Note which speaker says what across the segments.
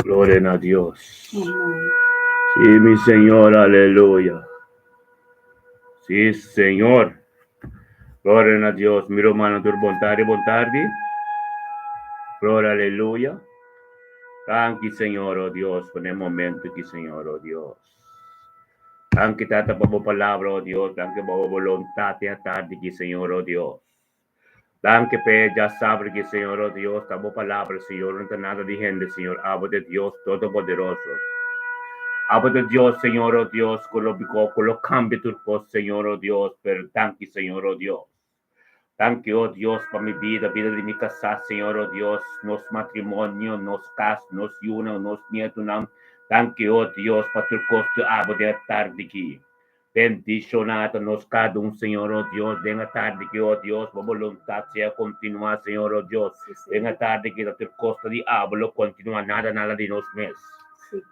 Speaker 1: Gloria na Dios. Sí, mi Señor, aleluya. Sí, Señor. Gloria na Dios. Mi rumannan tur bon tardi, bon tardi. Gloria, aleluya. Danki, Señor, oh Dios, pa e momento aki, Señor, oh Dios. Danki, Tata, pa bo palabra, oh Dios. Danki pa bo boluntat e atardi aki, Señor, oh Dios. Danki p'e djasabra aki, Señor, oh Dios. Ta bo palabra, Señor, no ta nada di hende, Señor. Abo ta e Dios Todopoderoso. Abo ta Dios, Señor, oh Dios, ku lo ku lo kambia tur kos, Señor, oh Dios. Pero danki, Señor, oh Dios. Danki, oh Dios, pa mi bida, bida di mi kasá, Señor, oh Dios, nos matrimonio, nos kas, nos yunan, nos nietunan. Danki, oh Dios, pa tur kos ku abo den e tardi aki. Bendishoná ta nos kada un, Señor, oh Dios, den e tardi aki, oh Dios, bo boluntat sea kontinuá, Señor, oh Dios. Den e tardi aki ta tur kos ta di abo lo kontinuá, nada, nada di nos mes.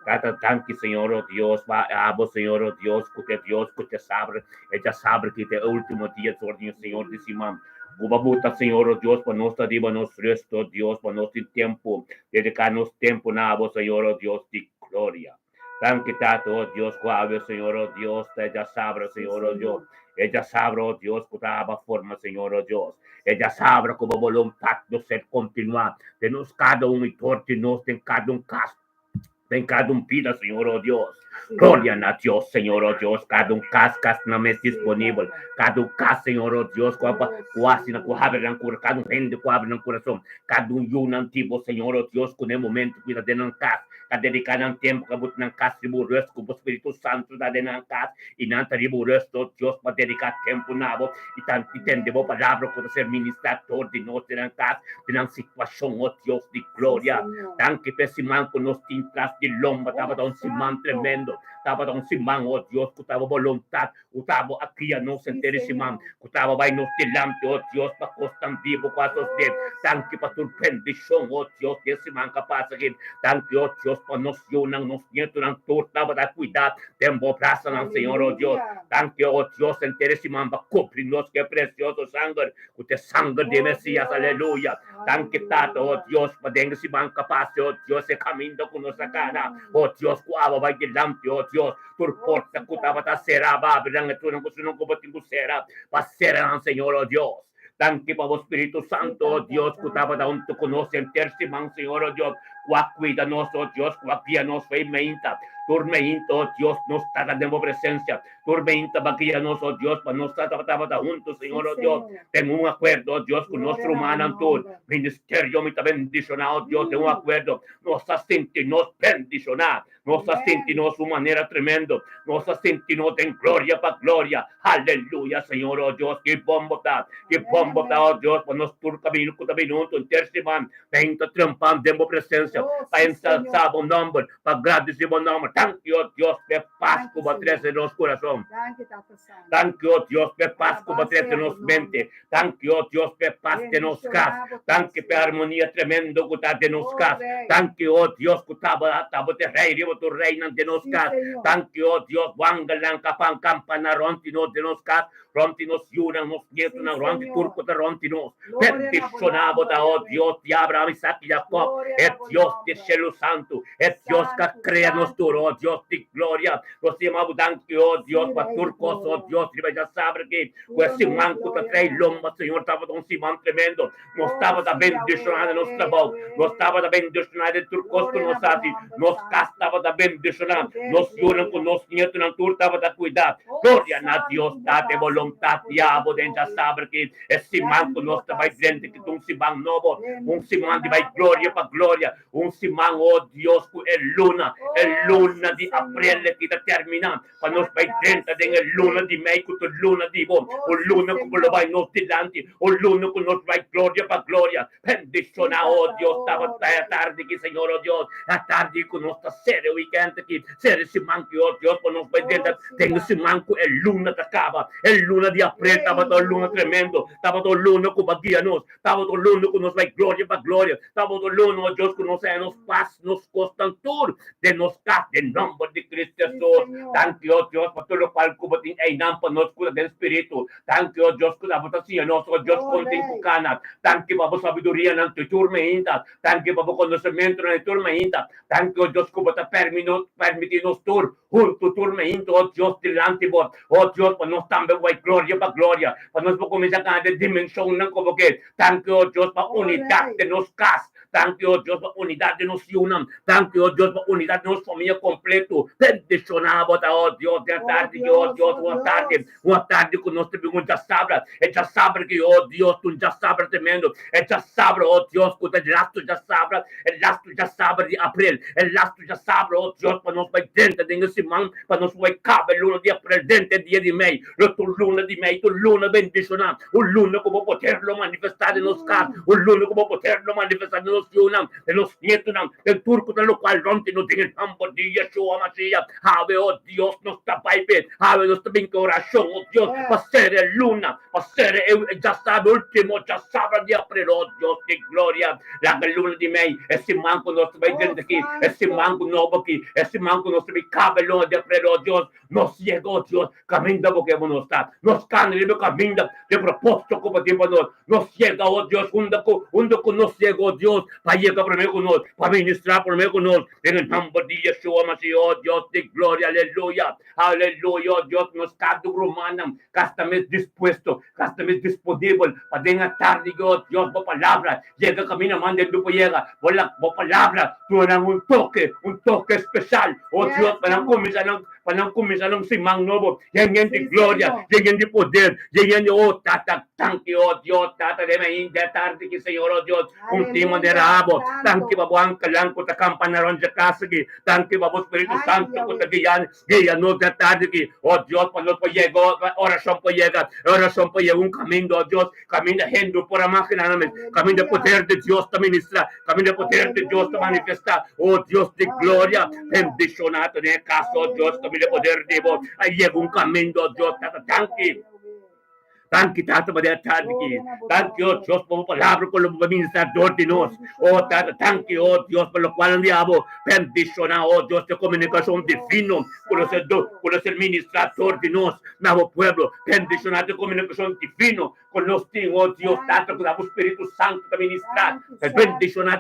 Speaker 1: Tata, danki, Señor, oh Dios, pa abo, Señor, oh Dios, ku ta e Dios ku ta sabra, e djasabra ki ta e ultimo dia, Señor, Señor di siman. Ku bo buta, Señor, oh Dios, pa nos ta riba nos rest, oh Dios, pa nos tin tempu, dediká nos tempu na abo, Señor, oh Dios di gloria. Danki, Tata, oh Dios, ku awe, Señor, oh Dios, ta e djasabra, Señor, oh Dios, e djasabra, oh Dios, ku ta aba forma, Señor, oh Dios. E djasabra ku bo boluntat lo ser kontinuá den nos kada un i tur di nos den kada un kas. Den kada un bida, Señor, oh Dios. Gloria na Dios, Señor, oh Dios. Kada un kas, kas na mes disponibel. Kada un kas, Señor, oh Dios, ku ku hasi ku habri nan kura, kada un hende ku habri nan kurason. Kada un yu nan di bo, Señor, oh Dios, ku na e momento ku ta den nan kas, ta dediká nan tempu, ka buta nan kas riba un rust, ku bo Spiritu Santu ta den nan kas, i nan ta riba un rust, oh Dios, pa dediká tempu na bo i ta i tende bo palabra ku ta ser ministrá dor di nos den nan kas, den nan situashon, oh Dios di gloria. Danki p'e siman ku nos tin tras di lomba. Tabata un siman tremendo. Tabata un siman, oh Dios, ku taba boluntat, ku tabo a kria nos henter e siman, ku taba bai nos dilanti, oh Dios, pa kosnan bibu ku a sosdé. Danki pa tur bendishon, oh Dios, di e siman ku a pasa aki. Danki, oh Dios, pa nos yunan, nos nietunan, tur tabata kuidá den bo brasanan, Señor, oh Dios. Danki, oh Dios, henter e siman pa kubri nos ku e presioso sanger, ku ta e sanger di e Mesias. Aleluya! Danki Tata, oh Dios, pa den si ban kapas, oh Dios, e kaminda ku nos a kana, oh Dios, ku awa bai dilanti, oh Dios, tur porta ku tabata será ba abri nan, e turnan ku sunan ku bo tin ku sera, pa sera nan, Señor, oh Dios. Danki pa bo Spiritu Santo, oh Dios, ku tabata huntu ku nos henter siman, Señor, oh Dios, ku a kuida nos, oh Dios, ku a guia nos fe meinta, tur meinta, oh Dios, nos tata den bo presensia, Tur meinta ba guia nos, oh Dios, pa nos tabata tabata hunto, Señor, oh Dios, den un akuerdo, oh Dios, ku nos rumannan tur. Ministerio mi ta bendishoná, oh Dios, den un akuerdo. Nos ta sinti nos bendishoná. Nos ta sinti nos un manera tremendo. Nos ta sinti nos den gloria pa gloria. Aleluya, Señor, oh Dios, ki bon bo ta. Ki bon bo ta, oh Dios, pa nos tur kaminda ku ta bini hunto henter siman. Meinta trempan den bo presensia, pa ensalsá bo nòmber, pa gradisí bo nòmber. Danki, o Dios, p'e pas ku bo a trese den nos kurason. Danki, o Dios, p'e pas ku bo a trese den nos mente. Danki, o Dios, p'e pas den nos kas. Danki p'e armonia tremendo ku ta den nos kas. Danki, o Dios, ku ta bo ta bo ta e Rei riba tur reinan den nos kas. Danki, o Dios, bo angelnan ka pan kampana rònt di nos den nos kas. Rònt di nos yunan, nos nietunan, rònt di tur ku ta rònt di nos. Bendishoná bo ta, o Dios di Abraham, Isaac i Jacob, e Dios di shelu santu, e Dios ku a krea nos tur, o Dios di gloria. Nos ta yama bo danki, o Dios, pa tur kos, o Dios, riba e djasabra aki, ku e siman ku ta trae lomba, Señor, tabata un siman tremendo. Nos tabata bendishoná den nos trabou, nos tabata bendishoná den tur kos ku nos hasi, nos kas tabata bendishoná, nos yunan ku nos nietunan tur tabata kuidá. Gloria na Dios Tata, e boluntat di abo den djasabra ki e siman ku nos ta bai drenta ki ta un siman nobo, un siman di bai gloria pa gloria. Un siman, oh Dios, ku e luna, e luna di aprel aki ta terminá, pa nos bai drenta den e luna di mei ku ta luna di bo, un luna ku bo lo bai nos dilanti, un luna ku nos bai gloria pa gloria. Bendishoná, oh Dios, tabata e atardi aki, Señor, oh Dios, e atardi ku nos ta sera e wikènt aki, sera e siman aki, oh Dios, pa nos bai drenta den e siman ku e luna ta kaba. E luna di aprel tabata un luna tremendo, tabata un luna ku bo a guia nos, Tabata un luna ku nos bai gloria pa gloria. Tabata un luna, o Dios, ku nos haña nos pas, nos kosnan tur den nos kas, den nòmber di Cristo Hesus. Danki, o Dios, pa tur lokual ku bo tin einan pa nos ku ta den spiritu. Danki, o Dios, ku abo ta siña nos, o Dios, kon tin ku kana. Danki pa bo sabidurianan te tur mainta. Danki pa bo konosementunan te tur mainta. Danki, o Dios, ku bo ta permití nos tur Huntu tur meintu, o Dios, dilanti bo, o Dios, pa nos tambe bai gloria pa gloria, pa nos por kuminsá gana den dimenshonnan ku bo ke. Danki, o Dios, pa unidat den nos kas. Danki, o Dios, pa unidat den nos yunan. Danki, o Dios, pa unidat den nos famia kompletu. Bendishoná bo ta, o Dios, den atardi ki, o Dios, un atardi, un atardi ku nos ta bin un djasabra. E djasabra ki, o Dios, ta un djasabra tremendo. E djasabra, o Dios, ku ta e lastu djasabra, e lastu djasabra di aprel, e lastu djasabra, o Dios, pa nos bai drenta den e siman, pa nos bai kaba e luna di aprel drenta e dia di mei. Lo ta un luna di mei, ta un luna bendishoná, un luna ku bo poder lo manifestá den nos kas, un luna ku bo poder lo manifestá den nos yunan, den nos nietunan, den tur ku ta lokual rònt di nos, den e nòmber di Yeshua Mashiach. Awe, o Dios, nos ta bai p'e. Awe nos ta bin ku orashon, o Dios, pa sera e luna, pa sera e djasabra, ultimo djasabra di aprel, o Dios di gloria. Laga e luna di mei, e siman ku nos ta bai drenta aki, e siman ku nobo aki, e siman ku nos ta bai kaba e luna di aprel, o Dios, nos yega, o Dios, kaminda bo ke bo nos ta. Nos kana riba e kaminda di propósito ku bo tin pa nos. Nos yega, o Dios, unda ku, unda ku nos yega, o Dios, pa yega promé ku nos, pa ministrá promé ku nos. Den e nomber di Yeshua Mashiach, o Dios di gloria, aleluya, aleluya, o Dios, nos kada un rumannan ka sta mes dispuesto, ka sta mes disponibel pa den atardi, o Dios, bo palabra yega kaminda manda e lupo yega, bo la bo palabra duna nan un toke, un toke speshal, o Dios, pa nan kuminsá nan, pa nan kuminsá nan siman nobo yen di gloria, yen di poder, yen di, o Tata, danki, o Dios, Tata, den ainda e tardi aki, Señor, o Dios. Un tin manera abo. Danki pa bo ankelnan ku ta kampa na rònt dje kas aki. Danki pa bo Spiritu Santu ku ta guia guia nos den tardi aki. O Dios, pa nos por yega, orashon por yega, e orashon por yega un kaminda, o Dios, kaminda hende no por a magina nan mes, kaminda e poder di Dios ta ministra, kaminda e poder di Dios ta manifestá. O Dios di gloria, bendishoná ta den e kas, o Dios, kaminda e poder di bo a yega un kaminda, o Dios, Tata, danki. Danki, Tata, pa den atardi aki. Danki, o Dios, pa bo palabra ku lo bo ministra dor di nos. O Tata, danki, o Dios, pa lokual nan di abo bendishoná, o Dios, e komunikashon divino ku lo ser do, ku lo ser ministrá dor di nos na bo pueblo. Bendishoná e komunikashon divino ku nos tin, o Dios, Tata, ku bo Spiritu Santu ta ministrá. Bendishoná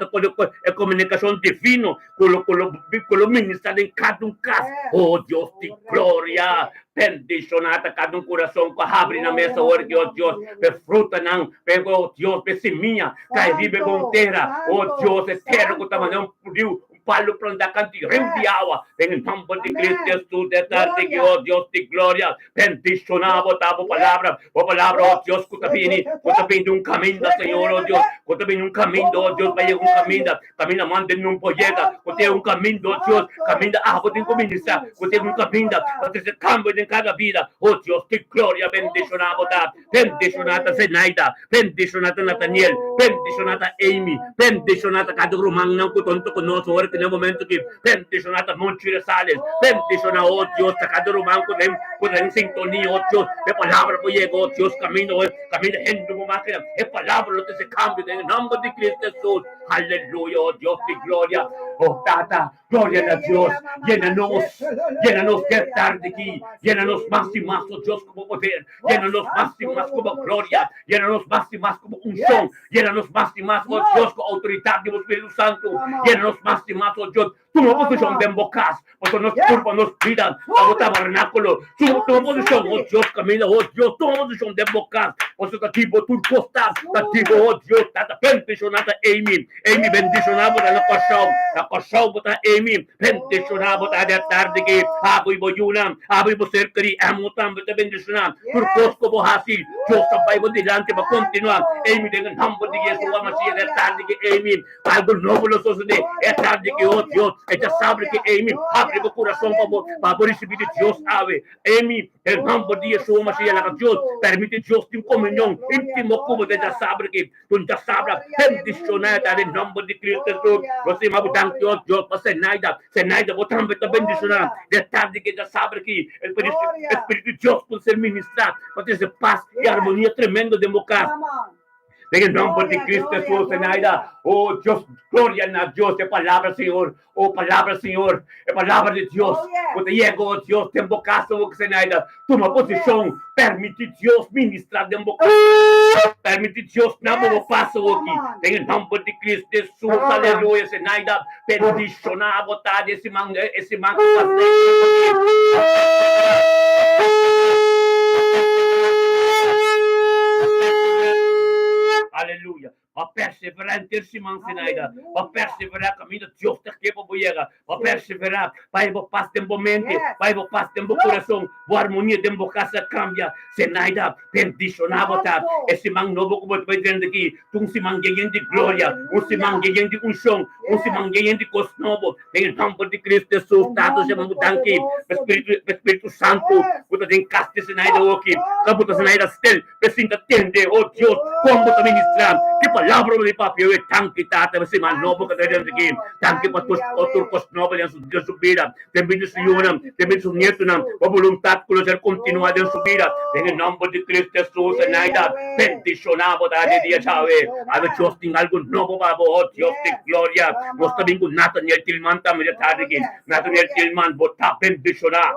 Speaker 1: e komunikashon divino ku lo, ku lo, ku lo ministrá den kada un kas. O Dios di gloria, Bendishoná ta kada un kurason ku a habri nan mes awor ki, o Dios, p'e frutanan, p'e, o Dios, p'e simia kai riba e bon tera. O Dios, e tera ku ta manera un riu, un palu plantá kantu di riu di awa. Den e nòmber di Cristo Hesus, den e tardi aki, o Dios di gloria, bendishoná bo ta bo palabra, bo palabra, o Dios, ku ta bini, ku ta bini di un kaminda, Señor, o Dios, ku ta bini un kaminda, o Dios, pa yega un kaminda. Kaminda mande nun por yega, ku tin un kaminda, oh Dios, kaminda abo tin ku ministra, ku tin un kaminda pa trese kambio den kada bida. Oh Dios di gloria, bendishoná bo ta, bendishoná ta Zenaida, bendishoná ta Nathaniel, bendishoná ta Amy, bendishoná ta kada rumannan ku ta huntu ku nos ora ki na e momento aki, bendishoná ta Monchi Rosales, bendishoná, oh Dios, ta kada ruman ku den ku ta den sintonia, oh Dios, e palabra por yega, oh Dios, kaminda, kaminda hende por makina, e palabra lo trese kambio den e nòmber di Cristo Hesus. Aleluya, oh Dios di gloria. Oh Tata, gloria na Dios. Yena nos, yena nos den tardi aki. Yena nos mas i mas, oh Dios, ku bo poder. Yena nos mas i mas ku bo gloria. Yena nos mas i mas ku bo unshon. Yena nos mas i mas, oh Dios, ku outoridat di bo Spiritu Santu. Yena nos mas i mas, oh Dios. Tuma posishon den bo kas, pasobra nos kurpa, nos bida ta bo tabernákulo. Tuma posishon, oh Dios, kaminda, oh Dios, tuma posishon den bo kas. Pasobra ta di bo tur kos ta, ta di bo, oh Dios, Tata bendishoná ta Amy, Amy bendishoná bo ta na Kòrsou, na Kòrsou bo ta Amy, bendishoná bo ta di atardi aki, abo i bo yunan, abo i bo ser kerí, Emo tambe ta bendishoná, tur kos ku bo hasi, Dios ta bai bo dilanti pa kontinuá, Amy den e nòmber di Yeshua Masias di atardi aki Amy, algu nobo lo sosodé e atardi aki, oh Dios, e ta sabri ki Amy, habri bo kurason pa bo, pa bo risibí di Dios awe, Amy. Den nomber di Yeshua Mashiach laga Dios permiti Dios tin komunion intimo ku bo den djasabra aki. Tur djasabra bendishoná ta den nomber di Cristo Jesus. Nos ta yama bo danki o Dios pa Zenaida. Zenaida bo tambe ta bendishoná den tardi aki djasabra aki. Espiritu di Dios por ser ministrá pa trese pas i armonia tremendo den bo kas. Den e nomber di Cristo Jesus, Zenaida. Oh Dios, gloria na Dios, e palabra Señor. Oh palabra Señor, e palabra di Dios. Ku ta yega, oh Dios, den bo casa, oh Zenaida. Tuma posicion, permiti Dios ministra den bo casa. Permiti Dios na bo bo pasa oki. Den e nomber di Cristo Jesus, aleluya, Zenaida. Bendiciona bo ta di e siman, e siman ku pasa. Aleluya. Bo perseverá henter siman, Zenaida. Bo perseverá kaminda Dios ta ke pa bo yega. Bo perseverá pa e bo pas den bo mente, pa e bo pas den bo kurason, bo armonia den bo kas a kambia. Zenaida, bendishoná bo ta. E siman nobo ku bo ta bai drenta aki, ta un siman yen di gloria, un siman yen di unshon, un siman yen di kos nobo. Den e nòmber di Cristo Hesus, Tata, nos yama bo danki pa Spiritu, pa Spiritu Santu ku ta den kas di Zenaida oki. Ka bo ta Zenaida stil. P'esei ta tende, o Dios, kon bo ta ministrá, ki palabra bo ta papia awe. Danki, Tata, pa siman nobo ku ta dentro aki. Danki pa tur kos nobo den su bida, den bida di su yunan, den bida di su nietunan. Bo boluntat ku lo ser kontinuá den su bida. Den e nòmber di Cristo Hesus, Enaida, bendishoná bo ta di dia djawe. Awe Dios tin algu nobo pa bo, o Dios di gloria. Nos ta bin ku Nathaniel Tilman tambe di tardi aki. Nathaniel Tilman, bo ta bendishoná.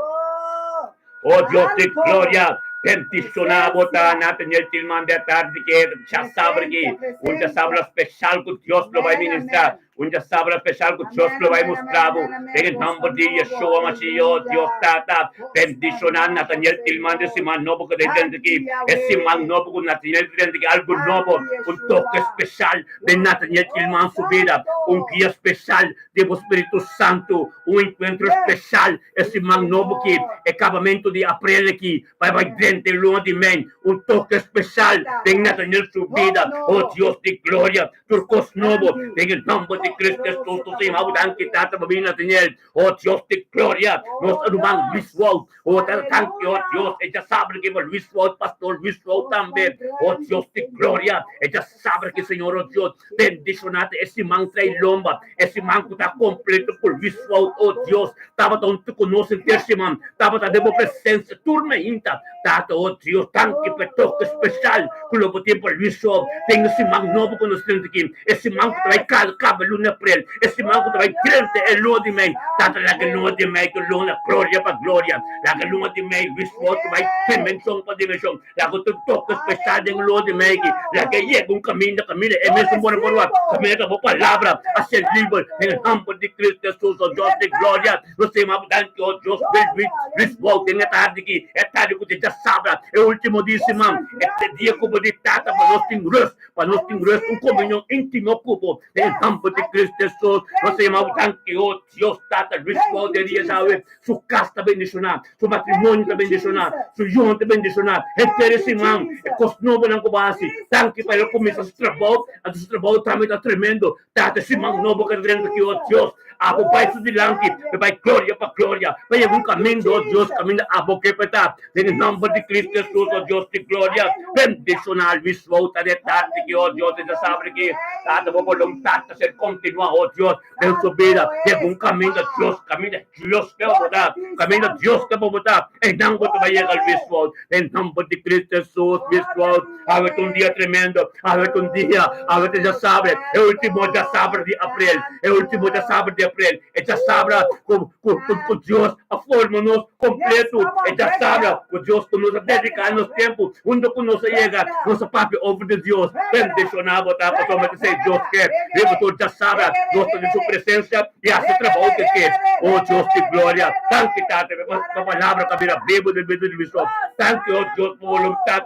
Speaker 1: O Dios di gloria, bendiciona bo ta Nathaniel Tilman de atardi ke djasabra aki, un djasabra special ku Dios lo bai ministra, un djasabra special ku Dios lo bai mustra bo, den e nomber di Yeshua Mashiach, o Dios Tata, bendiciona Nathaniel Tilman de siman nobo ku ta drenta aki, e siman nobo ku Nathaniel ta drenta aki, algu nobo, un toke special den Nathaniel Tilman su bida, un guia special di bo Spiritu Santu, un enkuentro speshal e siman nobo ki e kabamentu di aprel aki bai bai drenta e luna di mei, un toke speshal den Nathaniel su bida. O Dios di gloria, tur kos nobo den e nòmber di Cristo Jesus nos ta yama bo danki Tata pa bini Nathaniel. O Dios di gloria, nos ruman Luis Wout, o Tata danki o Dios e djasabra ki pa Luis Wout, Pastor Luis Wout tambe, o Dios di gloria e djasabra ki Señor o Dios Bendishoná ta e siman trai lomba, e siman ku ta kompleto ku Luis Wout, o Dios, tabata huntu ku nos henter siman, tabata den bo presensia tur mainta. Tata, o Dios, danki pa e toke speshal ku lo bo tin pa Luis Wout den e siman nobo ku nos drenta aki, e siman ku ta bai kaba luna aprel, e siman ku ta bai drenta e luna di mei. Tata, laga e luna di mei ta luna gloria pa gloria, laga e luna di mei Luis Wout ta bai dimenshon pa dimenshon. Laga un toke spesial den lo di Maggie. Laga e yega un kaminda, kaminda e mesun bo na por wak. Kaminda ta bo palabra a ser liber den e nomber di Cristo Jesus, o Dios di gloria. Nos ta yama bo danki, o Dios Luis, Luis Wout den e tardi aki, e tardi ku ta djasabra, e ultimo di siman, e dia ku bo di Tata pa nos tin rust, pa nos tin rust, un komunion intimo ku bo den e nomber di Cristo Jesus. Nos ta yama bo danki, o Dios Tata Luis Wout den dia djawe. Su kas ta bendishoná, su matrimonio ta bendishoná, su yunan ta bendishoná, henter e siman e kos nobonan ku bo hasi. Danki pa el a kuminsá su trabou, anto su trabou tambe ta tremendo. Tata, e siman nobo ku ta drenta aki, o Dios, abo bai su dilanti, pa e bai gloria pa gloria, pa yega un kaminda, o Dios, kaminda abo ke pa e ta. Den e nòmber di Cristo Hesus, o Dios di gloria, bendishoná Luis Wouter e tardi aki, o Dios, e djasabra aki. Tata, bo boluntat ta ser kontinuá, o Dios. Den su bida den un kaminda Dios kaminda Dios ke bo ta kaminda Dios ke bo ta einan bo ta bai yega Luis Wout den nomber di Cristo Jesus Luis Wout awe ta un dia tremendo awe ta un dia awe ta djasabre e ultimo djasabre di aprel e ultimo djasabre di aprel e djasabra ku ku ku Dios a forma nos kompleto e djasabra ku Dios ku nos a dediká nos tempu hunto ku nos a yega nos a papia over di Dios bendishoná bo ta pasobra ta esei Dios ke riba tur djasabra nos ta den su presensia i hasi trabou ke ke o Dios di gloria danki Tata pa bo palabra ku a bira bibu den bida di mi so danki o Dios pa bo boluntat.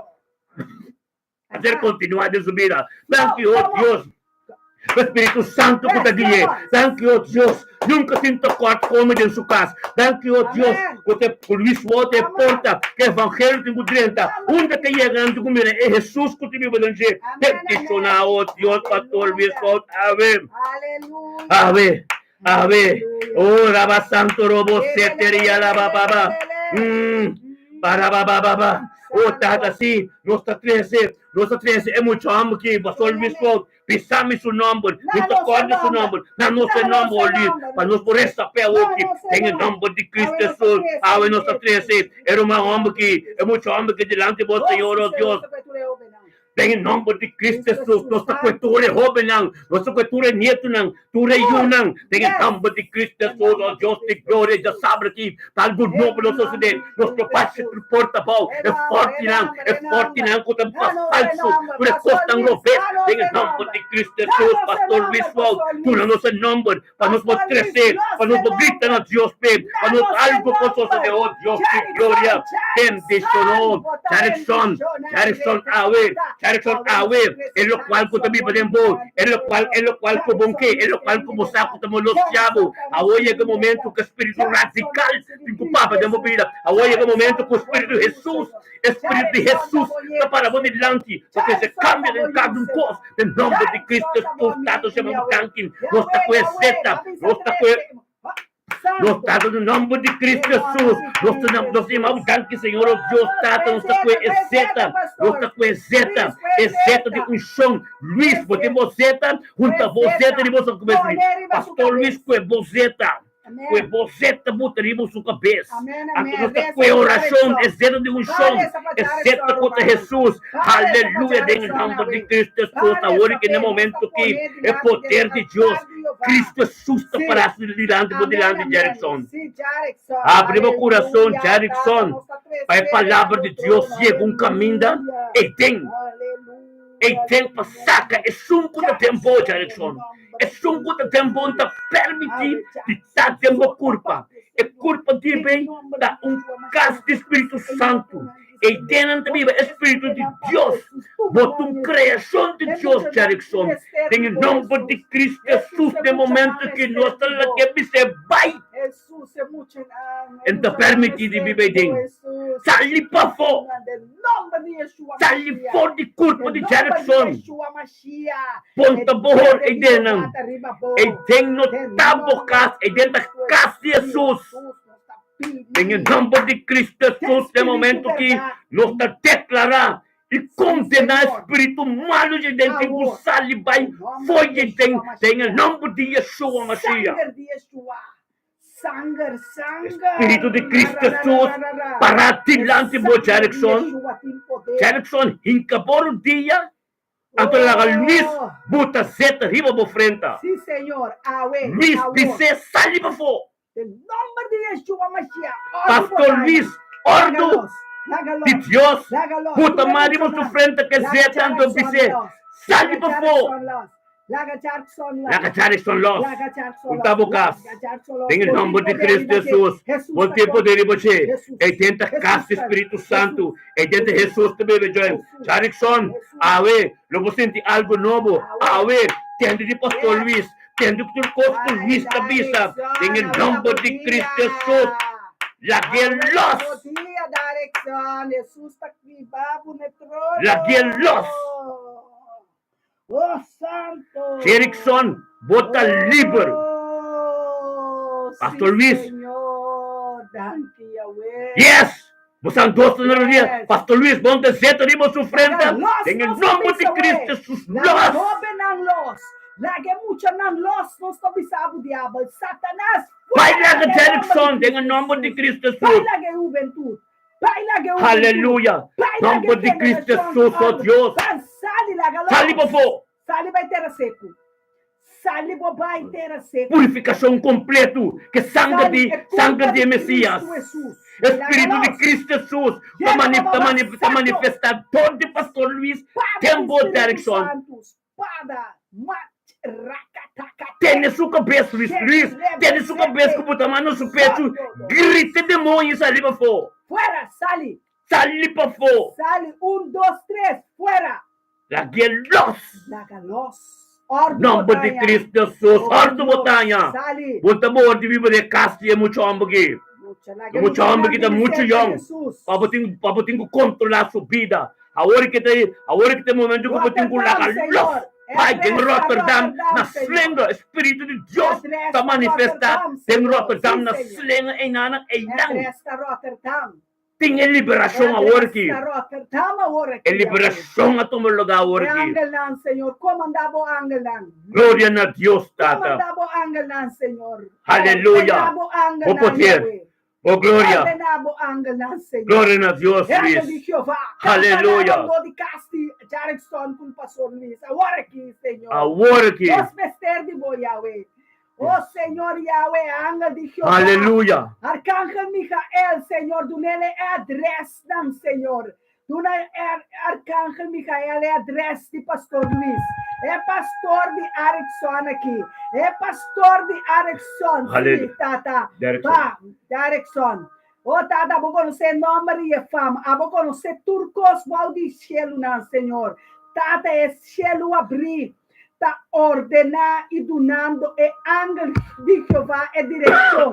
Speaker 1: a ser kontinuá den su bida. Danki, o Dios, pa Spiritu Santu ku ta gui'é. Danki, o Dios, nunka tin tokòrt kome den su kas. Danki, o Dios, ku ta ku Luis Wout ta e porta ku evangelio tin ku drenta. Unda ke yega nan tin ku mira e Hesus ku ta biba den dje. Bendishoná, o Dios, Pastor Luis Wout. Awe. Awe. Awe. O raba santo robo seteria la ba ba ba. Para ba ba ba ba. O tata si, nos ta trese, nos ta trese e mucha homber ki Pastor Luis Wout. Bisa mi su nomber, mi ta corda su nomber, na nos e nomber, o Luis, pa nos por resa p'e awoki, den e nomber di Cristo Jesus. Awe nos ta trese e ruman homber ki, e mucha homber ki dilanti bo, Señor, o Dios. Den e nòmber di Cristo Jesus, nos ta kue tur e hóbennan, nos ta kue tur e nietunan, tur e yunan, den e nòmber di Cristo Jesus, o Dios di gloria, dja sabra ki ta algu nobo lo sosodé, nos lo basha tur porta abou, e fòrtinan, e fòrtinan ku ta falsu, tur e kosnan robes, den e nòmber di Cristo Jesus, Pastor Luis Wout, duna nos e nòmber, pa nos por crece, pa nos por grita na Dios p'e, pa nos algo por sosode, oh Dios di gloria, bendiciono Jerickson, Jerickson awe, Jerickson awe, e locual cu ta biba den bo, e locual, e locual cu bon ke, e locual cu bo sa cu ta molostia bo, awo yega e momento cu e spiritu radical tin cu papia den bo bida, awo yega e momento cu spiritu Jesus, E Spiritu di Hesus ta para bo dilanti pa trese kambio den kada un kos. Den nomber di Kristu Hesus, Tata Shema bo danki. Nos ta ku e seta, nos ta ku e Nos Tata den nomber di Kristu Hesus, nos ta nos ta yama bo danki Señor o Dios Tata, nos ta ku e seta, nos ta ku e seta, e seta di unshon. Luis, bo tin bo seta? Hunta bo seta riba bo kabes. Pastor Luis ku e bo seta. Ku e boseta buta riba su kabes. Anto nos ta kue orashon, e zeta di unshon, e zeta ku ta Hesus. Haleluya! Den e nòmber di Kristu Hesus, awor ki na e momentu ki e poder di Dios, Kristu Hesus ta pará dilanti bo dilanti, Jerickson. Abri bo kurason, Jerickson, pa e palabra di Dios yega un kaminda ei den. Ei ten pa saka esun ku ta den bo, Jerickson. Esun ku ta den bo ta permití di ta den bo kurpa. E kurpa di bay ta un kas di Spiritu Santu. Ei den nan ta biba e Spiritu di Dios. Bo ta un kreashon di Dios, Jerickson. Den e nomber di Cristo Jesus, den momento ki nos ta lag'é bis'é bai, E ta permití di biba ei den. Sali pafó! Sali for di kurpo di Jerickson! Ponta bo hor ei den nan. Ei den no ta bo kas, ei den ta kas di Hesus. Den e nomber di Cristo Hesus, den momento ki nos ta deklará i kondená e spiritu malu dje den tin ku sali bai for dje den, den e nomber di Yeshua Mashiach. Spiritu di Cristo Hesus pará dilanti bo, Jerickson. Jerickson, hinka bo rudia, anto laga Luis buta zeta riba bo frenta. Luis bis'é, Sali pafó! Pastor Luis, ordu di Dios, buta man riba su frenta ke zeta, anto bis'é, Sali pafó! Laga Jarickson los ku ta bo kas. Den e nòmber di Kristu Hesus, bo tin poder riba dje. Ei den ta kas di Spiritu Santu. Ei den ta Hesus ta bebe djoe. Jarickson, awe lo bo sinti algu nobo. Awe, tende di Pastor Luis. Tende ku tur kos ku Luis ta bisa. Den e nòmber di Kristu Hesus, lag'é los. Lag'é los. Jerickson, bo ta liber. Pastor Luis, Yes! Bo san dos ta na rodia. Pastor Luis, bo no ta zeta riba su frenta. Den e nomber di Cristo Jesus, los! Bai laga Jerickson den e nomber di Cristo Jesus. Aleluya! Nomber di Cristo Jesus, oh Dios, sali pafó! Purifikashon kompletu ku e sanger di sanger di e Mesias. E Spiritu di Cristo Jesus ta ta manifestá dor di Pastor Luis den bo direkshon. Tene su kabes, Luis. Luis, tene su kabes ku bo ta manda su pechu. Grita demoño sali pafó.
Speaker 2: Fuera, sali.
Speaker 1: Sali pafó.
Speaker 2: Sali, un, dos, tres, fuera.
Speaker 1: Lag'é los!
Speaker 2: Laga los. Òrdu
Speaker 1: Nòmber di
Speaker 2: botaña.
Speaker 1: Cristo Jesus,
Speaker 2: Oh,
Speaker 1: òrdu
Speaker 2: Dios,
Speaker 1: botaña!
Speaker 2: sali.
Speaker 1: Bo ta bor di biba den e kas di e mucha hòmber aki.
Speaker 2: Mucha,
Speaker 1: E
Speaker 2: laga
Speaker 1: mucha hòmber
Speaker 2: muchanan
Speaker 1: aki ta
Speaker 2: bini
Speaker 1: muchu
Speaker 2: serka
Speaker 1: yòn
Speaker 2: Jesus.
Speaker 1: pa bo tin pa bo tin ku kontrolá su bida. Awor ki ta awor ki ta e momento ku bo tin ku laga
Speaker 2: Rotterdam,
Speaker 1: los.
Speaker 2: Señor. E
Speaker 1: Bai den
Speaker 2: adres ta
Speaker 1: Rotterdam na
Speaker 2: Rotterdam, Señor.
Speaker 1: slenga. E spiritu di
Speaker 2: E
Speaker 1: Dios
Speaker 2: adres
Speaker 1: ta
Speaker 2: ta
Speaker 1: manifestá
Speaker 2: Rotterdam,
Speaker 1: den
Speaker 2: Señor.
Speaker 1: Rotterdam
Speaker 2: Sí,
Speaker 1: na
Speaker 2: Señor.
Speaker 1: slenga einanan
Speaker 2: E
Speaker 1: einan.
Speaker 2: adres ta Rotterdam.
Speaker 1: Tin e
Speaker 2: E
Speaker 1: liberashon awor
Speaker 2: adres
Speaker 1: aki.
Speaker 2: ta Rotterdam awor
Speaker 1: E
Speaker 2: aki, Yahweh.
Speaker 1: liberashon a tuma lugá awor
Speaker 2: E
Speaker 1: aki.
Speaker 2: angelnan, Señor. Komandá bo angelnan.
Speaker 1: Gloria na Dios, Tata.
Speaker 2: Komandá bo angelnan, Señor.
Speaker 1: Aleluya.
Speaker 2: Ordená bo
Speaker 1: Bo
Speaker 2: angelnan,
Speaker 1: poder.
Speaker 2: Yahweh.
Speaker 1: Bo gloria.
Speaker 2: Ordená bo angelnan, Señor.
Speaker 1: Gloria na Dios,
Speaker 2: E angel
Speaker 1: Luis.
Speaker 2: di Jehová.
Speaker 1: Aleluya.
Speaker 2: Kampaná rondó di kas di Jarickson ku Pastor Luis. Awor aki, Señor.
Speaker 1: Awor aki.
Speaker 2: Nos mester di bo, Yahweh. Oh, Señor Yahweh, angel di Jehová.
Speaker 1: Aleluya.
Speaker 2: Arcángel Michael, Señor, dunele e adresnan, Señor. Duna e Arcángel Michael e adres di Pastor Luis. E pastor di Arikson aki. E pastor di Arikson. Sí, tata. Ba, Derrickson. Oh, tata, bo konosé e nòmber i e fama. Abo konosé tur kos bou di shelunan, Señor. Tata, e shelu abrí ta ordená i dunando e angel di Jehová e direkshon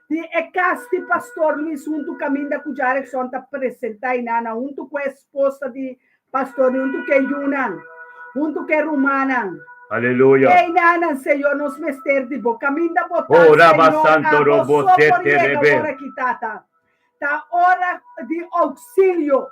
Speaker 2: di e kas di Pastor Luis huntu kaminda ku Jarickson ta presentá i nana huntu ku e esposa di Pastor i huntu ku e yunan, huntu ku e rumannan.
Speaker 1: Aleluya.
Speaker 2: Ei nanan, Señor, nos mester di bo. Kaminda bo ta,
Speaker 1: Oh, Raba
Speaker 2: Señor,
Speaker 1: Santo
Speaker 2: abo
Speaker 1: Robo
Speaker 2: so por
Speaker 1: Sete
Speaker 2: yega
Speaker 1: Rebe.
Speaker 2: ora ki, Tata. Ta ora di ouksilio.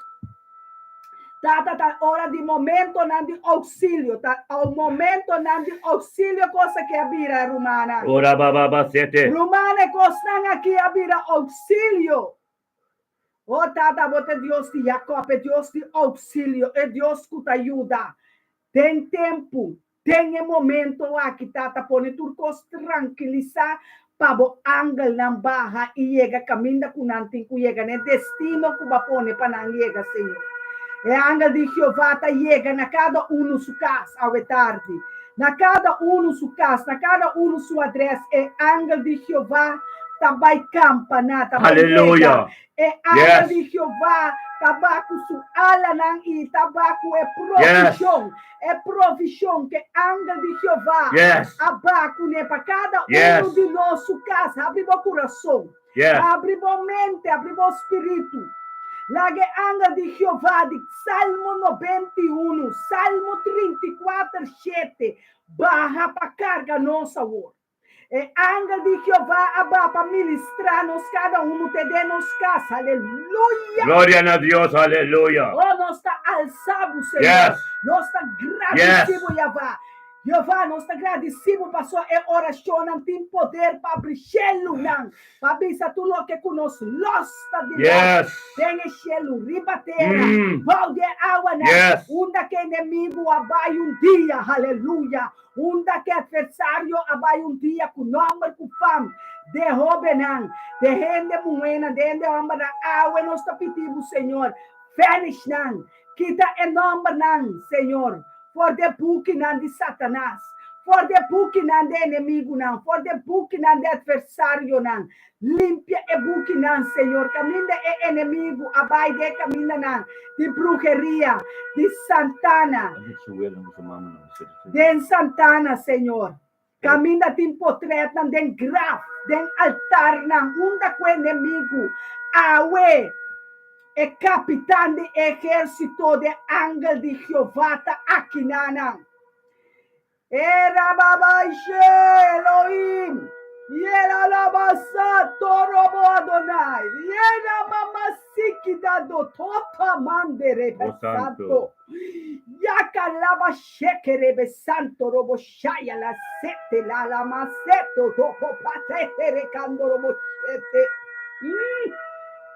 Speaker 2: Tata, ta ora di momentonan di ouksilio. Ta momentonan di ouksilio kos aki a bira, rumannan.
Speaker 1: Ora ba ba ba sete.
Speaker 2: Ruman, e kosnan aki a bira ouksilio. O Tata, bo ta e Dios di Jakòb, e Dios di ouksilio, e Dios ku ta yuda den tempu. Den e momento aki Tata pone tur kos trankilisá pa bo angelnan baha i yega kaminda ku nan tin ku yega, na e destino ku bo a pone pa nan yega, Señor. E angel di Jehová ta yega na kada unu su kas awe tardi, na kada unu su kas, na kada unu su adrès, e angel di Jehová ta bai kampa na, ta bai yega.
Speaker 1: Aleluya!
Speaker 2: E angel
Speaker 1: Yes.
Speaker 2: di Jehová ta ba ku su alanan i ta ba ku e
Speaker 1: Yes.
Speaker 2: provishon. E provishon ku e angel di Jehová
Speaker 1: Yes.
Speaker 2: a ba kuné pa kada unu
Speaker 1: Yes.
Speaker 2: di nos su kas. Habri bo kurason,
Speaker 1: Yes.
Speaker 2: habri bo mente, habri bo spiritu. Laga e angel di Jehová di Salmo 91, Salmo 34, 7 baha pa karga nos awor. E angel di Jehová a ba pa ministrá nos kada unu te den nos kas. Aleluya!
Speaker 1: Gloria na Dios, aleluya.
Speaker 2: Oh, nos ta alsá bo, Señor.
Speaker 1: Yes.
Speaker 2: Nos ta
Speaker 1: Yes.
Speaker 2: gradisí bo, Jehová. Jehová, nos ta gradisí bo pasobra e orashonnan tin poder pa abri shelunan, pa bisa tur loke ku nos los ta di los
Speaker 1: Yes.
Speaker 2: den e shelu, riba tera, bou di e awanan,
Speaker 1: Yes.
Speaker 2: unda ku e enemigu a bai un dia. Aleluya! Unda ku e atversario a bai un dia ku nòmber ku fam de hóbennan, de hende muhénan, de hende hòmbernan, awe nos ta pidi bo, Señor, fènish nan, kita e nòmbernan, Señor, for di e bukinan di Satanas, for di e bukinan di e enemigunan, for di e bukinan di e atversarionan. Limpia e bukinan, Señor, kaminda e enemigu a bai den e kamindanan di bruheria, di santana, den santana, Señor, kaminda tin potretnan den graf, den altarnan, unda ku e enemigu awe, e kapitan di ehérsito di angel di Jehová ta akinanan. Era babaishe Elohim, yera labasa torobo Adonai, yera mama siki dado tota mande rebe
Speaker 1: Oh, santo.
Speaker 2: santo. Yaka laba sheke rebe santo robo shaya la sete la la maseto topo patete rekando robo shete.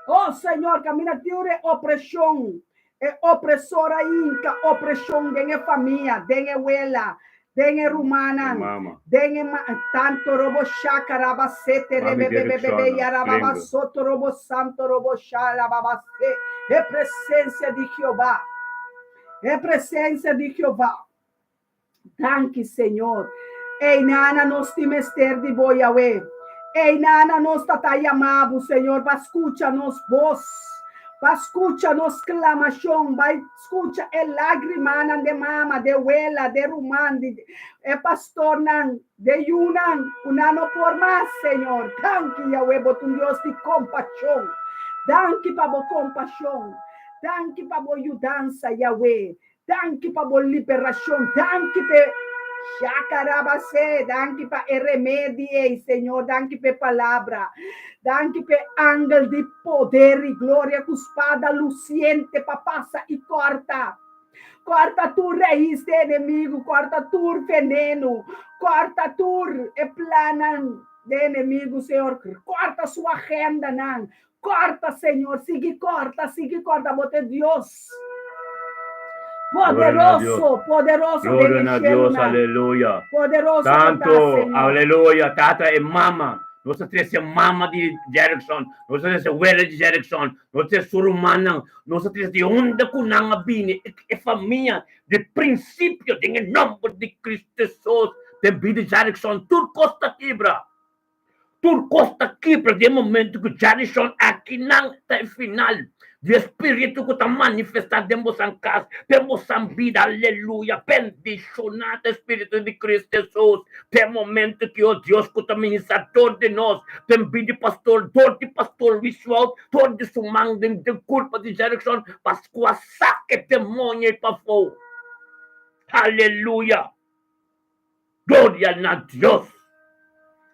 Speaker 2: Oh Señor, camina tiure opresión. E opresor a hinka opreshon den e famia, den e wela, den e rumannan, den e ma tanto robo shaka raba sete
Speaker 1: Mami
Speaker 2: rebe bebe bebe
Speaker 1: Derrickson,
Speaker 2: yarababa
Speaker 1: gringo.
Speaker 2: soto robo santo robo shala baba se. E presencia di Jehová. E presencia di Jehová. Danki Señor. Eynana nos tin mester di bo Yahweh. Eynana nos ta ta yama bo Señor pa scucha nos bos. Pa skucha nos sklamashon, bai skucha e lágrimanan de mama, de wela, de ruman, di e pastornan, de yunan, ku nan no por mas, Señor. Danki, Yahweh, bo ta un Dios di kompashon. Danki pa bo kompashon. Danki pa bo yudansa, Yahweh. Danki pa bo liberashon. Danki p'e Shakarabase. Danki pa e remedi ei, Señor. Danki p'e palabra. Danki p'e angel di poder i gloria ku spada lusiente pa pasa i kòrta. Kòrta tur rais di enemigu, kòrta tur venenu, kòrta tur e plannan di enemigu, Señor. Kòrta su agendanan. Corta, Señor, sigui corta, sigui corta, bo ta e Dios poderoso, poderoso
Speaker 1: Gloria na Dios, aleluya.
Speaker 2: Poderoso
Speaker 1: Tanto, aleluya, tata e mama. Nos ta trece mama di Jerickson, nos ta trece wele di Jerickson, nos ta trece su rumannan, nos ta trece di unda ku nan a bini, e famia di principio den e nomber di Cristo Jesus, den bida di Jerickson, tur kos ta kibra. Tur kos ta kibra den e momento ku Jarison akinan ta e final di e spiritu ku ta manifestá den bosan kas, den bosan bida. Aleluya! Bendishoná ta e spiritu di Cristo Jesus den e momento ki o Dios ku ta ministrá dor di nos, den bida di pastor, dor di pastor Luis Wout, dor di su man den den kurpa di Jarison pa skua saka e demoño ei pafó. Aleluya! Gloria na Dios!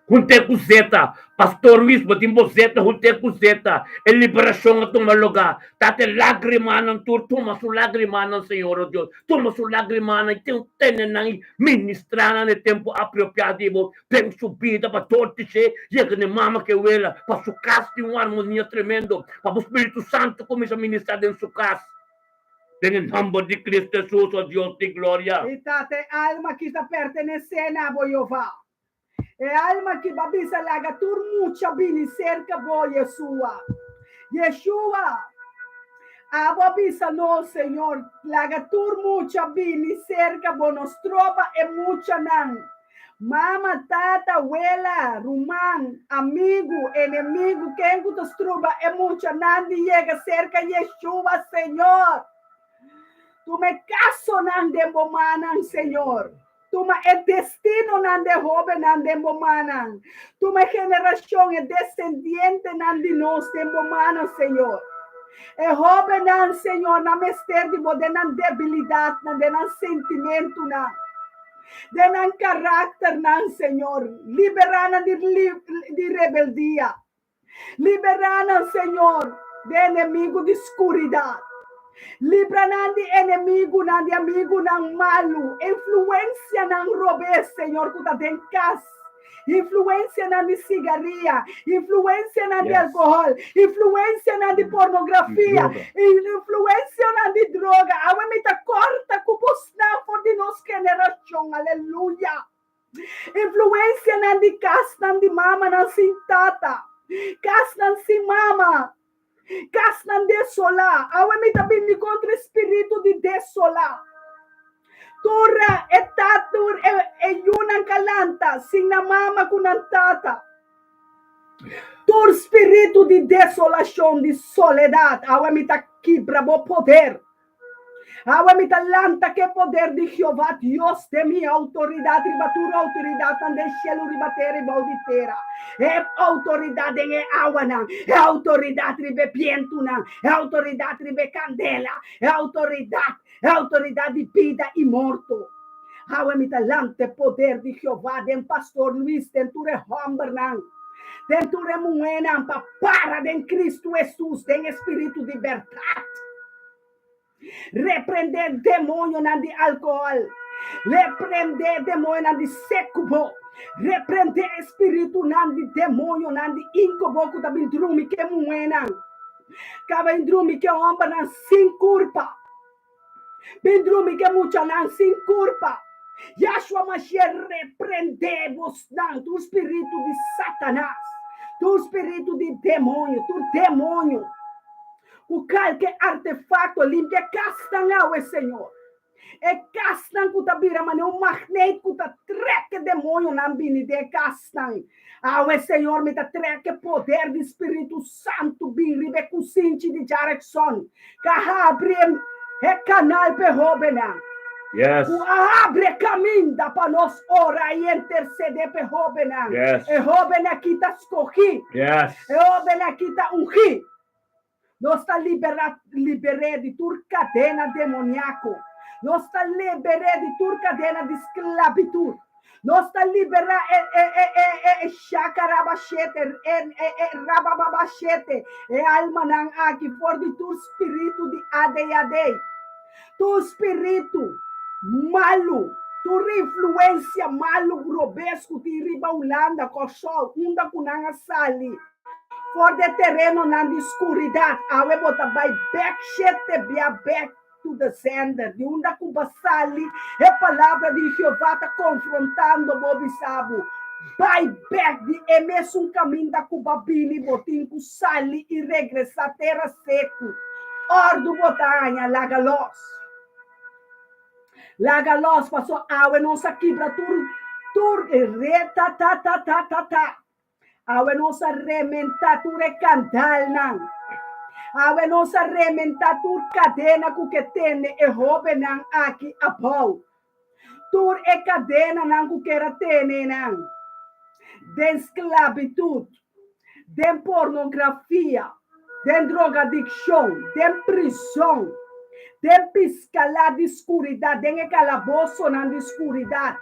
Speaker 1: Hunte ku zeta, Pastor Luis bo tin bo zeta hunte ku zeta, e liberashon a tuma lugá. Tata e lágrimanan tur, tuma su lágrimanan, Señor, o Dios, tuma su lágrimanan i tin tene nan i ministrá nan e tempu apropiá di bo den su bida pa dor di dje yega na e mama ku e wela, pa su kas tin un armonia tremendo, pa bo Spiritu Santu kuminsá ministrá den su kas. Den e nomber di Cristo Jesus, o Dios di gloria.
Speaker 2: I tata e alma ki ta pertenesé na bo, Jehová. E alma ki bo a bisa laga tur mucha bini serka bo, Yeshua. Yeshua, abo a bisa nos, Señor, laga tur mucha bini serka bo, nos troba e muchanan. Mama, tata, wela, ruman, amigu, enemigu, ken ku ta struba e muchanan di yega serka Yeshua, Señor? Tuma e kasonan den bo mannan, Señor. Tuma e destinonan di e hóbennan den bo mannan. Tuma e generashon, e desendientenan di nos den bo mannan, Señor. E hóbennan, Señor, nan mester di bo den nan debilidatnan, den nan sentimentunan. Den nan karakternan, Señor. Liberá nan di di rebeldia. Liberá nan, Señor, di enemigu di skuridat. Libra nan di enemigunan, di amigunan malu, influensianan robes, Señor, ku ta den kas. Influensianan di sigaria, influensianan di alkohòl, influensianan di pornografia, influensianan di droga. Awe mi ta kòrta ku bosnan for di nos generashon. Aleluya! Influensianan di kasnan di mamanan sin tata, kasnan sin mama, kasnan desolá. Awe mi ta bini kontra e spiritu di desolá. Tur e tur e e yunan ka lanta sin nan mama ku nan tata. Tur spiritu di desolashon, di soledat, awe mi ta kibra bo poder. Awe mi ta lanta ku e poder di Jehová Dios den mi outoridat riba tur outoridatnan den shelu, riba tera i bou di tera. E outoridat den e awanan, e outoridat riba e bientunan, e outoridat riba e kandela, e outoridat E outoridat di bida i morto. Awe mi ta lanta e poder di Jehová den Pastor Luis, den tur e hòmbernan, den tur e muhénan, pa para den Kristu Hesus, den e spiritu di bèrdat. Reprendé demoñonan di alkohòl, reprendé demoñonan di sekubo, reprendé e spiritunan di demoñonan di inkobo ku ta bin drumi ku e muhénan. Kaba in drumi ke hombernan sin kurpa. Bin drumi ke muchanan sin kurpa. Yahshua Mashiach reprende bosnan tur spiritu di Satanas, tur spiritu di demoño, tur demoño ku kalke artefakto limpia kasnan awe, Señor. E kasnan ku ta bira manera un magneet ku ta trek e demoñonan bini den e kasnan. Awe, Señor, mi ta trek e poder di Spiritu Santu bin riba e kusinchi di Jarekson, ku a habri e kanal pa e hóbennan,
Speaker 1: Yes.
Speaker 2: ku a habri e kaminda pa nos ora i intersedé pa e hóbennan.
Speaker 1: Yes.
Speaker 2: E hóben aki ta skohí.
Speaker 1: Yes.
Speaker 2: E hóben aki ta ungí. Nos ta liberá, liber'é di tur kadena demoniako. Nos ta liber'é di tur kadena di sklabitut. Nos ta liberá e, e, e, e, e, e shakarabashete, e, e, e rabababashete, e almanan aki for di tur spiritu di ADAD. Tur spiritu malu, tur influensia malu robes ku tin riba Hulanda, Kòrsou, unda ku nan a sali. For di e terenonan di skuridat, awe bo ta bai bek shete bia bek to the sender, di unda ku bo a sali. E palabra di Jehová ta konfrontando bo, bisa bo, Bai bek di e mesun kaminda ku bo a bini, bo tin ku sali i regresá tera seku. Òrdu bo ta haña, laga lòs. Laga lòs, pasobra awe nos a kibra tur tur re-ta-ta-ta-ta-ta-ta. Awe nos a rementá tur e kandalnan. Awe nos a rementá tur kadena ku ke tene e hóbennan aki abou. Tur e kadenanan ku ker a tene nan den sklabitut, den pornografia, den drogadikshon, den prizon, den piskalá di skuridat, den e kalabosonan di skuridat.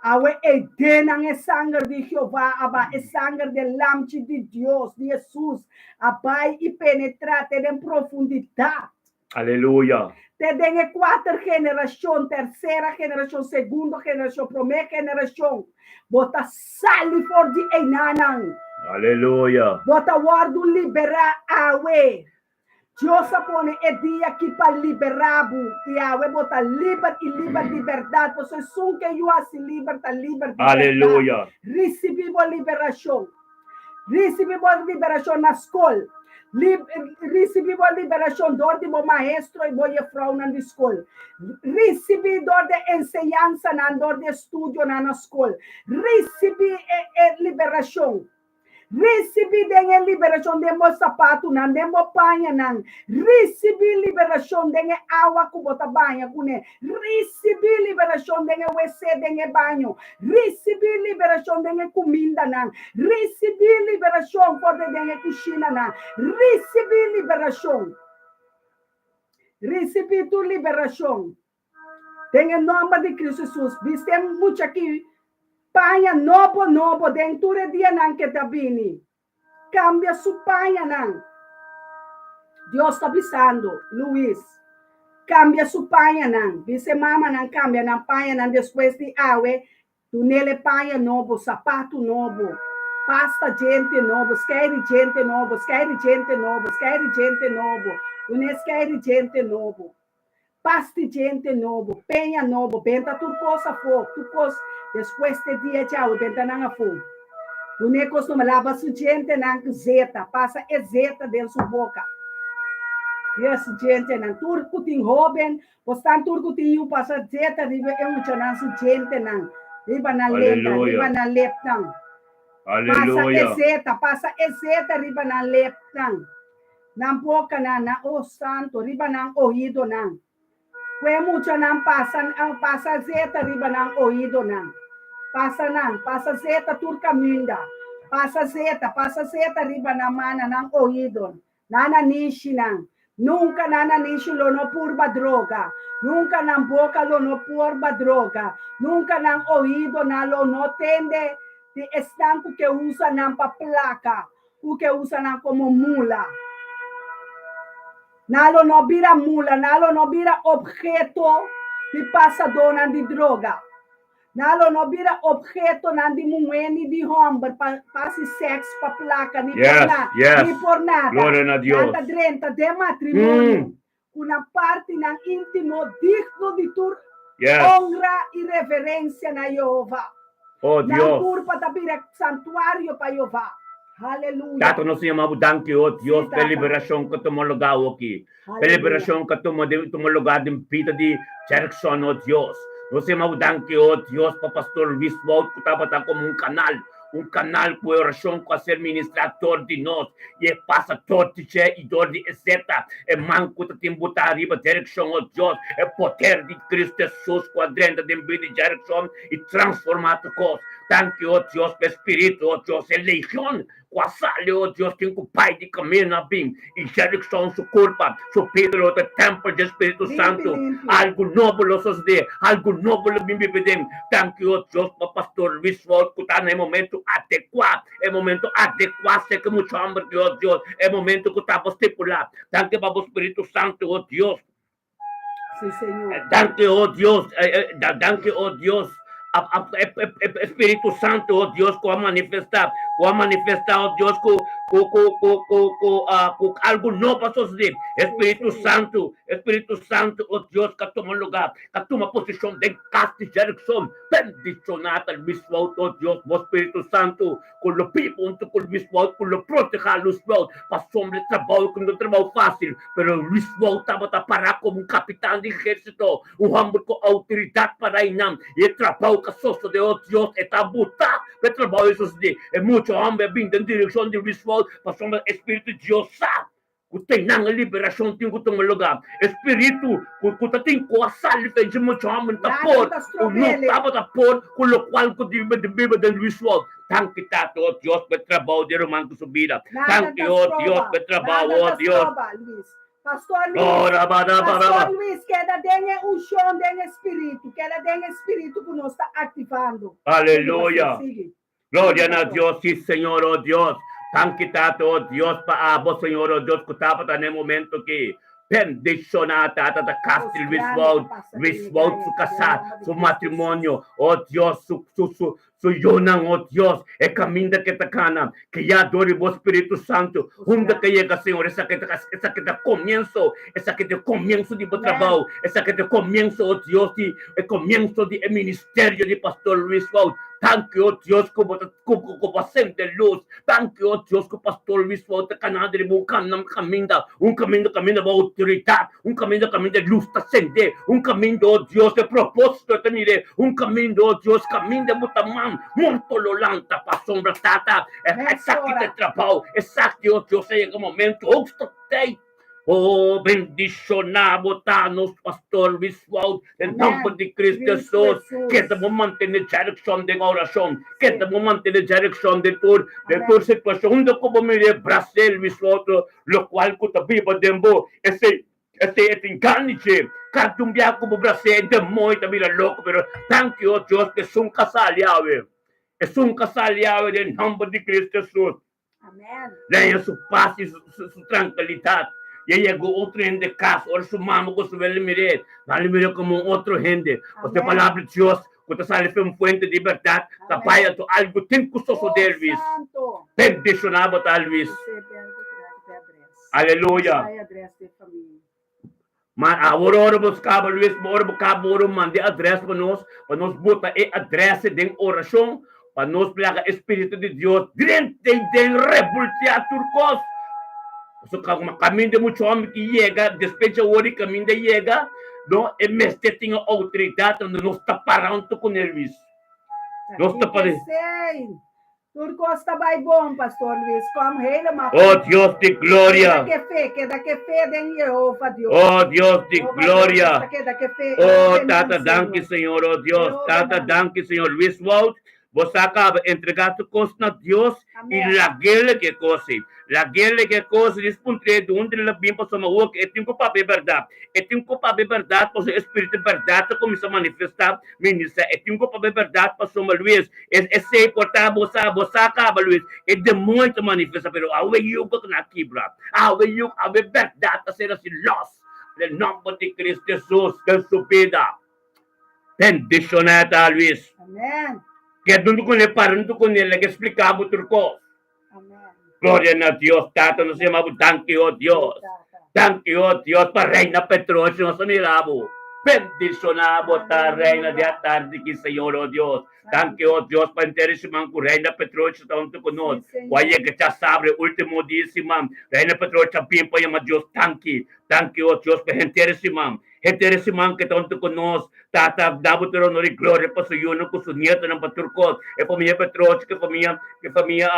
Speaker 2: Awe ei denan e sanger di Jehová a bai, e sanger di e Lamchi di Dios, di Hesus, a bai i penetrá te den profundidat.
Speaker 1: Aleluya!
Speaker 2: Te den e kuater generashon, tersera generashon, segundo generashon, promé generashon, bo ta sali for di einanan.
Speaker 1: Aleluya!
Speaker 2: Bo ta wòrdu liberá awe. Dios a pone e dia aki pa liberá bo, i awe bo ta liber i liber di bèrdat, pasobra esun ke yu hasi liber ta liber di bèrdat.
Speaker 1: Aleluya!
Speaker 2: Risibí bo liberashon. Risibí bo liberashon na skol. Risibí bo liberashon dor di bo maestro i bo jefrounan di skol. Risibí dor di e enseñansanan, dor di e studionan na skol. Risibí e e liberashon. Risibí den e liberashon den bo sapatunan, den bo pañanan. Risibí liberashon den e awa ku bo ta baña kuné. Risibí liberashon den e wc, den e baño. Risibí liberashon den e kumindanan. Risibí liberashon for di den e kushinanan. Risibí liberashon. Risibí tur liberashon. Den e nòmber di Kristu Hesus. Bisti e mucha aki paña nobo nobo den tur e dianan ke ta bini. Kambia su pañanan. Dios ta bisando Luis, kambia su pañanan. Bisa e mamanan kambia nan pañanan despues di awe. Dunel e paña nobo, sapatu nobo, pasta djente nobo, skeiri djente nobo, skeiri djente nobo, skeiri djente nobo. Dunel skeiri djente nobo. Pasti djente nobo, peña nobo, benta tur kos afó, tur kos despues te dia djawe, benta nan afó. Dun'é kos nobo, laba su djentenan ku zeta, pasa e zeta den su boka. Yes, djentenan, tur ku tin hóben, bosnan tur ku tin yu, pasa zeta riba e muchanan su djentenan, riba nan lenga, riba nan lepnan. Pasa e zeta, pasa e zeta riba nan lepnan. Nan bokanan, nan oh santo, riba nan oídonan. Ku e muchanan pasa, pasa zeta riba nan oídonan. Pasa nan, pasa zeta tur kaminda. Pasa zeta, pasa zeta riba nan mana, nan oídon, nan nanishinan. Nunka nan nanishi lo no purba droga. Nunka nan boka lo no purba droga. Nunka nan oídonan lo no tende di esnan ku ke usa nan pa plaka. Ku ke usa nan komo mula. Nan lo no bira mula, nan lo no bira opheto di pasadónan di droga. Nan lo no bira ophetonan di muhé ni di hòmber pa hasi sèks pa plaka ni por na, ni por nada. Nan ta drenta den matrimonio ku nan partinan íntimo digno di tur onra i reverensia na Yehova. Nan kurpa ta bira santuario pa Yehova. Haleluya.
Speaker 1: Tata nos yama bo danki o Dios
Speaker 2: Sí,
Speaker 1: p'e
Speaker 2: Tata.
Speaker 1: liberashon ku tuma lugá awoki. P'e
Speaker 2: Haleluya.
Speaker 1: liberashon ku tuma den tuma lugá den bida di Jerkson o Dios. Nos yama bo danki o Dios pa Pastor Luis Wout ku tabata komo un kanal, un kanal ku e orashon ku a ser ministrá dor di nos i e pasa dor di dje i dor di e seta e man ku ta tin botá riba Jerkson o Dios, e poder di Cristo Jesus ku a drenta den bida di Jerkson i transformá tur kos. Danki, o Dios, pa e Spiritu, o Dios, e legion ku a sali, o Dios, tin ku bai di kamindu a bin i Jerickson su kurpa, su bida lo ta tèmpel dje Spiritu
Speaker 2: Limpi,
Speaker 1: Santu.
Speaker 2: limpi.
Speaker 1: Algu nobo lo sosodé, algu nobo lo bin biba den. Danki, o Dios, pa Pastor Luis Wout ku ta na e momentu adekuá, e momentu adekuá seke mucha hòmber di, o Dios, e momentu ku ta bo stipulá. Danki pa bo Spiritu Santu, o Dios.
Speaker 2: Sí, Señor.
Speaker 1: Danki, oh Dios, danki, oh Dios, Espíritu Santo, oh Dios, ku a manifestá, ku a manifestá, oh Dios, ku, ku, ku, ku, ku, ku, ku algu nobo a sosodé. Espíritu Santo, Espíritu Santo, oh Dios, ka tuma lugá, ka tuma posishon den kas di Jerickson. Bendishoná ta Luis Wout, oh Dios, bo Spiritu Santo, ku lo biba huntu ku Luis Wout, ku lo protehá Luis Wout, pasobra e trabou ku no ta trabou fásil, pero Luis Wout tabata pará komo un kapitan di ehérsito, un hòmber ku outoridat pa reinan, i e trabou ku a sosodé, oh Dios, e ta butá pa e trabou ei sosodé. E mucha hòmber a bini den direkshon di Luis Wout, pasobra e Spiritu di Dios sa Ku ten nan e liberashon tin ku tuma lugá. E spiritu ku ku ta tin ku a sali fen dje mucha hòmber ta
Speaker 2: Nada
Speaker 1: por
Speaker 2: ta
Speaker 1: ku no
Speaker 2: strob'el.
Speaker 1: tabata por ku lokual ku di di biba den Luis Wout. Danki Tata, o Dios, pa e trabou di e ruman ku su bida.
Speaker 2: Nada
Speaker 1: Danki,
Speaker 2: ta
Speaker 1: o Dios,
Speaker 2: stroba.
Speaker 1: pa e trabou,
Speaker 2: Nada
Speaker 1: o
Speaker 2: ta
Speaker 1: Dios.
Speaker 2: stroba, Luis. Pastor Luis,
Speaker 1: Ora ba da ba da ba.
Speaker 2: Pastor Luis, keda den e unshon, den e spiritu. Keda den e spiritu ku nos ta aktivando. Sigui, pastor,
Speaker 1: Aleluya.
Speaker 2: sigui.
Speaker 1: Gloria na Dios, sí Señor, oh Dios. Danki Tata, oh Dios, pa abo, Señor, oh Dios, ku tabata na e momento aki. Bendishoná Tata ta kas di Luis Wout, Luis Wout su kasá, su matrimonio, oh Dios, su, su, su, su yunan, oh Dios, e kaminda ke ta kana, guiá dor di bo Spiritu Santu, unda ke yega, Señor, esaki ta, esaki ta komienso, esaki ta e komienso di bo trabou, esaki ta e komienso, oh Dios, di e komienso di e ministerio di Pastor Luis Wout. Danki, o Dios, ku bo ta ku ku bo a sende lus. Danki, o Dios, ku Pastor Luis Wout ta kanando riba un kaminda kaminda, un kaminda kaminda bo outoridat, un kaminda kaminda lus ta sende, un kaminda, o Dios, e propósito ta mir'é, un kaminda, o Dios, kaminda bo ta man, morto lo lanta pasobra Tata, esaki ta e trabou, esaki, o Dios, a yega momento, hoogste tijd. Oh, bendishoná bo ta nos Pastor Luis Wout, den nomber di Cristo Jesus. Keda bo mantene direccion den oracion. Keda bo mantene direccion den tur, den tur situacion. Unda cu bo mira e bras'é Luis Wout, locual cu ta biba den bo, esey, esey e tin gana dje. Cada un bia cu bo bras'é, e demoño ta bira loco, pero danki, oh Dios, cu esun ka sali awe. Esun ka sali awe den nomber di Cristo Jesus.
Speaker 2: Amen.
Speaker 1: Leña su pas i su trankilidat. I a yega otro hende kas, ora su mama ku su wele mir'é, nan lo mir'é komo un otro hende. Pasobra e palabra di Dios ku ta sali for un fuente di bèrdat ta bai anto algu tin ku sosodé, Luis. Bendishoná bo ta, Luis. Aleluya. Ma awor ora bo skaba Luis, ora bo kaba ora bo manda e adrès pa nos, pa nos bota e adrès den orashon, pa nos laga e Spiritu di Dios drenta i den rebultiá tur kos. Pasobra kaminda e mucha hòmber ki yega, despues dje ora di kaminda yega, no, e mester tin e outoridat, nos ta para huntu kuné, Luis. Nos ta para.
Speaker 2: Tur cos ta bay bon, Pastor Luis. Kom helemaal
Speaker 1: Oh
Speaker 2: goed.
Speaker 1: Dios di gloria.
Speaker 2: Keda ke fe, keda ke fe den Jehova Dios.
Speaker 1: Oh Dios di
Speaker 2: Jehova
Speaker 1: gloria.
Speaker 2: Dios, keda ke fe.
Speaker 1: Oh
Speaker 2: Amen,
Speaker 1: Tata danki
Speaker 2: Señor.
Speaker 1: Señor, oh Dios.
Speaker 2: Jehova
Speaker 1: Tata
Speaker 2: nan.
Speaker 1: danki Señor. Luis Wout, bo sa caba entrega tur cos na Dios y
Speaker 2: Amen.
Speaker 1: lagele ke cos ei. Lagele ke cos ei. Puntr'é di unda el a bin pasobra awor e tin cu papia e berdad. E tin cu papia e berdad pasobra e spiritu di berdad ta cuminsa manifesta. Ministra, e tin cu papia e berdad pasobra Luis, Es esey por ta bo sa, bo sa caba Luis, e demoño ta manifesta pero awe yugo ta na kibra, awe yugo, awe berdad ta ser haci los den nomber di Cristo Jesus den su bida. Bendiciona ta Luis.
Speaker 2: Amen.
Speaker 1: Keda hunto con el, para hunto con el, laga explica bo tur cos.
Speaker 2: Amen.
Speaker 1: Gloria na Dios, Tata nos yama bo danki, oh Dios.
Speaker 2: Tata.
Speaker 1: Danki, oh Dios, pa Reina Petrochi nos a mira bo. Bendishoná bo ta Reina di atardi ki Señor o Dios. Danki o Dios pa henter e siman ku Reina Petrocha ta huntu ku nos. Ku a yega djasabra e ultimo dia di siman. Reina Petrocha a bin pa yama Dios danki. Danki o Dios pa henter e siman. Henter e siman ku e ta huntu ku nos. Tata, da bo tur honor i gloria pa su yunan ku su nietonan pa tur kos. E famia Petrocha ku e famia ku e famia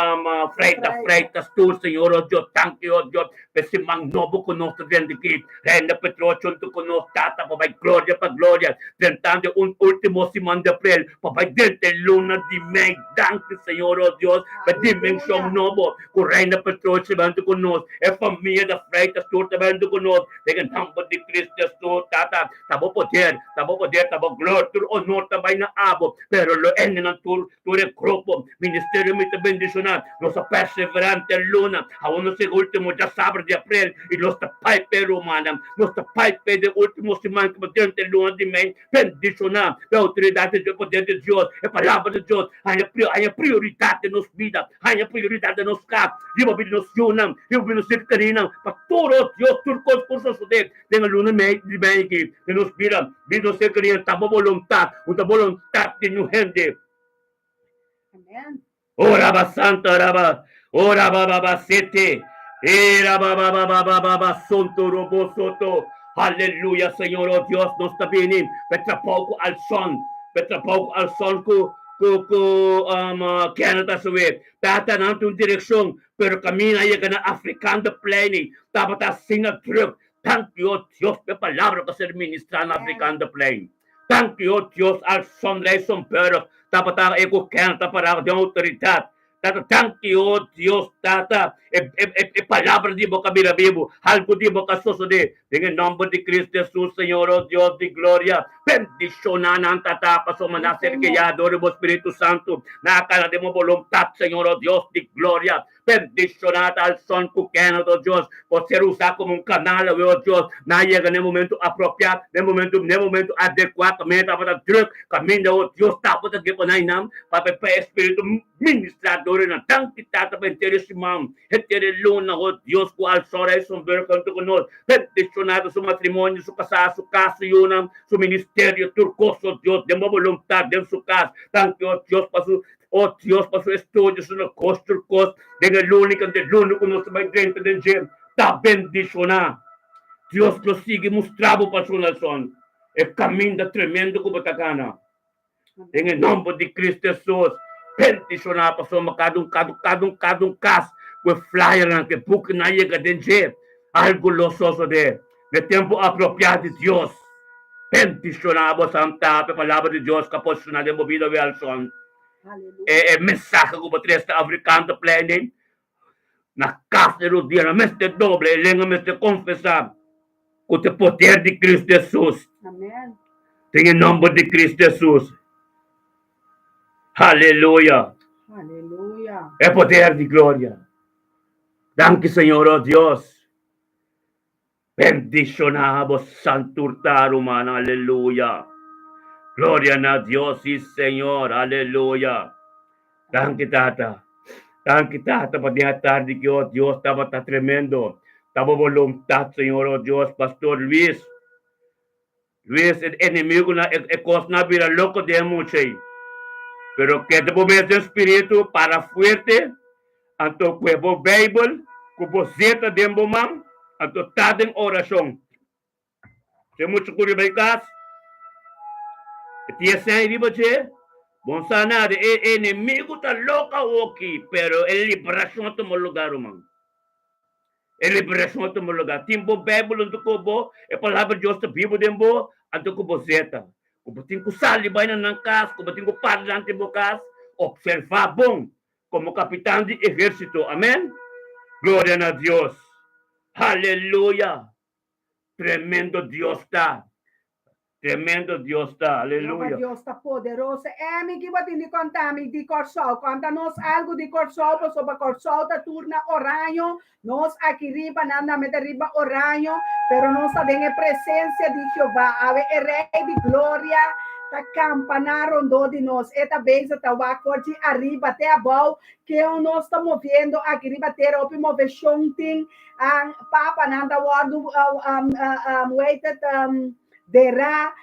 Speaker 1: Freitas Freitas tur Señor o Dios. Danki o Dios. P'e siman nobo ku nos ta drenta aki, Reina Petrocha huntu ku nos Tata pa bai gloria pa gloria, drentando e un ultimo siman di aprel pa bai drenta e luna di mei. Danki Señor o Dios p'e dimenshon nobo ku Reina Petrocha ta bai huntu ku nos, e famia da Freitas tur ta bai huntu ku nos den e nomber di Cristo Jesus. Tata, ta bo poder, ta bo poder, ta bo gloria, tur honor ta bai na abo, pero lo hendenan tur Tur e grupo ministerio mi ta bendiciona. Nos a perseverante luna. Awor nos yega ultimo djasabra di aprel y nos ta pai p'e rumannan. Nos ta pai p'e den ultimo siman ku drenta e luna di mei. Bendiciona p'e autoridad di e poder di Dios, e palabra di Dios haña haña prioridad den nos bida, haña prioridad den nos kas, riba bida di nos yunan, riba bida di nos ser kerinan, pa tur oh Dios tur kos por sosode den e luna di mei aki den nos bida, bida di nos ser kerinan. Ta bo boluntad, un ta boluntad di niun hende.
Speaker 2: Amen.
Speaker 1: Ora ba santa raba, ora ba ba ba sete, era ba ba ba ba ba ba ba sonto robo soto. Aleluya, Señor, oh Dios, nos ta bini pe trabou ku Alson, pe trabou ku Alson ku ku ku um, Kenneth a subi. Tata nan tin un direkshon, pero kaminda a yega na Afrikaanderplein tabata asina druk. Danki, oh Dios, p'e palabra ku a ser ministrá na Afrikaanderplein. Danki, o Dios, al Sonrijsonburg tabata e ku ken ta pará den outoridat. Tata, danki, o Dios, Tata, e, e, e, e palabra di bo ka bira bibu, algu di bo ka sosodé. Den e nòmber di Cristo Jesus, Señor, o Dios di gloria, bendishoná nan, Tata, pasobra nan a ser guiá dor di bo Spiritu Santu. Nan a kana den bo boluntat, Señor, o Dios di gloria. Bendishoná ta al son ku Kenneth, o Dios, por ser usá komo un kanal awe, o Dios. Nan a yega na e momentu apropiá, na e momentu, na e momentu adekuá, kaminda tabata drùk, kaminda, o Dios, tabata ke pa nan i nan, pa pa e Spiritu ministrá dor di nan. Danki, Tata, pa henter e siman, henter e luna, o Dios, ku al son Rijssenburg huntu ku nos. Bendishoná ta su matrimonio, su kasá, su kas, su yunan, su ministerio, tur kos, o Dios, den bo boluntat, den su kas. Danki, o Dios, pa su O Dios, pa su estudio, su negos, tur kos den e luna i kende luna ku nos ta bai drenta den dje ta bendishoná. Dios lo sigui mustra bo pasion Nelson e kaminda tremendo ku bo ta gana. Den e nomber di Cristo Jesus, bendishoná pasobra kada un kada kada un kada un kas ku e flyernan ku e bukinan a yega den dje, algu lo sosodé na e tempu apropiá di Dios. Bendishoná bo santa pa e palabra di Dios ka por suna den bo bida Welson. E e mensahe ku bo tres ta afrikano ta pleni na kas di rudia nan mester doble e lenga mester konfesá ku ta e poder di Cristo Hesus.
Speaker 2: Amen.
Speaker 1: Den e nomber di Cristo Hesus. Aleluya.
Speaker 2: Aleluya.
Speaker 1: E poder di gloria. Danki Señor oh Dios. Bendiciona bo santurta rumannan aleluya gloria na Dios y Señor aleluya danki tata danki tata pa den atardi ki oh Dios tabata tremendo ta bo voluntad Señor oh Dios pastor Luis Luis e enemigonan e cosnan a bira loco den e mucha ey pero keda bo mes den spiritu para fuerte anto cu e bo bijbel cu bo zeta den bo man anto ta den oracion si e mucha cu riba e cas e tin e seña riba dje bon sa nada e enemigo ta loco awoki pero e liberacion a tuma lugar ruman. E liberashon a tuma lugá. Tin bo Beibel huntu ku bo, e Palabra di Dios ta bibu den bo, anto ku bo zeta. Ku bo tin ku sali bai na nan kas, ku bo tin ku para dilanti bo kas, opservá bon komo kapitan di ehérsito. Amèn. Gloria na Dios. Aleluya. Tremendo Dios ta. Tremendo Dios ta.
Speaker 2: Aleluya. Dios ta poderoso. Emi, ki bo tin di konta mi di Kòrsou? Konta nos algu di Kòrsou, pasobra Kòrsou ta tur na oraño. Nos aki riba, nan tambe ta riba oraño, pero nos ta den e presensia di Jehová. Awe e Rei di Gloria ta kampaná rondó di nos. E ta bezig ta wak for dji ariba te abou. Ken nos ta moviendo aki riba tera? Hopi moveshon tin. An papanan ta wòrdu, hoe heet het, Derá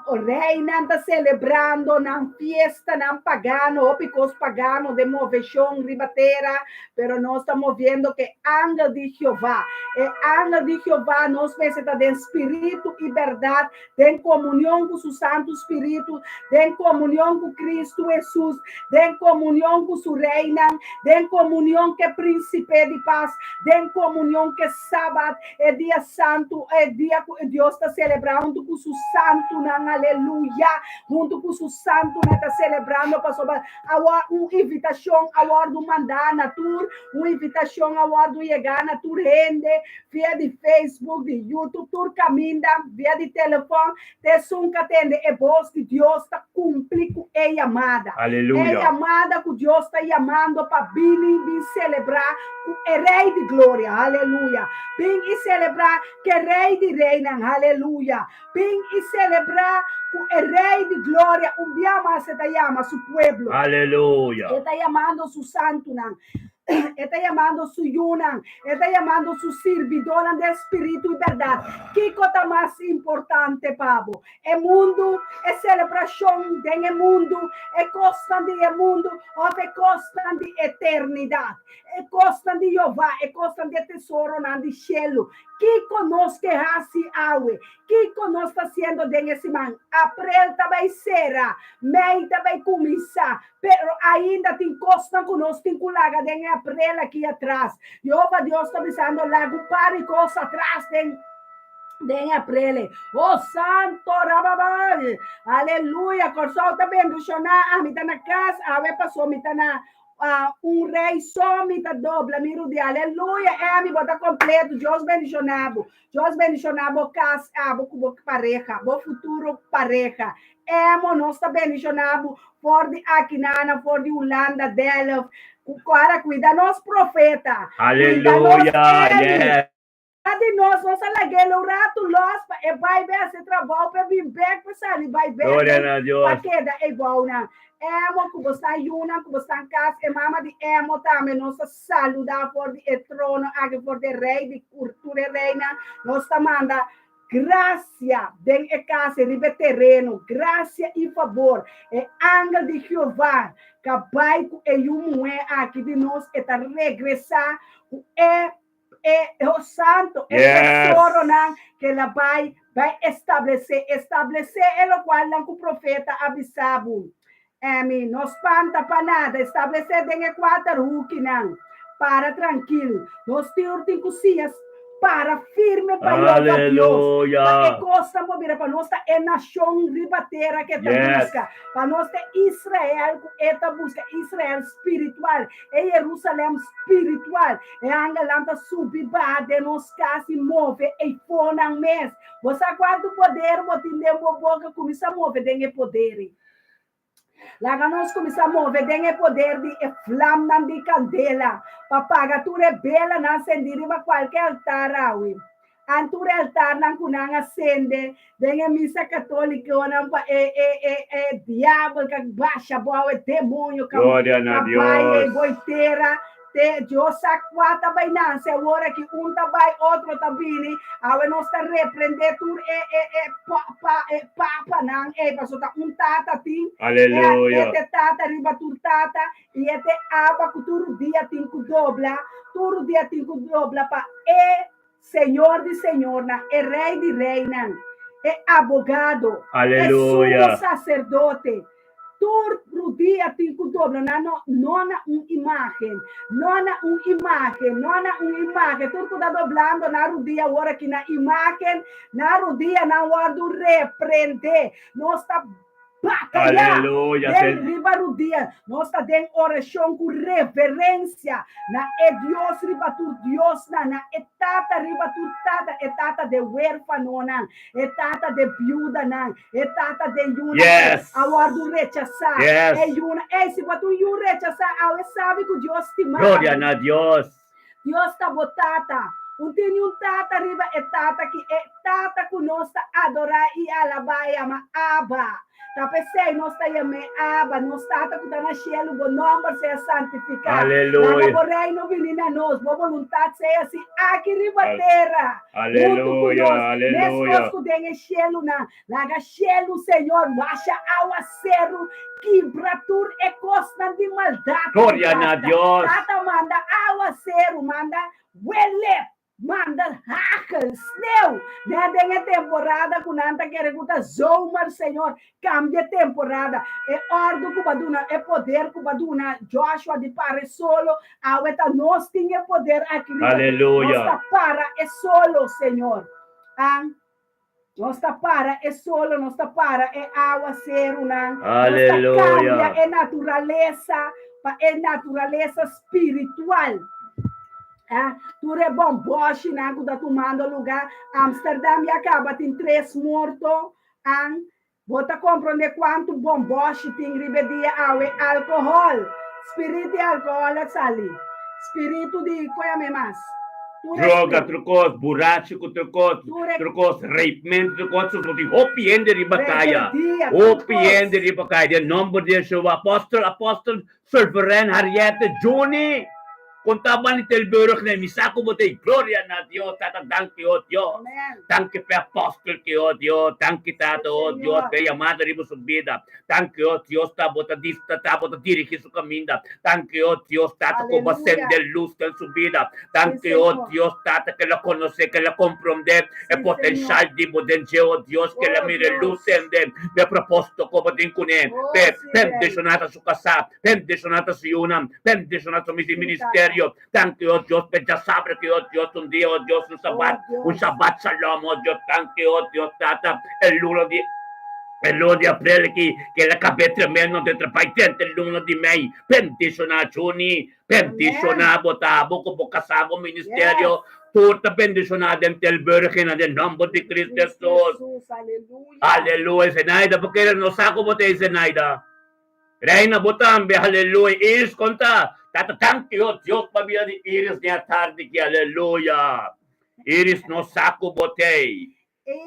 Speaker 2: reinan ta selebrando nan fiestanan pagano, hopi kos pagano den moveshon riba tera, pero nos ta moviendo ku e angel di Jehová. E angel di Jehová, nos mester ta den spiritu i bèrdat, den komunion ku su santu spiritu, den komunion ku Kristu Hesus, den komunion ku su reinan, den komunion ku e Prínsipe di Pas, den komunion ku e Sabat, E dia santu, e dia ku Dios ta selebrá huntu ku su santunan, aleluya, huntu ku su santunan ta selebrando pasobra awor un invitashon a wòrdu mandá na tur, un invitashon a wòrdu yegá na tur hende via di Facebook, di YouTube, tur kaminda, via di telefòn, T'esun ka tende e bos di Dios ta kumpli ku e yamada.
Speaker 1: Aleluya.
Speaker 2: E yamada ku Dios ta yamando pa bini bin selebrá ku e Rei di Gloria. Aleluya. Bin i selebrá ku e Rei di Reinan. Aleluya. Bin i selebrá ku e Rei di Gloria. Un bia mas e ta yama su pueblo.
Speaker 1: Aleluya.
Speaker 2: E ta yamando su santunan. E ta yamando su yunan, e ta yamando su sirbidónan den spiritu i bèrdat. Kiko ta mas importante pa bo? E mundu, e selebrashon den e mundu, e kosnan di e mundu òf e kosnan di eternidat? E kosnan di Jehová, e kosnan di e tesoronan di shelu. Kiko nos ke hasi awe? Kiko nos ta hasiendo den e siman? Aprel ta bai sera, mei ta bai kuminsá. Pero ainda tin kosnan ku nos tin ku laga den e aprel aki atras. Jehova Dios ta bisando, Laga un par di kos atras den den e aprel ei. Oh, santo rababal! Aleluya! Kòrsou ta bendishoná. Ami ta na kas awe pasó mi ta na un rei so mi ta dobla mi rudia. Aleluya! Emi, bo ta kompleto. Dios bendishoná bo. Dios bendishoná bo kas, abo ku bo pareha, bo futuro pareha. Emo, nos ta bendishoná bo for di akinana, for di Hulanda, Delft. Ku ora kuida nos profeta. Kuida nos
Speaker 1: Aleluya,
Speaker 2: Eli.
Speaker 1: yes.
Speaker 2: Di nos, nos a lag'é un ratu los pa e bai bai hasi trabou, pa e bin bèk, pa e sali bai bèk
Speaker 1: Gloria
Speaker 2: den
Speaker 1: na
Speaker 2: pa
Speaker 1: Dios.
Speaker 2: keda eibounan. Emo, ku bo sta yunan, ku bo sta kas, e mama di Emo tambe nos ta saludá for di e trono aki, for di e rei di tur e reinan. Nos ta manda grasia den e kas i riba e tereno, grasia i fabor. E angel di Jehová ka bai ku e yu muhé aki di nos, e ta regresá ku e e oh santo, e tesoronan ke la bai bai establesé, establesé e lokualnan ku profeta a bisa bo. Emi, no spanta pa nada, establesé den e kuater hukinan. Para trankil. Nos tur tin ku siña para firme pa Jehová Dios. Pa e kosnan por bira pa nos ta e nashon riba tera ku e ta buska. Pa nos ta Israel ku e ta buska, Israel spiritual, e Jerusalèm spiritual. E angelnan ta subi baha den nos kas i move eifonan mes. Bo sa kuantu poder bo tin den bo boka? Kuminsá move den e poder ei. Laga nos kuminsá move den e poder di e flamnan di kandela pa paga tur e belanan sendí riba kualke altar awe. An tur e altarnan ku nan a sende den e misa katólikonan pa e e e e diabel ka basha abou, e demonio ka
Speaker 1: Gloria na
Speaker 2: ka bai e
Speaker 1: Dios.
Speaker 2: boi tera. Te Dios sa kua ta bai nanse awor aki, un ta bai, otro ta bini. Awe nos ta reprende tur e e e pa pa e papanan ei, pasobra ta un tata tin, e
Speaker 1: Aleluya.
Speaker 2: e te tata riba tur tata, i e te aba ku tur dia tin ku dobla, tur dia tin ku dobla pa e Señor di señornan, e Rey di reynan, e abogado, e sumo
Speaker 1: Aleluya.
Speaker 2: sacerdote. Tur rudia tin cu dobla na no, no na un imagen, no na un imagen, no na un imagen. Tur cu ta doblando na rudia awor aki na imagen, na rudia nan wordo reprende. Nos ta Batayá
Speaker 1: Aleluya.
Speaker 2: den riba rudia. Nos ta den orashon ku reverensia na e Dios riba tur diosnan, na e Tata riba tur tata, e Tata de wérfanonan, e Tata de biudanan, e Tata de yunan ku a wòrdu rechasá. E yunan, ey, si bo ta un yu rechasá, awe sabi ku Dios stima
Speaker 1: Gloria
Speaker 2: bo.
Speaker 1: na Dios.
Speaker 2: Dios ta bo Tata. Un tin un tata riba e tata ki e tata ku nos ta adorá i alabá yama Abba. Ta p'esei nos ta yam'é Abba, nos Tata ku ta na shelu, bo nòmber sea santifiká. Laga bo Reino bini na nos, bo boluntat sea hasi aki riba tera, huntu ku nos, meskos ku den e shelunan. Laga shelu, Señor, washa awaseru, kibra tur e kosnan di maldat ku
Speaker 1: Gloria na Dios.
Speaker 2: Tata manda awaseru, manda welep. Manda hagel, sneu, den den e temporada ku nan ta kere ku ta zomer, Señor, kambia e temporada. E òrdu ku bo a duna, e poder ku bo a duna Joshua di para e solo, awe ta nos tin e poder aki riba.
Speaker 1: Aleluya.
Speaker 2: Nos ta para e solo, Señor. An. Nos ta para e solo, nos ta para e awaserunan. Nos ta kambia e naturalesa pa e naturalesa spiritual. Tur e bòmbòshinan ku ta tumando lugá. Amsterdam ya kaba tin tres morto. An, bo ta komprondé kuantu bòmbòshi tin riba e dia awe? Alkohòl, spiritu di alkohòl a sali. Spiritu di, koe a mi mas?
Speaker 1: Droga tur kos, burachi ku tur kos, tur kos, rapementu tur kos, tur tin hopi hende riba kaya, hopi hende riba kaya den nomber di Yeshua. Apostel, apostel Sulveren, Harriette, Juni, kon ta ban di Tilburg ne, mi sa ku bo ta ei, gloria na Dios, Tata danki o Dios, danki p'e apostel ki o Dios, danki Tata o Dios p'e yamada riba su bida. Danki, o Dios, ta bo ta dista, ta bo ta dirigi su caminda. Danki, o Dios, Tata, cu bo a sende luz den su bida. Danki, o Dios, Tata, cu el a conoce, cu el a comprende e potencial di bo den dje, o Dios, cu el a mira e luz sende den e proposito cu bo tin cune. P'e bendiciona ta su casá, bendiciona ta su yunan, bendiciona su ministerio. Danki, o Dios, p'e djasabra ki, o Dios, un dia, o Dios, un sabat, un Shabat Shalom, o Dios, danki, o Dios, Tata, e luna di, e luna di aprel ki, ki el a kab'é tremendo den trabai drenta e luna di mei. Bendishoná Juni, bendishoná bo ta abo ku bo kasá, bo ministerio, tur ta bendishoná den Tilburg i na den nòmber di Cristo Jesus. Aleluya. Zenaida, bo kere nos sa ku bo ta ei, Zenaida? Reina bo tambe, aleluya. Iris kon ta? Tata danki oh Dios pabia di Iris den a tardi ki, aleluya. Iris no sa ku bo tei.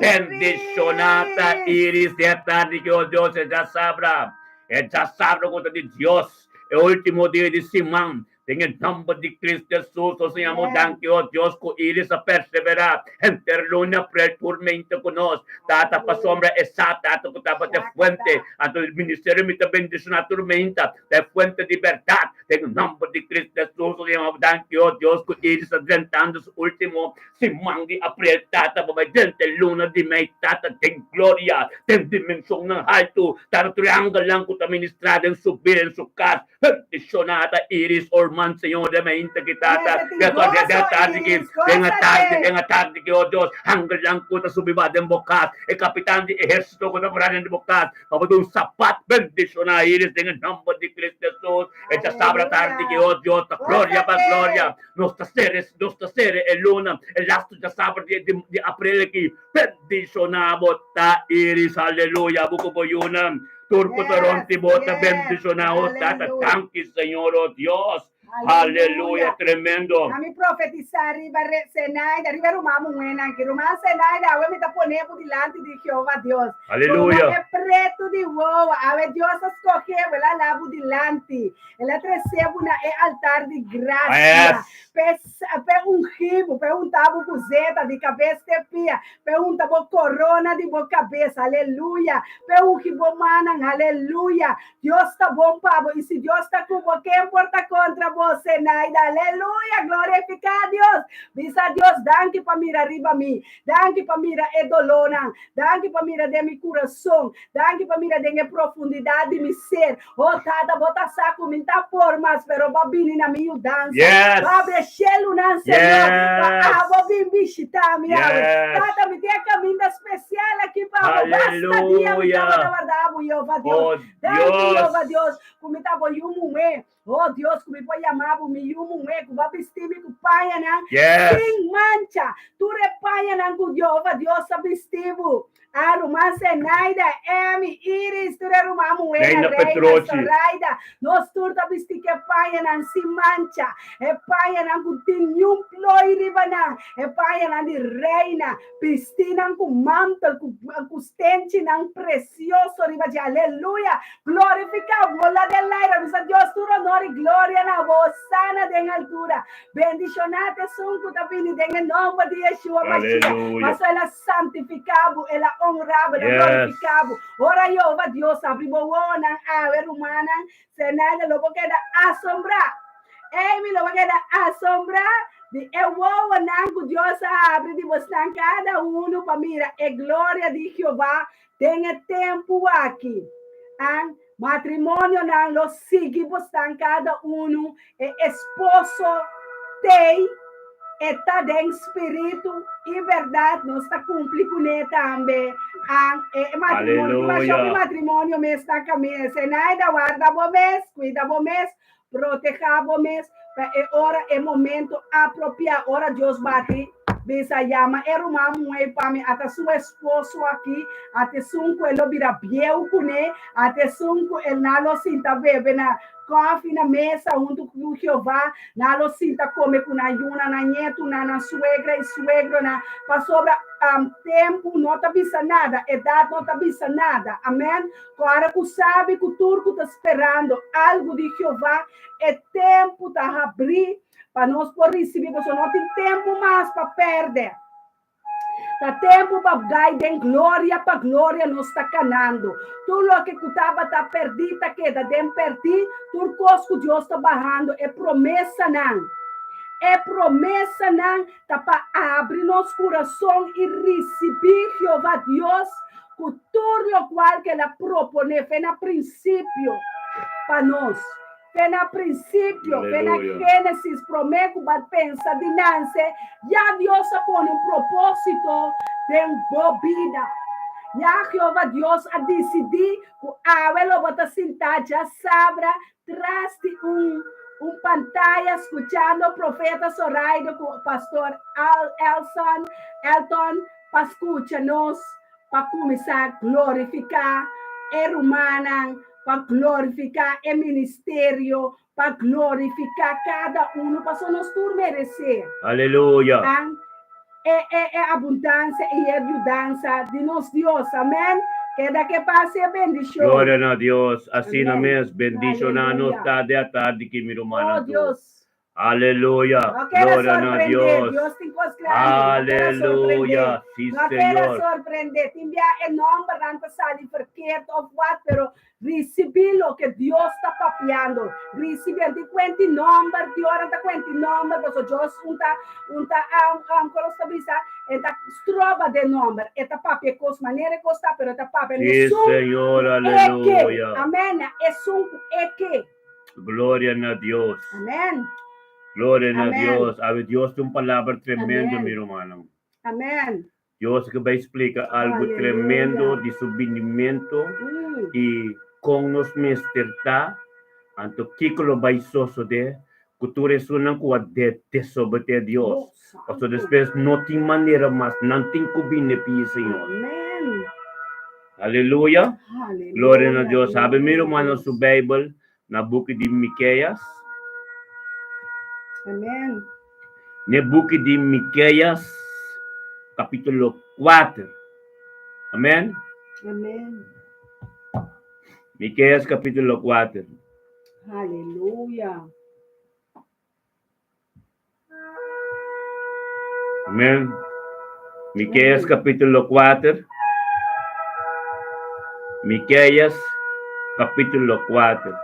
Speaker 1: Bendishona ta Iris den a tardi ki oh Dios e djasabra. E djasabra ku ta di Dios, e ultimo dia di siman. Den e nomber di Cristo Jesus, nos a yama danki, oh Dios, cu Iris a persevera henter luna aprel tur mente cu nos. Tata, pasobra e sa, Tata, cu tabata e fuente, anto e ministerio mi ta bendiciona tur meinta, ta e fuente di berdad. Den e nomber di Cristo Jesus, nos a yama danki, oh Dios, cu Iris ta drentando su ultimo siman di aprel, Tata, pa bai drenta e luna di mei, Tata, den gloria, den dimensionnan haltu, Tata, tur e angelnan cu ta ministra den su bida, den su cas, Bendishonada Iris Orman Señor de mainta ki tata de tarde de tarde ki den a tarde den a tarde ki oh Dios angelnan ku ta subi ba den bo kas e kapitan di ehersito ku ta para den di bo kas pa bo ta un sabat bendishona Iris den e nomber di Cristo Jesus e djasabra tarde ki oh Dios ta gloria pa gloria nos ta sere nos ta sere e luna e lastu djasabra di di aprel aki bendishona bo ta Iris aleluya bo ku bo yunan. Tur ku ta rond di bo ta bendishoná o Tata. Danki Señor o Dios. Aleluya, tremendo.
Speaker 2: Ami profetisá riba Zenaida, riba ruman muhénan aki. Ruman Zenaida, awe mi ta pone bo dilanti di Jehová Dios.
Speaker 1: Aleluya.
Speaker 2: Komo e pretu di wowo, awe Dios a skohe bo, el a hala bo dilanti. El a trese bo na e altar di grasia. P'e p'e ungí bo, p'e unta bo ku zeta di kabes te pia, p'e unta bo korona di bo kabes, aleluya, p'e ungi bo mannan, aleluya. Dios ta bon pa bo, i si Dios ta ku bo, ken por ta kontra bo, Zenaida? Aleluya, glorifiká Dios. Bisa Dios, danki pa mira riba mi, danki pa mira e dolónan, danki pa mira den mi kurason, danki pa mira den e profundidat di mi ser. Oh Tata, bo ta sa ku mi ta por mas, pero bo a bini na mi yudansa.
Speaker 1: Yes.
Speaker 2: Bo a abri e shelunan, Señor, pa
Speaker 1: Yes.
Speaker 2: abo bin bishitá mi awe.
Speaker 1: Yes.
Speaker 2: Tata, mi tin e kaminda spesial aki pa bo. Basta dia mi
Speaker 1: Aleluya.
Speaker 2: tabata warda bo, Jehová Dios.
Speaker 1: Oh
Speaker 2: Danki, Jehová
Speaker 1: Dios.
Speaker 2: Dios, ku mi ta bo yu muhé. Oh Dios, ku mi por yama bo mi yu muhé, ku bo a bisti mi ku pañanan
Speaker 1: Yes.
Speaker 2: sin mancha. Tur e pañanan ku Jehová Dios a bisti bo. A ruman Zenaida, Emi, Iris, tur e ruman. muhé na
Speaker 1: Reina
Speaker 2: Reina
Speaker 1: Petrochi.
Speaker 2: Zoraida, nos tur ta bisti ku e pañanan sin mancha, e pañanan ku tin niun ploi riba nan, e pañanan di reina, bistinan ku mantel, ku ku stenchinan presioso riba dje. Aleluya! Glorifiká bola den laira, bisa Dios tur honor i gloria na bo, hosana den altura. Bendishoná ta esun ku ta bini den e nòmber di Yeshua Mashiach,
Speaker 1: Aleluya.
Speaker 2: pasobra el a santifiká bo, el a onrá bo, el a
Speaker 1: Yes.
Speaker 2: glorifiká bo. Ora Jehová Dios abri bo wowonan awe, rumannan, Zenaida lo bo keda asombrá. Amy lo bo keda asombrá di e wowonan ku Dios a abri di bosnan kada unu pa mira e gloria di Jehová den e tempu aki. An matrimonionan lo sigui bosnan kada unu E esposo t'ei, e ta den spiritu i bèrdat, nos ta kumpli kuné tambe. An e matrimonio, ki masha hopi
Speaker 1: Aleluya.
Speaker 2: matrimonio mes ta kaminda. Zenaida, warda bo mes, kuida bo mes, protehá bo mes, pa e ora, e momento apropiá, ora Dios bati, bisa, yama e ruman muhé pa mi, ata su esposo aki, ata esun ku e lo bira bieu kuné, ata esun ku el na lo sinta bebe na Kòfi na mesa huntu ku Jehová, nan lo sinta kome ku nan yunan, nan ñetunan, nan suegra i suegronan, pasobra tempu no ta bisa nada, edat no ta bisa nada. Amèn. Kòrda ku sabi ku tur ku ta sperando algu di Jehová, e tempu ta habrí pa nos por risibí, pasobra no tin tempu mas pa pèrdè. Ta tempu pa gai den gloria pa gloria nos ta kanando. Tur loke ku tabata pèrdí ta keda den pèrdí, tur kos ku Dios ta bahando, e promesanan, e promesanan ta pa abri nos kurason i risibí Jehová Dios ku tur lokual ku el a proponé fe na prinsipio pa nos. Fe na prinsipio, fe na
Speaker 1: Aleluya.
Speaker 2: Génesis, promé ku bo a pensa di nanse, ya Dios a pone un propósito den bo bida. Ya Jehová Dios a disidí ku awe lo bo ta sintá djasabra tras di un un pantaya skuchando Profeta Zoraida ku Pastor Al Elson Elton pa skucha nos pa kuminsá glorifiká e rumannan, pa glorifiká e ministerio, pa glorifiká kada unu, pasobra nos tur meresé.
Speaker 1: Aleluya!
Speaker 2: An e e e abundansia i e yudansa di nos Dios. Amèn. Keda ke pase e bendishon.
Speaker 1: Gloria na Dios. Asina
Speaker 2: Amèn.
Speaker 1: mes, bendishoná nos
Speaker 2: Aleluya.
Speaker 1: tarde atardi ki mi
Speaker 2: Oh
Speaker 1: rumannan tur.
Speaker 2: Dios.
Speaker 1: Aleluya!
Speaker 2: No keda
Speaker 1: Gloria na
Speaker 2: sorprendé,
Speaker 1: Dios!
Speaker 2: Dios tin kos grandi. No keda sorprendé.
Speaker 1: Aleluya! Sí,
Speaker 2: No keda
Speaker 1: Señor.
Speaker 2: sorprendé. Tin bia e nòmbernan ta sali verkeerd òf wat, pero risibí loke Dios ta papiando. Risibí. Anto i kuenti nòmber, tin ora ta kuenti nòmber, pasobra Dios un ta, un ta, kon nos ta bisa, e ta stroba den nòmber. E ta papia e kos manera e kos ta, pero e ta papia
Speaker 1: Sí,
Speaker 2: esun
Speaker 1: Señor.
Speaker 2: ku e ke.
Speaker 1: Aleluya.
Speaker 2: Amèn. Esun ku e ke.
Speaker 1: Gloria na Dios.
Speaker 2: Amén.
Speaker 1: Gloria na
Speaker 2: Amén.
Speaker 1: Dios. Awe Dios tin un palabra tremendo,
Speaker 2: Amén.
Speaker 1: mi rumannan.
Speaker 2: Amén.
Speaker 1: Dios ke bai splika algu
Speaker 2: Aleluya.
Speaker 1: tremendo di su binimento i kon nos mester ta, anto kiko lo bai sosodé ku tur esunnan ku a desobedé Dios.
Speaker 2: Oh,
Speaker 1: Pasobra
Speaker 2: santo.
Speaker 1: despues no tin manera mas, nan tin ku bini pidi Señor.
Speaker 2: Amén.
Speaker 1: Aleluya. Gloria na
Speaker 2: Aleluya.
Speaker 1: Dios. Habe
Speaker 2: Gloria
Speaker 1: mi
Speaker 2: na
Speaker 1: rumannan su
Speaker 2: Dios.
Speaker 1: Bijbel na buki di Miqueas.
Speaker 2: Amén.
Speaker 1: Ne buki di Miqueas, capítulo 4. Amén.
Speaker 2: Amén.
Speaker 1: Miqueas capítulo 4.
Speaker 2: Aleluya.
Speaker 1: Amén. Miqueas
Speaker 2: Amén.
Speaker 1: capítulo 4. Miqueas capítulo 4.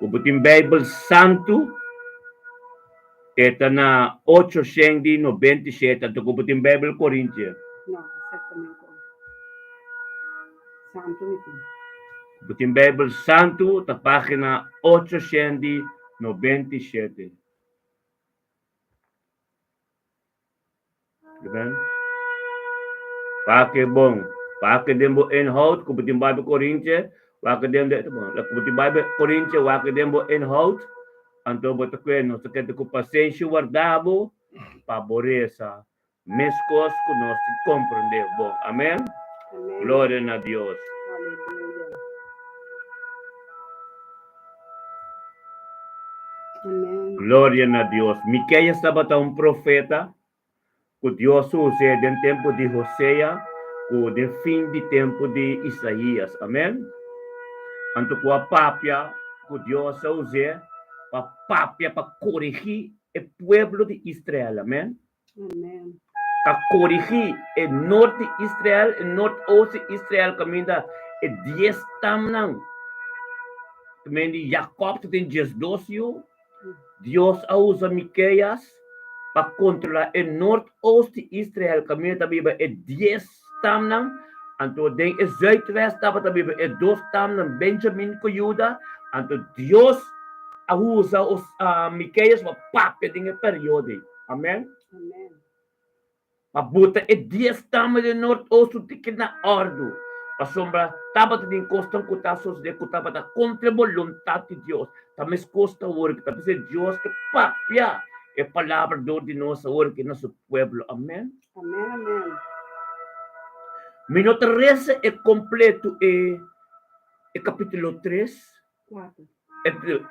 Speaker 1: Ku bo tin Bijbel Santu, e ta na 897, anto ku bo tin Bijbel Corinthië.
Speaker 2: No, exactamente. Santu mi tin.
Speaker 1: Bo tin Bijbel Santu ta pagina 897. Amen. Wak e bon. Wak den bo inhoud, ku bo tin Bijbel Corinthië, wak den de, bon, ku bo tin Bijbel Corinthië, wak den bo inhoud, anto bo ta kue nos ta keda ku pasenshi warda bo pa bo resa Meskos ku nos tin komprendé bon. Amèn.
Speaker 2: Amèn.
Speaker 1: Gloria na Dios.
Speaker 2: Aleluya. Amen.
Speaker 1: Gloria na Dios. Miqueias tabata un profeta ku Dios us'é den tempu di Hosea ku den fin di tempu di Isaías. Amen. Anto ku a papia ku Dios a us'é pa papia pa korigí e pueblo di Israel. Amen.
Speaker 2: Amen.
Speaker 1: Pa korigí e nort di Israel, e nort-oost di Israel kaminda e dies stamnan men di Jakòb ta tin 12 yu. Dios a usa Mikéas pa kontrolá e nort-oost di Israel kaminda ta biba e dies stamnan. Anto den e zuidwest tabata biba e dos stamnan Benjamin ku Juda. Anto Dios a usa Mikéas pa papia den e periodo ei. Amèn.
Speaker 2: Amèn.
Speaker 1: Pa buta e dies stamnan den nort-oost un tiki na òrdu, pasobra tabata tin kosnan ku ta sosodé ku tabata kontra e boluntat di Dios. Ta meskos ta awor ku ta p'esei Dios ta papia e palabra dor di nos awor aki na su pueblo. Amèn.
Speaker 2: Amèn, amèn.
Speaker 1: Mi no ta resa e kompleto e e kapítulo tres.
Speaker 2: Kuater.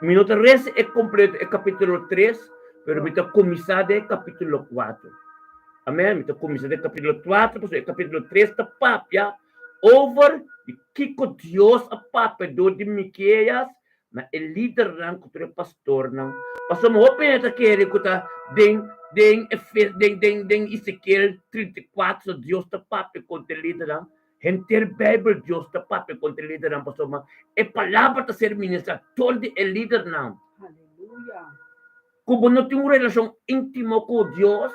Speaker 1: Mi no ta resa e kompleto e kapítulo tres, pero mi ta kuminsá den e kapítulo kuater. Amèn. Mi ta kuminsá den e kapítulo kuater, pasobra e kapítulo tres ta papia over di kiko Dios a papia dor di Mikéas na e lidernan ku tur e pastornan. Pasobra hopi hende ta kere ku ta den den den den den Ezekiel 34 Dios ta papia kontra e lidernan. Henter Bijbel Dios ta papia kontra e lidernan pasobra e palabra ta ser ministrá dor di e lidernan.
Speaker 2: Aleluya.
Speaker 1: Ku bo no tin un relashon íntimo ku Dios,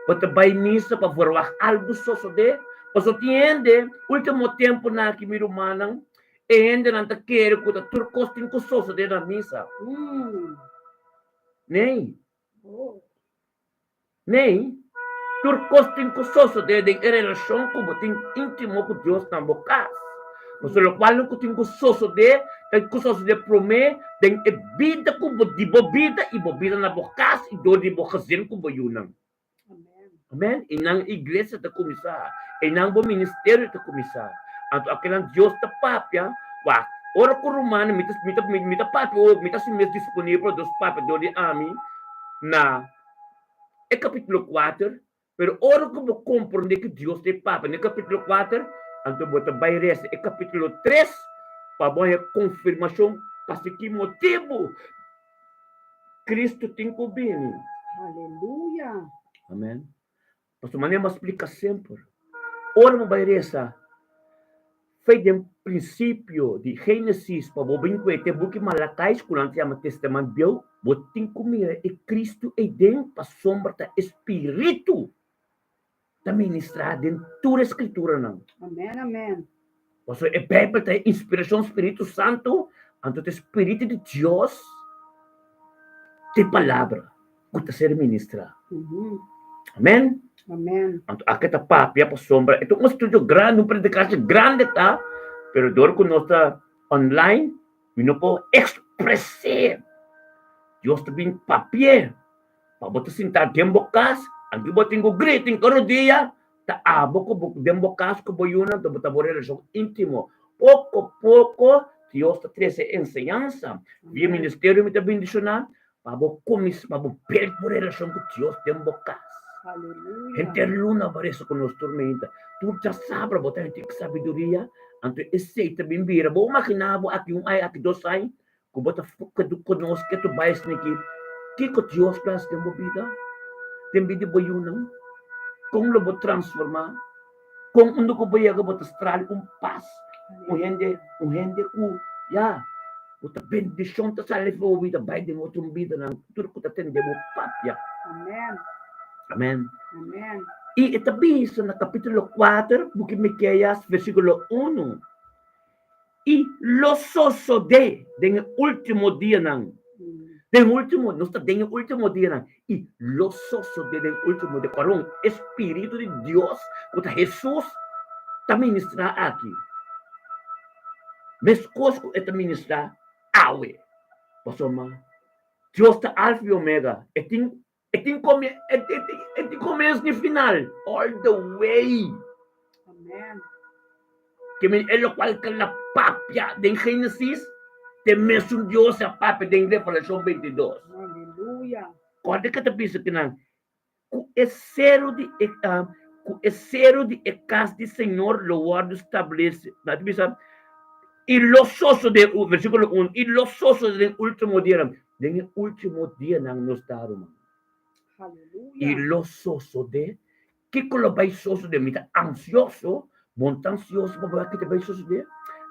Speaker 1: bo ta bai misa pa verwagt algu sosodé. Pasobra tin hende, último tempunan aki mi rumannan, e hendenan ta kere ku ta tur kos tin ku sosodé na misa. Ney. Nee, tur kos tin ku sosodé den e relashon ku bo tin íntimo ku Dios na bo kas. Pasobra lokual lo ku tin ku sosodé ta ku sosodé promé den e bida ku bo di bo bida i bo bida na bo kas i dor di bo gezin ku bo yunan. Amèn. I nan iglesia ta kuminsá, i nan bo ministerio ta kuminsá. Anto akinan Dios ta papia, wak, ora ku rumannan mi ta mi ta mi ta papia ora mi ta hasi mes disponibel pa Dios papia dor di ami na e kapítulo kuater, pero ora ku bo komprondé ku Dios ta e papia na e kapítulo kuater, anto bo ta bai resa e kapítulo tres pa bo haña konfirmashon pasobra ki motibu Kristu tin ku bini.
Speaker 2: Aleluya!
Speaker 1: Amèn. Pasobra manera bo a splika semper, ora bo bai resa, Fe den prinsipio di Génesis pa bo bin ku e te buki Malakais ku nan ta yama Testament Bieu, bo tin ku mira e Kristu ei den pasobra ta e Spiritu ta ministrá den tur e Skrituranan.
Speaker 2: Amen, amen.
Speaker 1: Pasobra e Beibel ta e inspirashon Spiritu Santu, anto ta e Spiritu di Dios ta e Palabra ku ta ser ministrá. Amen.
Speaker 2: Amen.
Speaker 1: Anto aki ta papia pasobra e ta un estudio grandi, un predikashi grandi ta, pero dor ku nos ta online mi no por ekspres'é. Dios ta bin papi'é pa bo ta sinta den bo kas, anto bo tin ku grita tin ku rodia, ta abo ku bo den bo kas ku bo yunan, anto bo ta bo relashon íntimo. Poko poko Dios ta trese enseñansa via ministerio mi ta bendishoná Pa bo kuminsá, pa bo build bo relashon ku Dios den bo kas.
Speaker 2: Aleluya.
Speaker 1: Henter luna bo resa ku nos tur meinta. Tur djasabra bo ta henti ku sabiduria, anto esei ta bin bira. Bo imaginá bo aki un aña, aki dos aña, ku bo ta konos ke tur bai esaki. Kiko Dios lo hasi den bo bida? Den bida di bo yunan? Kon lo bo transformá? Kon unda ku bo yega bo ta stral un pas, un hende, un hende ku ya, bo ta bendishon ta sali for bo bida bai den otro bidanan, tur ku ta tende bo papia.
Speaker 2: Amen.
Speaker 1: Amen.
Speaker 2: Amen.
Speaker 1: I e ta bisa na kapítulo kuater, buki Mikeas, versíkulo unu, I lo sosodé den e último dianan, den último, nos ta den e último dianan, i lo sosodé den último dia, kuaron e Spiritu di Dios, ku ta Hesus, ta ministrá aki, meskos ku e ta ministrá awe. Pasobra Dios ta Alfa i Omega, e tin E tin come, e, e, e tin comienzo ni final. All the way.
Speaker 2: Amen.
Speaker 1: Ke men e lokual ke la papia den Génesis, Te mesun Dios a papia den Revelashon 22.
Speaker 2: Aleluya.
Speaker 1: Kòrda ke ta bisa ku nan, ku e seru di e ku e seru di e kas di Señor lo wòrdu stablesé. Nan ta bisa, i lo sosodé, versíkulo un, i lo sosodé den último dianan. Den e último dianan nos ta, ruman.
Speaker 2: Aleluya.
Speaker 1: I lo sosodé. Kiko lo bai sosodé? Mi ta ansioso, bo no ta ansioso pa wak kiko ta bai sosodé?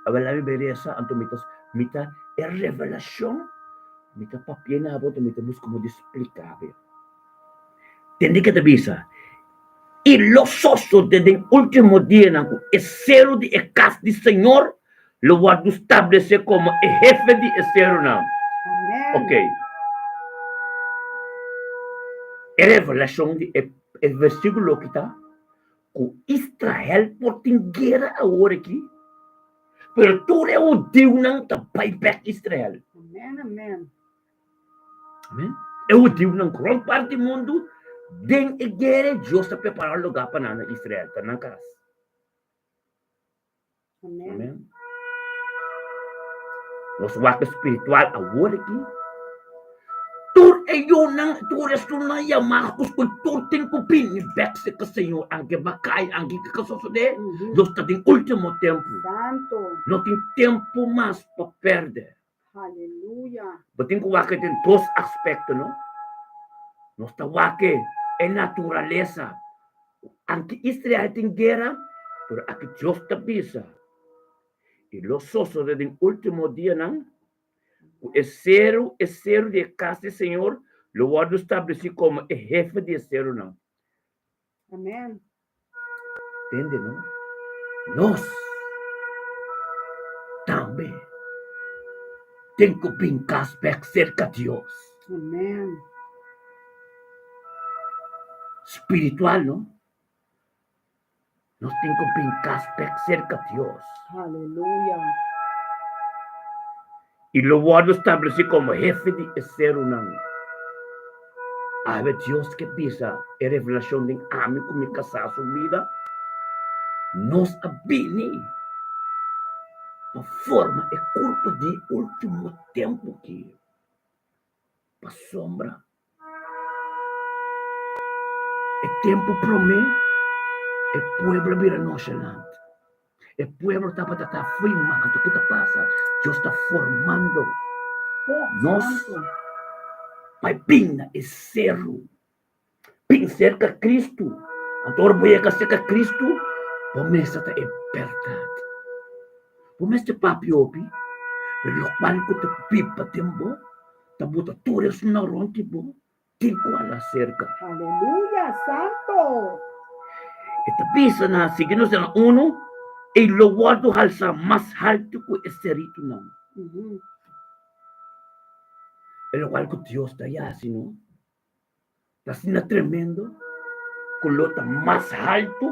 Speaker 1: Awel ami bai resa, anto mi ta, mi ta, e revelashon, mi ta papia na bo, anto mi ta buska modo di splika bo. Tende ke ta bisa, I lo sosodé den último dianan ku e seru di e kas di Señor lo wòrdu stablesé komo e hefe di e serunan.
Speaker 2: Amèn.
Speaker 1: Ok. E revelashon di e e versíkulo aki ta ku Israel por tin guera awor aki, pero tur e hudiunan ta bai bèk Israel.
Speaker 2: Amèn, amèn.
Speaker 1: Amèn. E hudiunan rònt parti mundu den e guera Dios ta prepará un lugá pa nan na Israel, ta nan kas.
Speaker 2: Amèn.
Speaker 1: Amèn. Nos wak spiritual awor aki. Tur e yunan, tur esunnan yamá ku tur tin ku bini bèk serka Señor, anke bakai, anke kiko sosodé, nos ta den último tempu.
Speaker 2: Santo.
Speaker 1: No tin tempu mas pa pèrdè.
Speaker 2: Haleluya.
Speaker 1: Bo tin ku wak den dos aspekto, no? Nos ta wak e naturalesa. Anke Israel tin guera, pero aki Dios ta bisa, I lo sosode den último dianan, ku e seru, e seru di e kas di Señor lo wòrdu stablesí komo e hefe di e serunan.
Speaker 2: Amen.
Speaker 1: Tende no? Nos tambe tin ku bin kas bèk serka Dios.
Speaker 2: Amen.
Speaker 1: Spiritual no? Nos tin ku bin kas bèk serka Dios.
Speaker 2: Aleluya.
Speaker 1: I lo wòrdu stablesí komo hefe di e serunan. Awe Dios ke bisa e revelashon den ami ku mi kasá su bida, nos a bini pa forma e kurpa di e último tempu aki, pasobra E tempu promé e pueblo a bira nonshalant. E pueblo tabata ta firma, anto ke ta pasa? Dios ta formando nos pa e bin na e seru, bin serka Kristu. Anto ora bo yega serka Kristu, bo mester ta e bèrdat. Bo mester papia hopi, pero lokual ku ta biba den bo ta buta tur esun rònt di bo tin ku hala serka.
Speaker 2: Aleluya, santo!
Speaker 1: E ta bisa na sigui nos na unu, e lo wòrdu halsá mas haltu ku e seritunan. E lokual ku Dios ta yasi no ta asina tremendo ku lo ta mas haltu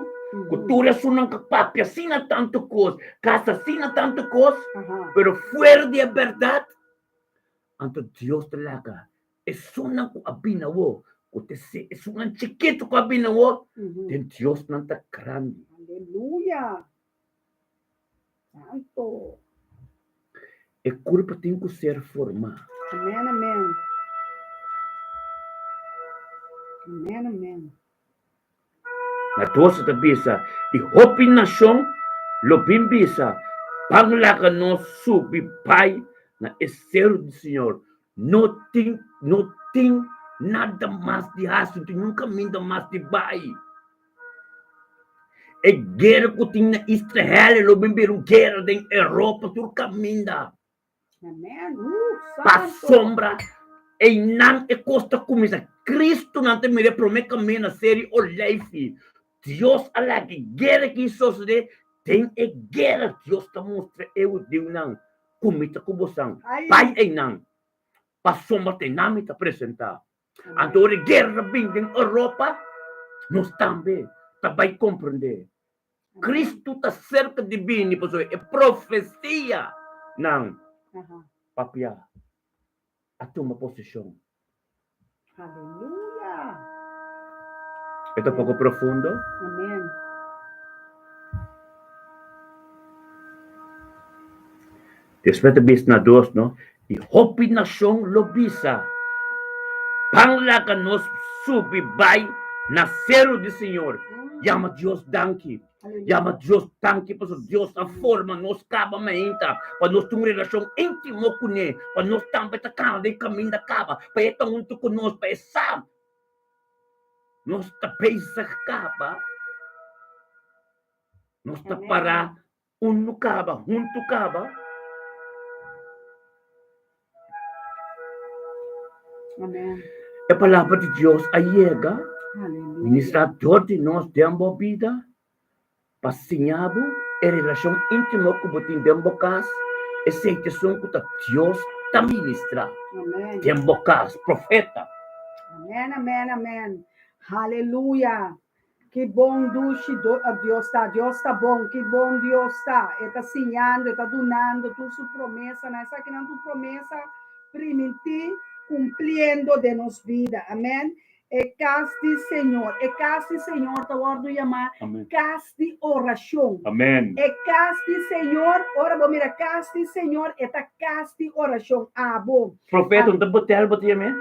Speaker 1: ku tur esunnan ku papia asina tantu kos, kasa asina tantu kos, pero fuera di e bèrdat, anto Dios ta laga Esunnan ku a bini awor, ku ta ser esunnan chikitu ku a bini awor, den Dios nan ta grandi.
Speaker 2: Aleluya! Santo!
Speaker 1: E kurpa tin ku ser formá.
Speaker 2: Amen, amen. Amen, amen.
Speaker 1: Na dos ta bisa, I hopi nashon lo bin bisa, Ban laga nos subi bai na e seru di Señor. No tin, no tin nada mas di hasi, no tin niun kaminda mas di bai. E guera ku tin na Israel lo bin bira un guera den Europa, tur kaminda.
Speaker 2: Amen. Uh,
Speaker 1: Pasobra einan e kos ta kuminsá. Kristu nan ta mira e promé kaminda seri oleifi. Dios a laga e guera ki sosodé. Den e guera Dios ta mustra e hudiunan ku mi ta ku bosan. Bai einan, pasobra ta einan mi ta presentá. Anto ora e guera bin den Europa, nos tambe ta bai komprendé. Cristo ta cerca di bini pasobra e profecia nan papia a tuma posicion.
Speaker 2: Aleluya.
Speaker 1: E ta poco profundo?
Speaker 2: Amen.
Speaker 1: Despues ta bisa na dos, no? I hopi nashon lo bisa, Ban laga nos subi bai na seru di Señor. Yama Dios danki. Yama Dios danki pasobra Dios a forma nos kaba mainta pa nos tin un relashon íntimo kuné, pa nos tambe ta kana den kaminda kaba, pa e ta huntu ku nos, pa e sa nos ta bezig kaba, nos ta pará unu kaba, huntu kaba.
Speaker 2: Amen.
Speaker 1: E palabra di Dios a yega,
Speaker 2: Aleluya.
Speaker 1: ministra dor di nos den bo bida pa siña bo e relashon íntimo ku bo tin den bo kas, esei ta esun ku ta Dios ta ministra
Speaker 2: Amen.
Speaker 1: den bo kas, profeta.
Speaker 2: Amen, amen, amen. Haleluya. Ki bon dushi Dios ta! Dios ta bon! Ki bon Dios ta! E ta siñando, e ta dunando tur su promesanan. Esakinan tur promesa primintí kumpliendo den nos bida. Amèn. E kas di Señor. E kas di Señor ta wòrdu yamá kas di orashon.
Speaker 1: Amèn.
Speaker 2: E kas di Señor, ora bo mira kas di Señor, e ta kas di orashon. Abo.
Speaker 1: Profeta, un ta Betel bo ta yam'é?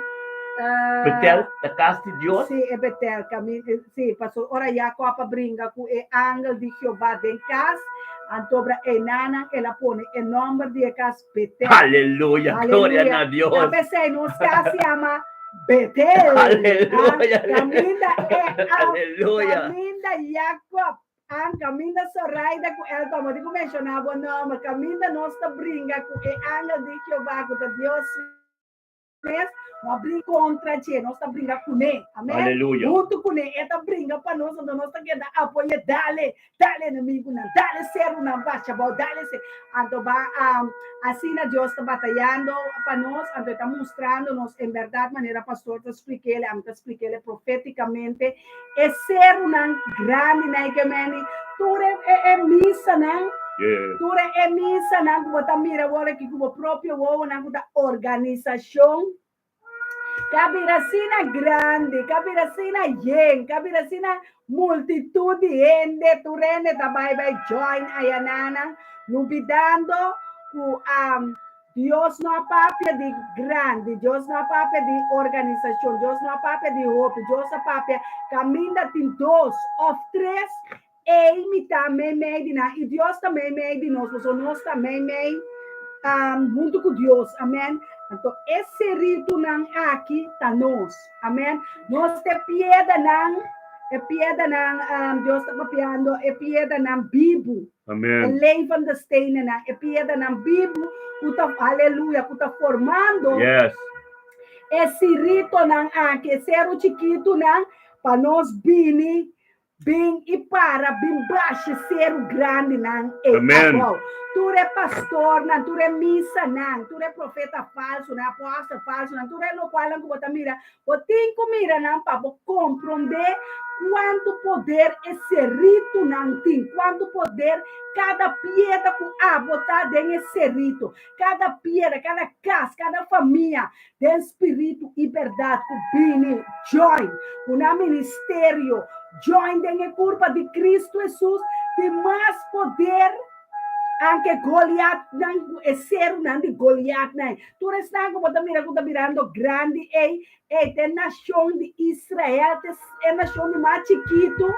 Speaker 1: Betel ta kas di Dios?
Speaker 2: Sí, e Betel, sí, pasobra ora Jakòb a bringa ku e angel di Jehová den kas, anto bra einanan el a pone e nòmber di e kas Betel.
Speaker 1: Aleluya, gloria na Dios.
Speaker 2: Ta p'esei nos kas yama Betel.
Speaker 1: Aleluya.
Speaker 2: Kaminda e
Speaker 1: Aleluya.
Speaker 2: kaminda Jakòb An kaminda Soraida ku Elton, bo tin ku menshoná bo nòmber, kaminda nos ta bringa ku e angel di Jehová, ku ta Dios mes, no a bringa kontra dje, nos ta bringa kuné. Amèn.
Speaker 1: Aleluya.
Speaker 2: Huntu kuné, e ta bringa pa nos, anto nos ta keda apoy'é, dale, dale enemigunan, dale serunan basha abou, dale se. Anto ba, asina Dios ta batayando pa nos, anto e ta mustrando nos en bèrdat manera pastor ta splik'é, ami ta splik'é profétikamente, E serunan grandi na e kemeni, tur e e misanan, tur e e misanan ku bo ta mira awor aki ku bo propio wowonan ku ta organisashon, ka bira asina grandi, ka bira asina yen, ka bira asina multitut di hende, tur hende ta bai bai join ayananan, lubidando ku Dios no a papia di grandi, Dios no a papia di organisashon, Dios no a papia di hopi, Dios a papia kaminda tin dos òf tres, ei mi ta meimei di nan i Dios ta meimei di nos, pasobra nos ta meimei huntu ku Dios, amèn. Anto e seritunan aki ta nos, amèn. Nos ta e piedanan, e piedanan, Dios ta papiando, e piedanan bibu.
Speaker 1: Amen.
Speaker 2: E levende stenennan, e piedranan bibu ku ta, aleluya, ku ta formando
Speaker 1: Yes.
Speaker 2: e siritonan aki, e seru chikitunan, pa nos bini, bin i para, bin basha seru grandinan ei
Speaker 1: Amen.
Speaker 2: abou. Tur e pastornan, tur e misanan, tur e profeta falsunan, apostel falsunan, tur e lokualnan ku bo ta mira, Bo tin ku mira nan pa bo komprondé kuantu poder e seritunan tin, kuantu poder kada piedra ku abo ta den e serito, kada piedra, kada kas, kada famia den spiritu i bèrdat ku bini join ku nan ministerio, join den e kurpa di Kristu Hesus tin mas poder. Anke Goliatnan ku e serunan di Goliatnan, tur esnan ku bo ta mira ku ta birando grandi ei, ei ta e nashon di Israel, ta e nashon di mas chikitu,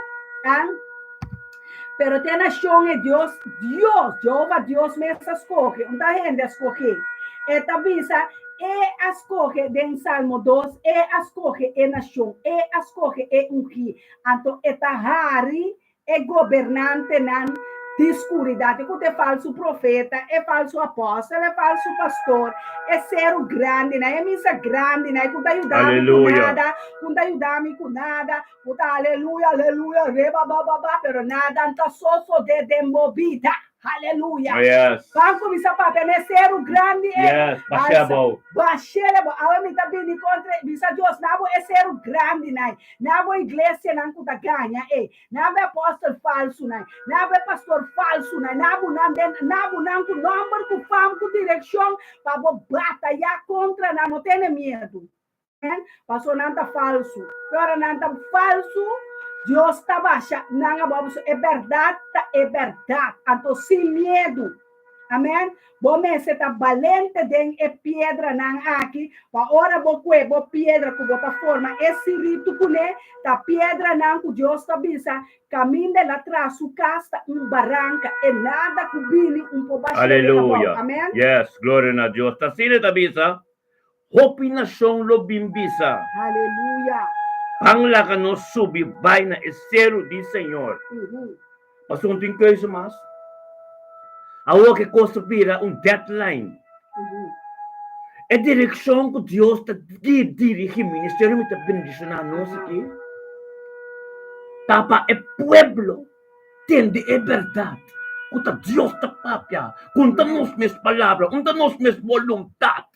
Speaker 2: an. Pero ta e nashon e Dios, Dios, Jehova Dios mes a skohe, un ta hende a skohe. E ta bisa, E a skohe den Salmo dos, E a skohe e nashon, E a skohe e ungí. Anto e ta hari E gobernantenan di skuridat, e ku ta e falsu profeta, e falsu apòstel, e falsu pastor, e seru grandinan, e misa grandinan, e ku ta yuda mi ku nada, ku ta yuda mi ku nada, ku ta aleluya, aleluya, reba ba ba ba, pero nada no ta sosodé den bo bida. Aleluya.
Speaker 1: Oh, yes.
Speaker 2: Ban kuminsá papia na e seru grandi ei.
Speaker 1: Yes, bash'é abou.
Speaker 2: Bash'é abou. Awe mi ta bini kontra e, bisa Dios, na bo e seru grandinan. Na bo iglesianan ku ta gaña ei, na bo e apòstel falsunan, na bo e pastor falsunan, na bo nan den, na bo nan ku nòmber, ku fam, ku direkshon, pa bo batayá kontra nan. No tene miedu, amen, pasobra nan ta falsu. Te ora nan ta falsu, Dios ta basha nan abou, pasobra e bèrdat ta e bèrdat. Anto sin miedu. Amen. Bo mester ta balente den e piedranan aki, pa ora bo kue bo piedra ku bo ta forma e siritu kuné, ta piedranan ku Dios ta bisa, kaminda el a traha su kas ta un baranka, e nada ku bini un por bash'é abou.
Speaker 1: Aleluya.
Speaker 2: Amen.
Speaker 1: Yes, gloria na Dios. Ta asina e ta bisa, Hopi nashon lo bin bisa.
Speaker 2: Aleluya.
Speaker 1: Ban laga nos subi bai na e seru di Señor. Pasobra no tin keuze mas. Awor ku e kos ta bira un deadline. E direkshon ku Dios ta dirigí ministerio mi ta bendishoná nos aki ta pa e pueblo tende e bèrdat ku ta Dios ta papia, ku no ta nos mes palabra, ku no ta nos mes boluntat.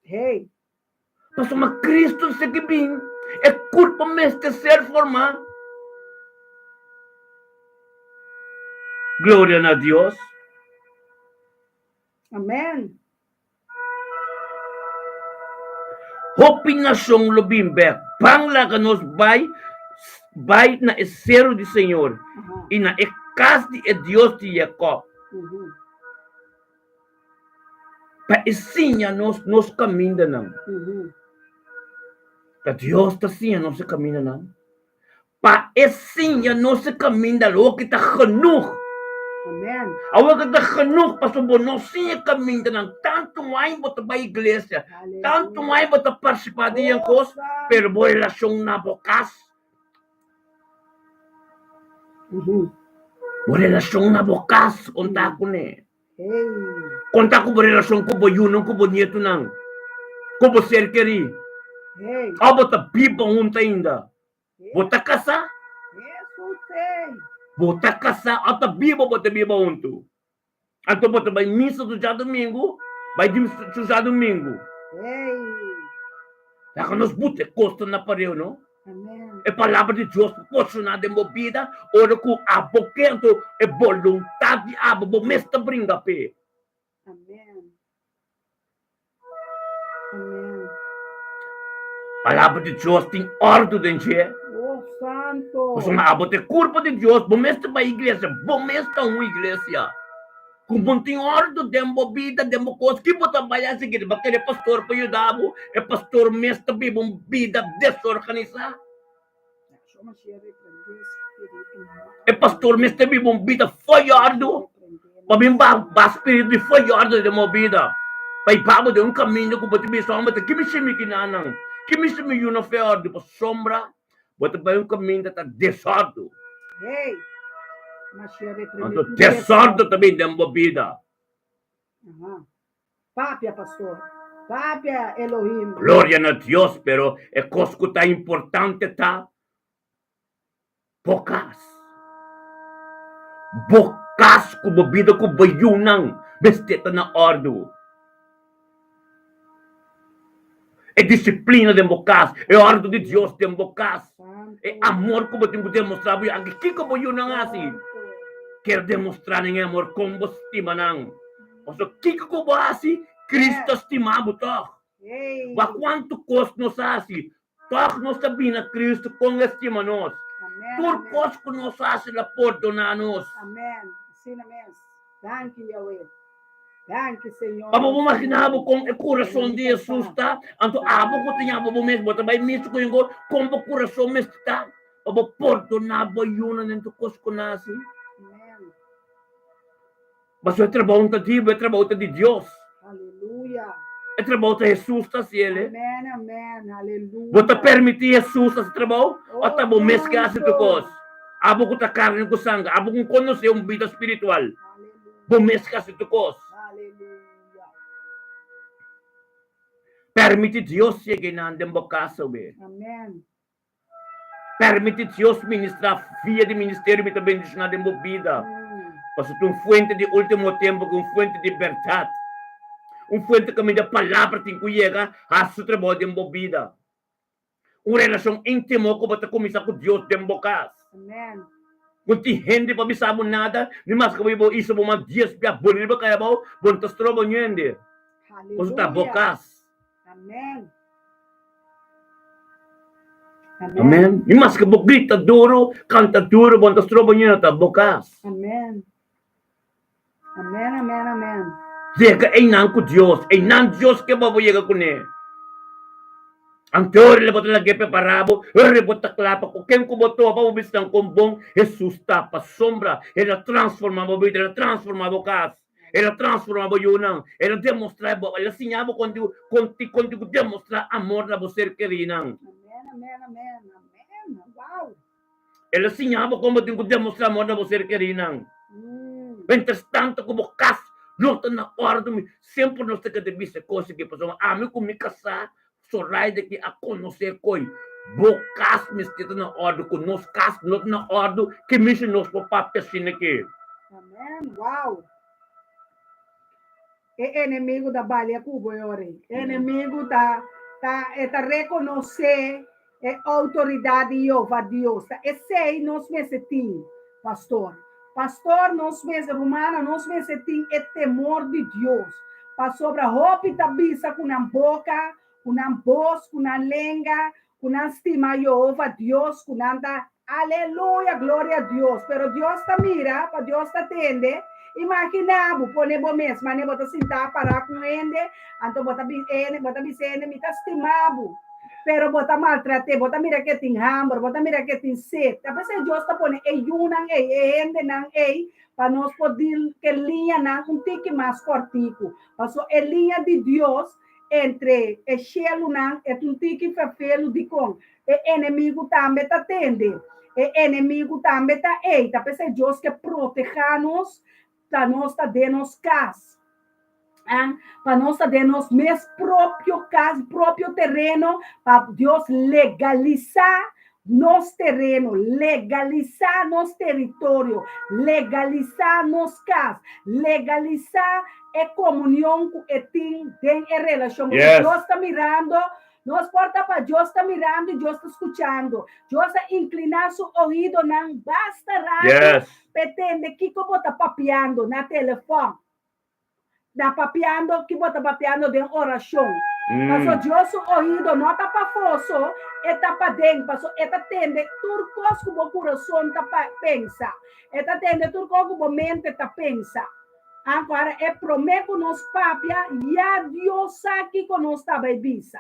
Speaker 2: Hey.
Speaker 1: Pasobra Cristo ta sigui bin, e kurpo mester ser formá. Gloria na Dios.
Speaker 2: Amen.
Speaker 1: Hopi nashon lo bin bek. Ban laga nos bai bai na e seru di Señor i na e kas di e Dios di Jakòb, pa e siña nos nos kamindanan. Ta Dios ta siña nos e kamindanan. Pa e siña nos e kaminda loke ta genoeg.
Speaker 2: Amen.
Speaker 1: Awor ke ta genoeg pasobra bo no siña e kamindanan. Tantu aña bo ta bai iglesia, tantu aña bo ta partisipá den e kos, pero bo relashon na bo kas, bo relashon na bo kas kon ta kuné? Kon ta ku bo relashon ku bo yunan, ku bo nietunan, ku bo ser kerí? Òf bo ta biba huntu ainda? Bo ta kasá? Bo ta kasá òf ta biba bo ta biba huntu? Anto bo ta bai misa tur djadumingu, bai di misa tur djadumingu. Laga nos buta e kosnan na pareu, no? E palabra di Dios por posishoná den bo bida ora ku abo ke, anto e boluntat di abo bo mes ta bringa p'e. Palabra di Dios tin òrdu den dje. Pasobra abo ta e kurpo di Dios, bo mes ta bai iglesia, bo mes ta un iglesia. Ku bo tin òrdu den bo bida, den bo kos, ki bo ta bai hasi ki bo kere pastor pa yuda bo? E pastor mes ta biba un bida desorganisá. E pastor mes ta biba un bida fo'i òrdu. Pa bin ba spiritu di fo'i òrdu den bo bida, pa i pa bo den un kaminda ku bo ta bisa, Homber, ta ki mi shimi kinanan? Ki mi shimi yunan fo'i òrdu? Pasobra Bo ta bai un kaminda ta desòrdu. Anto desòrdu ta bin den bo bida.
Speaker 2: Papia, pastor. Papia, Elohim.
Speaker 1: Gloria na Dios, pero e kos ku ta importante ta bo kas. Bo kas ku bo bida ku bo yunan mester ta na òrdu. E disiplina den bo kas, e òrdu di Dios den bo kas, e amor ku bo tin ku demostrá bo yu. Anke kiko bo yunan hasi, kier demostrá nan e amor kon bo stima nan. Pasobra kiko ku bo hasi, Kristu a stima bo tòg. Wak kuantu kos nos hasi, tòg nos ta bini na Kristu kon e stima nos. Tur kos ku nos hasi, el a pordoná nos. Pa bo imaginá bo kon e kurason di Hesus ta, anto abo ku ta yama bo mes, bo ta bai misa ku hende, kon bo kurason mester ta pa bo pordoná bo yunan den tur kos ku nan hasi? Pasobra e trabou no ta di bo, e trabou ta di Dios. E trabou ta Hesus ta hasi el. Bo ta permití Hesus hasi trabou òf ta bo mes ke hasi tur kos? Abo ku ta karni ku sanger, abo ku konosé un bida spiritual, bo mes ke hasi tur kos. Permití Dios yega einan den bo kas awe. Permití Dios ministrá via di ministerio mi ta bendishoná den bo bida. Pasobra ta un fuente di último tempu ku un fuente di bèrdat. Un fuente kaminda palabra tin ku yega hasi su trabou den bo bida. Un relashon íntimo ku bo ta kuminsá ku Dios den bo kas. No tin hende pa bisa bo nada, ni maske bo bo isa bo mas dies bia boli riba kaya abou, bo no ta stroba un hende. Pasobra ta bo kas. Amen. Ni maske bo grita duru, kanta duru, bo no ta stroba un hende, ta bo kas.
Speaker 2: Amen, amen, amen.
Speaker 1: Yega einan ku Dios, einan Dios ke bo bo yega kuné. Anto ora bo ta lag'é prepará bo, ora bo ta kla pa ku ken ku bo topa bo bisa nan kon bon Hesus ta, pasobra el a transformá bo bida, el a transformá bo kas, el a transformá bo yunan, el a demostrá bo, el a siña bo kon di kon di kon di ku demostrá amor na bo ser kerinan.
Speaker 2: Amen, amen, amen, amen. Wow.
Speaker 1: El a siña bo kon bo tin ku demostrá amor na bo ser kerinan. Mientras tanto ku bo kas no ta na òrdu, mi semper nos ta keda bisa e kos aki, pasobra ami ku mi kasá Zoraida ki a konosé koi bo kas mester ta na òrdu, ku nos kas no ta na òrdu, ki mishi nos por papia asina aki?
Speaker 2: Amen, wow. E enemigu ta balia ku bo e ora ei. E enemigu ta ta e ta rekonosé e outoridat di Jehová Dios. Ta esei nos mester tin, pastor. Pastor, nos mester, rumannan, nos mester tin e temor di Dios. Pasobra hopi ta bisa ku nan boka, ku nan bos, ku nan lenga, ku nan stima Jehová Dios, ku nan ta Aleluya, gloria a Dios. Pero Dios ta mira, pa Dios ta tende. Imaginá bo, pone bo mes, mane bo ta sintá pará ku un hende, anto bo ta bi hende, bo ta bisa hende, mi ta stima bo. Pero bo ta maltrat'é, bo ta mira ku e tin hamber, bo ta mira ku e tin set. Ta p'esei Dios ta pone e yunan ei, e hendenan ei, pa nos por deal ku e liñanan un tiki mas kòrtiku. Pasobra e liña di Dios entre e shelunan e ta un tiki ferfelu. Dikon? E enemigu tambe ta tende. E enemigu tambe ta ei. Ta p'esei Dios ke protehá nos, pa nos ta den nos kas. Pa nos ta den nos mes propio kas, propio tereno, pa Dios legalisá nos tereno, legalisá nos teritorio, legalisá nos kas, legalisá e komunion ku e tin den e relashon. Pasobra Dios ta mirando Nos por ta pa Dios ta mirando y Dios ta scuchando. Dios a inclina su oidonan basta rato p'e tende kico bo ta papiando na telefon. Na papiando ki bo ta papiando den oracion. Paso Dios su oido no ta pafó so, e ta paden, paso e ta tende tur cos cu bo curason ta pensa. E ta tende tur cos cu bo mente ta pensa. Agora e promé ku nos papia, ya Dios sa kiko nos ta bai bisa.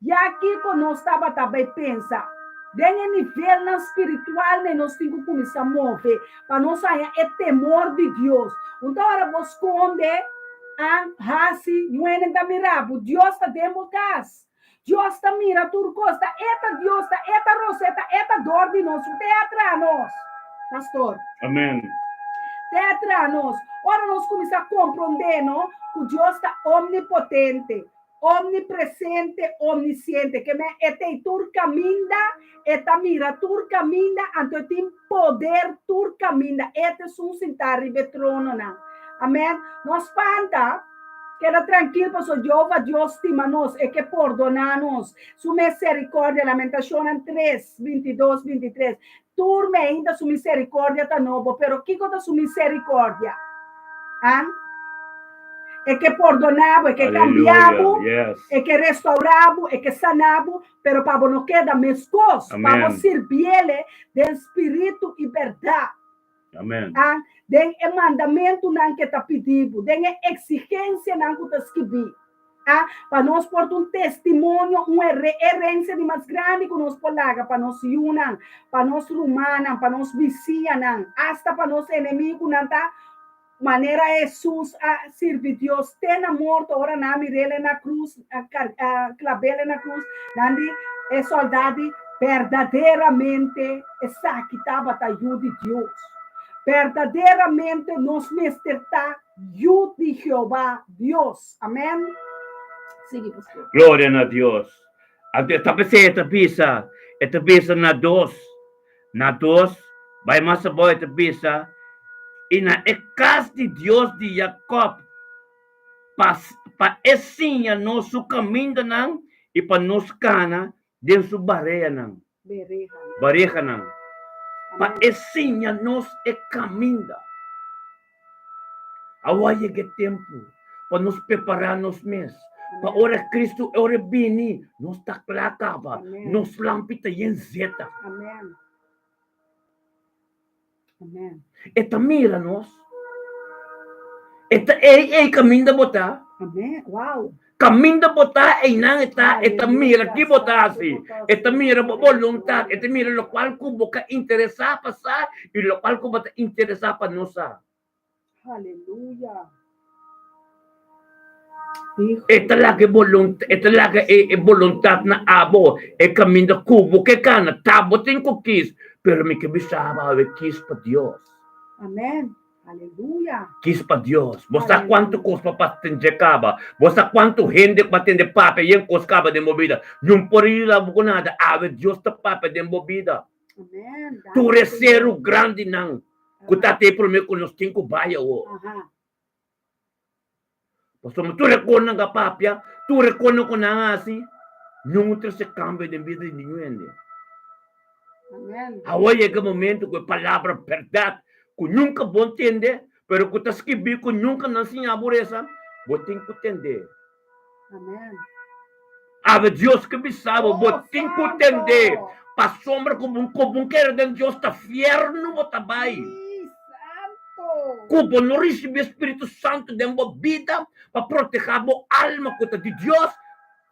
Speaker 2: Ya kiko nos tabata bai pensa. Den e nivelnan spiritual nei nos tin ku kuminsá move pa nos haña e temor di Dios. Un ta ora bo skonde, a hasi, nuenen ta mira bo. Dios ta den bo kas. Dios ta mira tur kos. Ta e ta Dios, ta e ta rosé, ta e ta dor di nos. Te a traha nos, pastor.
Speaker 1: Amen.
Speaker 2: Te a traha nos. Ora nos kuminsá komprondé, no, ku Dios ta omnipotente, omnipresente, omnisiente. Ke men e ta ei tur kaminda, e ta mira tur kaminda, anto e tin poder tur kaminda. E ta esun sintá riba e trononan. Amen. No spanta. Keda trankil pasobra Jehová Dios stima nos, e ke pordoná nos. Su miserikòrdia, Lamentashonnan tres, bintidos, bintitres, Tur meinta su miserikòrdia ta nobo, pero kiko ta su miserikòrdia? An? E ke pordoná bo, e ke kambiá bo, e ke restourá bo, e ke saná bo, pero pa bo no keda meskos, pa bo sirbiele den spiritu i bèrdat.
Speaker 1: Amen.
Speaker 2: A Den e mandamentunan ke ta pidi bo, den e eksigensianan ku ta skibí. A Pa nos por ta un testimonio, un herensia di mas grandi ku nos por laga pa nos yunan, pa nos rumannan, pa nos bisiñanan, asta pa nos enemigunan ta manera Hesus a sirbi Dios te na morto ora nan a mir'el na krus, a klab'el na krus, nan di e sòldá di, Berdaderamente esaki tabata yu di Dios. Berdaderamente nos mester ta yu di Jehová Dios. Amèn. Sigui, pastor.
Speaker 1: Gloria na Dios. Anto e ta p'esei e ta bisa, e ta bisa na dos. Na dos, bai mas abou e ta bisa, I na e kas di Dios di Jakòb, pa pa e siña nos su kamindanan i pa nos kana den su bareanan, barehanan, pa e siña nos e kaminda. Awa yega e tempu pa nos prepará nos mes pa ora Cristo ora e bini nos ta kla kaba, nos lampi ta yen zeta. E ta mira nos. E ta ei ei kaminda bo ta.
Speaker 2: Amen. Wow.
Speaker 1: Kaminda bo ta einan e ta, e ta mira ki bo ta hasi, e ta mira bo boluntat, e ta mira lokual ku bo ka interesá pa sa i lokual ku bo ta interesá pa no sa.
Speaker 2: Aleluya.
Speaker 1: E ta laga e boluntat, e ta laga e boluntat na abo, e kaminda ku bo ke kana, ta bo tin ku kis, pero mi ke bisa bo awe kis pa Dios.
Speaker 2: Amen. Aleluya.
Speaker 1: Kis pa Dios. Bo sa kuantu kos pa pasa den dje kaba. Bo sa kuantu hende ku a tende papia yen kos kaba den bo bida. Nun por yuda bo ku nada. Awe Dios ta papia den bo bida.
Speaker 2: Amen.
Speaker 1: Tur e seru grandinan ku ta te promé ku nos tin ku bai awor. Pasobra tur e kosnan ku a papia, tur e kosnan ku nan a hasi, nun a trese kambio den bida di ningun hende. Awor yega e momento ku e palabra bèrdat ku nunka bo ntende, pero ku ta skibí ku nunka nan siña bo resa, bo tin ku tend'é. Awe Dios ke bisa bo, bo tin ku tend'é, pasobra ku bo ku bo kere den Dios ta fiernu bo ta bai. Ku bo no risibí e Spiritu Santu den bo bida pa protehá bo alma ku ta di Dios,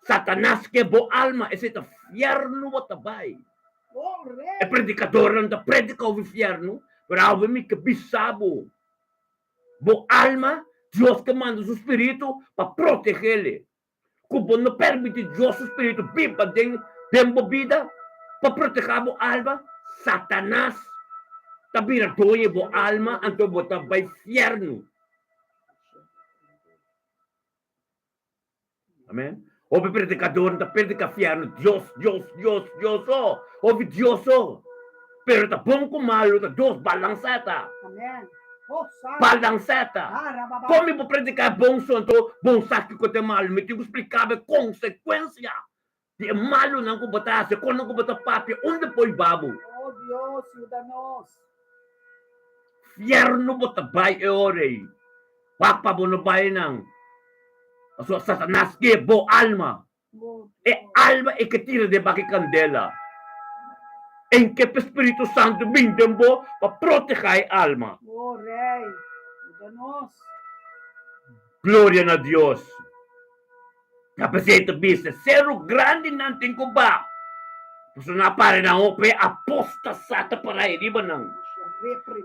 Speaker 1: Satanas ke bo alma, esei ta fiernu bo ta bai. E predikadornan ta predika over fiernu, pero awe mi ke bisa bo, Bo alma, Dios ke manda su spiritu pa protegele. Ku bo no permiti Dios su spiritu biba den den bo bida pa proteha bo alma, Satanas ta bira doño bo alma anto bo ta bai fiernu. Amen. Hopi predikadornan ta predika fiernu, Dios, Dios, Dios, Dios so, hopi Dios so. Pero ta bon ku malu ta dos balansá ta.
Speaker 2: Amen. Oh, santo.
Speaker 1: Balansá ta.
Speaker 2: Ah, rababa.
Speaker 1: Kon mi por prediká bon so anto bon sa kiko ta e malu? Mi tin ku splika bo e konsekuensia di e malunan ku bo ta hasi, konnan ku bo ta papia, unda por hiba bo.
Speaker 2: Oh Dios, yuda nos.
Speaker 1: Fiernu bo ta bai e ora ei. Wak pa bo no bai nan. Pasobra Satanas ke bo alma. E alma e ke tira den baki kandela. En ke pa Spiritu Santu bin den bo pa proteha e alma.
Speaker 2: Oh Rei, yuda nos.
Speaker 1: Gloria na Dios. Ta p'esei ta bisa, Seru grandi nan tin ku ba. Pasobra nan a para nan hopi, e apostasá ta pará ei riba nan.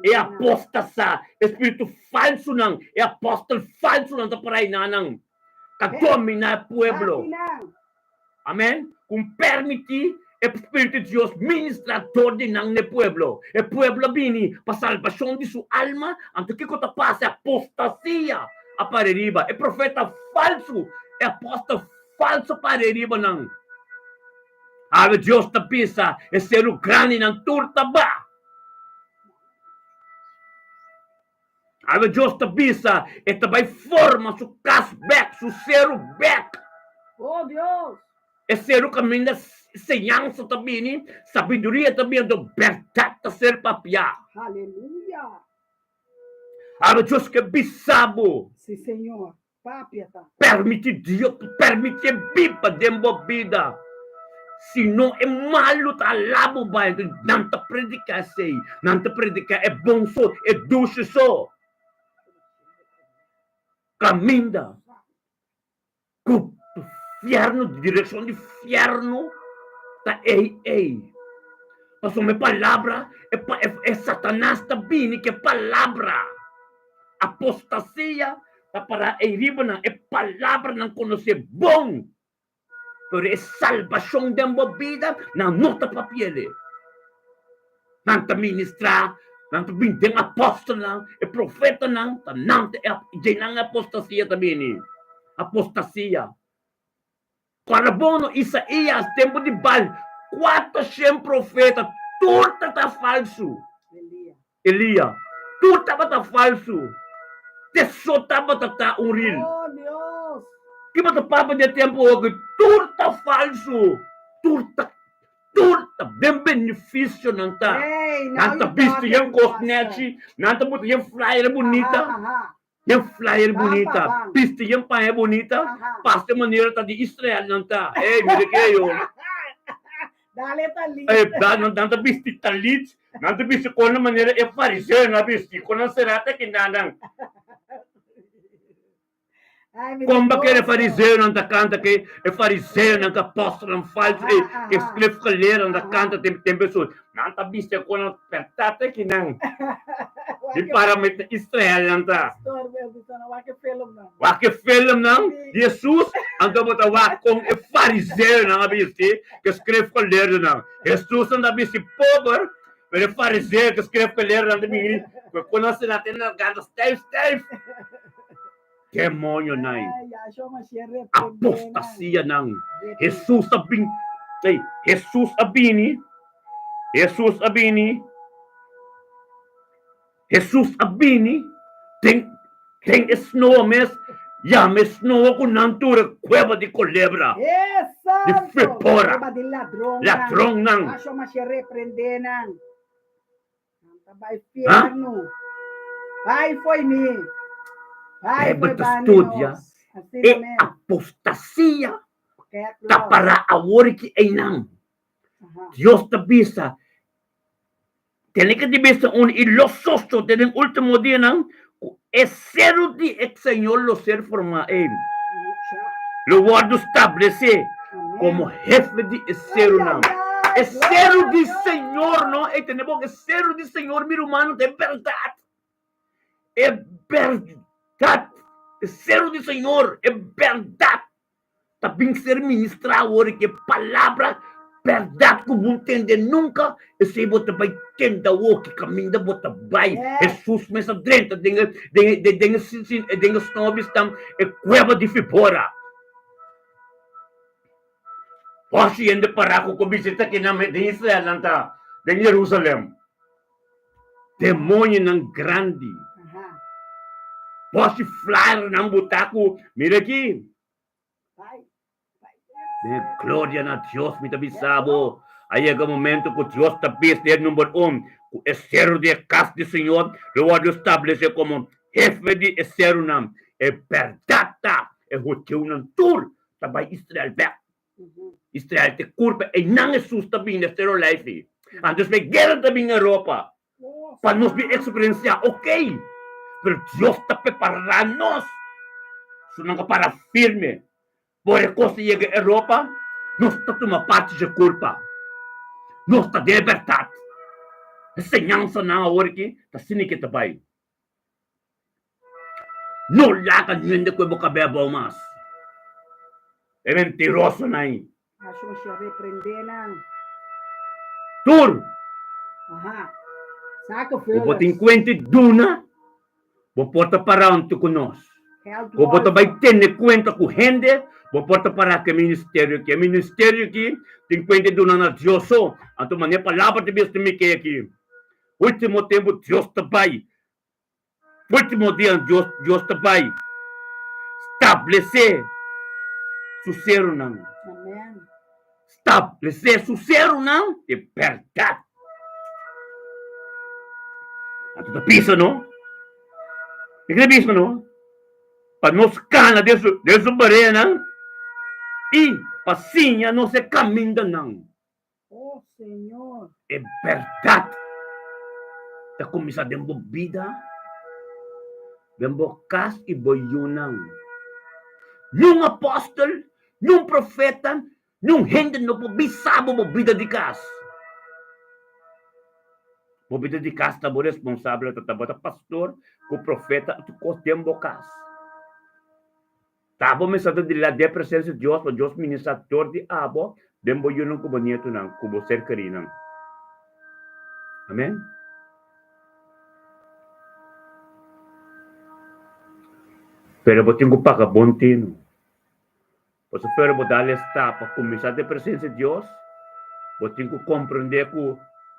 Speaker 1: E apostasá, e spiritu falsunan, e apòstel falsunan ta pará ei na nan, ta dominá e pueblo. Amèn. Ku permití e spiritu di Dios ministrá dor di nan na e pueblo. E pueblo a bini pa salbashon di su alma, anto kiko ta pasa? E apostasia a para riba. E profeta falsu, e apòstel falsu a para riba nan. Awe Dios ta bisa e seru grandinan tur ta ba. Awe Dios ta bisa e ta bai forma su kas bek, su seru bek.
Speaker 2: Oh Dios!
Speaker 1: E seru kaminda señansa ta bini, sabiduria ta bini, anto bèrdat ta ser papiá.
Speaker 2: Haleluya!
Speaker 1: Awe Dios ke bisa bo.
Speaker 2: Si Señor. Papia ta.
Speaker 1: Permiti Dios pa permitié biba den bo bida. Si no e malu ta alá bo bai, enton nan ta prediká esei, nan ta prediká e bon so, e dushi so. Kaminda ku fièrnu, direkshon di fièrnu ta ei ei. Pasobra e palabra, e Satanas ta bini ku e palabra. Apostasia ta para ei riba nan, e palabranan konosé bon, pero e salbashon den bo bida nan no ta papi'el. Nan ta ministrá, nan ta bini den apòstelnan, e profetanan, ta nan ta e dje nan e apostasia ta bini. Apostasia. Kòrda bon no, Isaías, tempu di Baal, kuatroshen profeta, tur ta ta falsu. Elia, tur tabata falsu. Te so tabata ta un ril.
Speaker 2: Oh, Dios!
Speaker 1: Kiba ta papia di e tempu oki? Tur ta falsu. Tur ta, tur ta den benefisio nan ta.
Speaker 2: Hey, now
Speaker 1: Nan ta
Speaker 2: you
Speaker 1: bisti
Speaker 2: talking,
Speaker 1: yen kos
Speaker 2: pastor.
Speaker 1: nechi, nan ta buta yen flyer bunita.
Speaker 2: Aha, aha.
Speaker 1: Yen flyer
Speaker 2: Bam,
Speaker 1: bunita,
Speaker 2: bam, bam.
Speaker 1: bisti yen paña bunita,
Speaker 2: Aha.
Speaker 1: pasa e manera ta di Israel nan ta. Ey, mira ke yo.
Speaker 2: Dale talit.
Speaker 1: Ey, da, nan, nan ta bisti talit, nan ta bisti kon na manera e fariseonan a bisti, kon nan será ta ki nan nan. Kon bo kere fariseonan ta kanta ke e fariseonan ku apòstelnan falsu ei, ku e skriftgeleerden ta kanta den tempu Hesus? Nan ta bisa ku nan bèrdat aki nan di para met na Israel nan ta. Wak e filmnan di Hesus, anto bo ta wak kon e fariseonan a bisti ku e skriftgeleerdennan. Hesus nan ta bisti pober, pero e fariseo ku e skriftgeleerdennan ta bini ku nan sena te nan garganta stijf stijf. Demonionan, apostasianan. Hesus a bin, ey, Hesus a bini, Hesus a bini, Hesus a bini den, den e snoa mes, yama e snoa ku nan tur e kueba di kolebra, di fepora, ladronnan.
Speaker 2: Nan ta bai fiernu. Bai fo'i mi. Bai
Speaker 1: Bijbel
Speaker 2: fo'i
Speaker 1: ta
Speaker 2: banda
Speaker 1: studia
Speaker 2: nos. Asina
Speaker 1: e
Speaker 2: mes.
Speaker 1: apostasia
Speaker 2: Kèk
Speaker 1: ta
Speaker 2: lòs.
Speaker 1: pará awor ki einan.
Speaker 2: Aha.
Speaker 1: Dios ta bisa, Tene ke di bisa un i lo sosode den ultimo dianan ku e seru di e Señor lo ser formá ei,
Speaker 2: Mucha.
Speaker 1: lo wòrdu stablesé
Speaker 2: Amèn.
Speaker 1: komo hefe di e
Speaker 2: Ai,
Speaker 1: serunan.
Speaker 2: ai, ai.
Speaker 1: E
Speaker 2: Gloria
Speaker 1: seru
Speaker 2: na
Speaker 1: di
Speaker 2: Dios.
Speaker 1: Señor, no? Ei tene bon, e seru di Señor, mi rumannan, ta e bèrdat. E bèrdat. E seru di Señor, e bèrdat. Ta bin ser ministrá awor i ku e palabra bèrdat ku bo ntende nunka, esei bo ta bai tende awor ki kaminda bo ta bai. Hesus mes a drenta den e den e den e den e snobisnan e kueba di fibora. Hoshi hende pará ku ku bisita kinan den Israel nan ta den Jerusalem. Demonionan grandi. Hoshi flyernan butá ku mira aki. Den e gloria na Dios mi ta bisa bo, a yega momento ku Dios ta bisa den e number un ku e seru di e kas di Señor lo wòrdu establesé komo hefe di e serunan. E bèrdat ta, e hudiunan tur ta bai Israel bèk. Israel ta e kurpa, einan Hesus ta bini na seru Olijfi. Anto esei guera ta bini Europa. Pa nos bin eksperensiá, ok, pero Dios ta prepará nos su nan ka para firme. Por e kos ta yega Europa, nos ta tuma parti dje kulpa. Nos ta den e bèrdat. E señansanan awor aki ta asina ke ta bai. No laga hende ku e bo kab'é abou mas. E mentirosonan ei.
Speaker 2: Ashoshi a reprendé nan.
Speaker 1: Tur.
Speaker 2: Aha. Saka
Speaker 1: Bo por tin
Speaker 2: vullers.
Speaker 1: kuenta i duna, bo por ta pará huntu ku nos.
Speaker 2: Geld
Speaker 1: Bo por ta bai
Speaker 2: wolven.
Speaker 1: tene kuenta ku hende, bo por ta pará ku e ministerio aki. E ministerio aki tin kuenta i duna na Dios so. Anto manera palabra ta bisa mi ke aki, Ultimo tempu Dios ta bai Ultimo dia Dios Dios ta bai stablesé su serunan.
Speaker 2: Amen.
Speaker 1: Stablesé su serunan di bèrdat. Anto ta bisa no? E ta bisa no? Pa nos kana den su den su barenan i pa siña nos e kamindanan.
Speaker 2: Oh Señor.
Speaker 1: E bèrdat ta kuminsá den bo bida, den bo kas i bo yunan. Niun apòstel, niun profeta, niun hende no por bisa bo bo bida di kas. Bo bida di kas ta bo responsabel, ta bo ta pastor ku profeta tur kos den bo kas. Ta bo mester ta dila den presensia di Dios pa Dios ministra dor di abo den bo yunan ku bo nietunan ku bo ser kerinan. Amen. Pero bo tin ku paga bon tinu. Pasobra pero bo dal e stap pa kuminsá den presensia di Dios, bo tin ku komprendé ku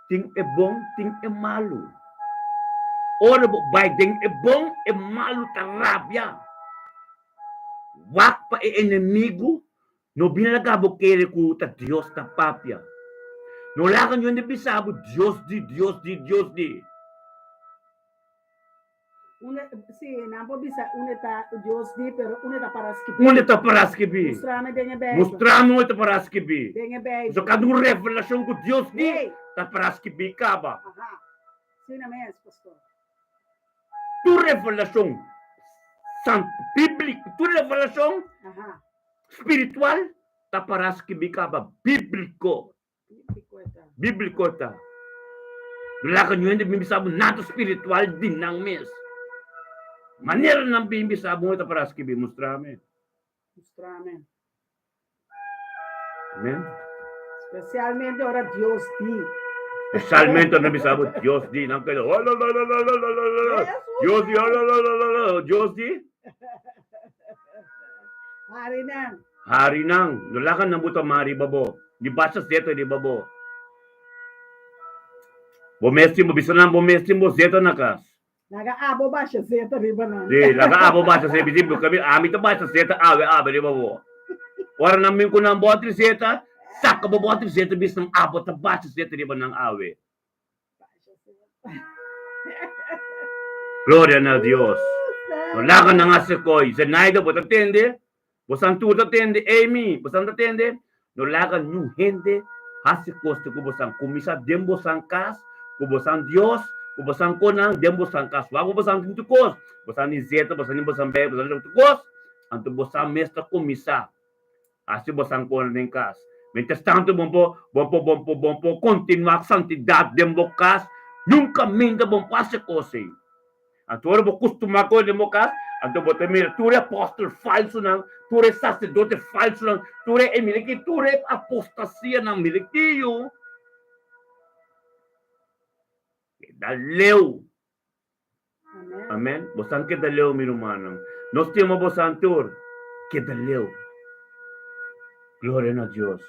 Speaker 1: tin e bon, tin e malu. Ora bo bai den e bon, e malu ta rabia. Wak pa e enemigu no bin laga bo kere ku ta Dios ta papia. No laga niun hende bisa bo Dios di, Dios di, Dios di.
Speaker 2: Unda, si, nan por bisa unda ta Dios di, pero unda ta para skibí.
Speaker 1: Unda ta para skibí.
Speaker 2: Mustrami den e Bijbel.
Speaker 1: Mustrami unda ta para skibí.
Speaker 2: Den e Bijbel.
Speaker 1: So kada un revelashon ku Dios di,
Speaker 2: Hey.
Speaker 1: ta para skibí kaba.
Speaker 2: Aha. Asina mes, pastor.
Speaker 1: Tur revelashon. Santu bíbliko, tur revelashon spiritual ta pará skibí kaba bíbliko. Bíbliko ta. No laga niun hende bin bisa bo nada spiritual di nan mes. Manera nan bin bisa bo ta pará skibí, mustra mi.
Speaker 2: Mustra mi.
Speaker 1: Amen.
Speaker 2: Spesialmente ora Dios di.
Speaker 1: Spesialmente ora nan bisa bo Dios di, nan keda oh la la la la la la la la. Dios di oh la la la la la Dios di.
Speaker 2: Hari nan.
Speaker 1: Hari nan. No laga nan bo ta mari riba bo. Di basha zeta riba bo. Bo mes tin bo bisa nan bo mes tin bo zeta na kas.
Speaker 2: Laga abo basha zeta riba nan.
Speaker 1: Sí, laga abo basha zeta. Bisi bo kabi ami ta basha zeta awe awe riba bo. Ora nan bin ku nan bòtri zeta, saka bo bòtri zeta bisa nan abo ta basha zeta riba nan awe. Gloria na Dios. No laga nan hasi koi. Zenaida bo ta tende? Bo san tur ta tende? Amy, bo san ta tende? No laga niun hende hasi kos te ku bo san. Kuminsá den bo san kas, ku bo san Dios, ku bo san konan den bo san kas. Wak bo san tin tur kos. Bo san di zeta, bo san di bo san bei, bo san di tur kos. Anto bo san mes ta kuminsá. Hasi bo san kona den kas. Mientras tanto bo por bo por bo por bo por kontinuá ku santidat den bo kas, nunka minda bo por hasi kos ei. Anto ora bo kustumá kos den bo kas, anto bo ta mira tur e apòstel falsunan, tur e saserdote falsunan, tur e mira ki tur e apostasianan, mira ki yu. Keda leu. Amen. Bosan keda leu, mi rumannan. Nos stima bosan tur. Keda leu. Gloria na Dios.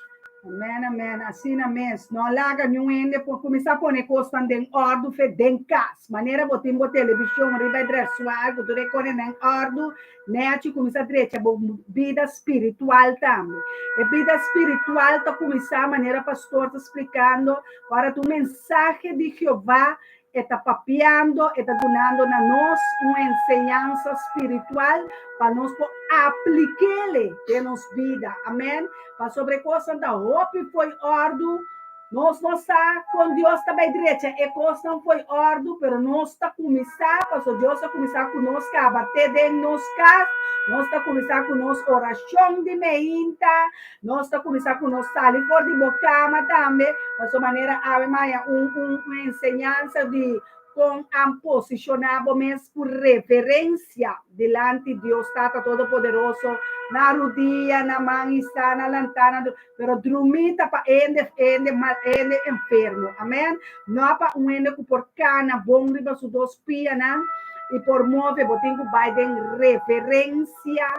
Speaker 2: Amen, amen. Asina mes. No laga niun hende por kuminsá pone kosnan den òrdu fe den kas. Manera bo tin bo televishon riba e dressuar ku tur e kosnan den òrdu, nèchi kuminsá drecha bo bida spiritual tambe. E bida spiritual ta kuminsá manera pastor ta splikando, ora ta un mensahe di Jehová E ta papiando, e ta dunando na nos un enseñansa spiritual pa nos por aplik'ele den nos bida. Amen. Pasobra e kosnan ta hopi fo'i òrdu, nos no sa kon Dios ta bai drecha e kosnan fo'i òrdu, pero nos ta kuminsá, pasobra Dios a kuminsá ku nos kaba te den nos kas, nos ta kuminsá ku nos orashon di meinta, Nos ta kuminsá ku nos sali for di bo kama tambe, pasobra manera awe maya un un enseñansa di kon an posishoná bo mes ku reverensia dilanti Dios Tata Todopoderoso, na rudia, na man isá, na lantá, na pero drumí ta pa hende hende mal hende enfermo. Amèn. No pa un hende ku por kana bon riba su dos pianan i por move, bo tin ku bai den reverensia,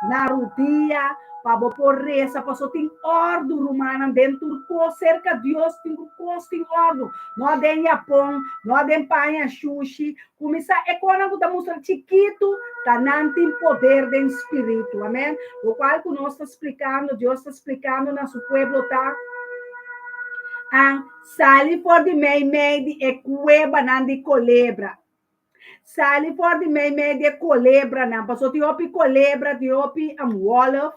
Speaker 2: na rudia, Pa bo por resa, paso tin òrdu, rumannan, den tur kos serka Dios tin ku kos tin òrdu, no den yapon, no den paña shushi, kuminsá e konan ku ta mustra chikitu, ta nan tin poder den spiritu, amen, lokual ku nos ta splikando, Dios ta splikando na su pueblo ta, An sali for di meimei di e kuebanan di kolebra. Sali for di meimei di e kolebranan, pasobra tin hopi kolebra, tin hopi wolf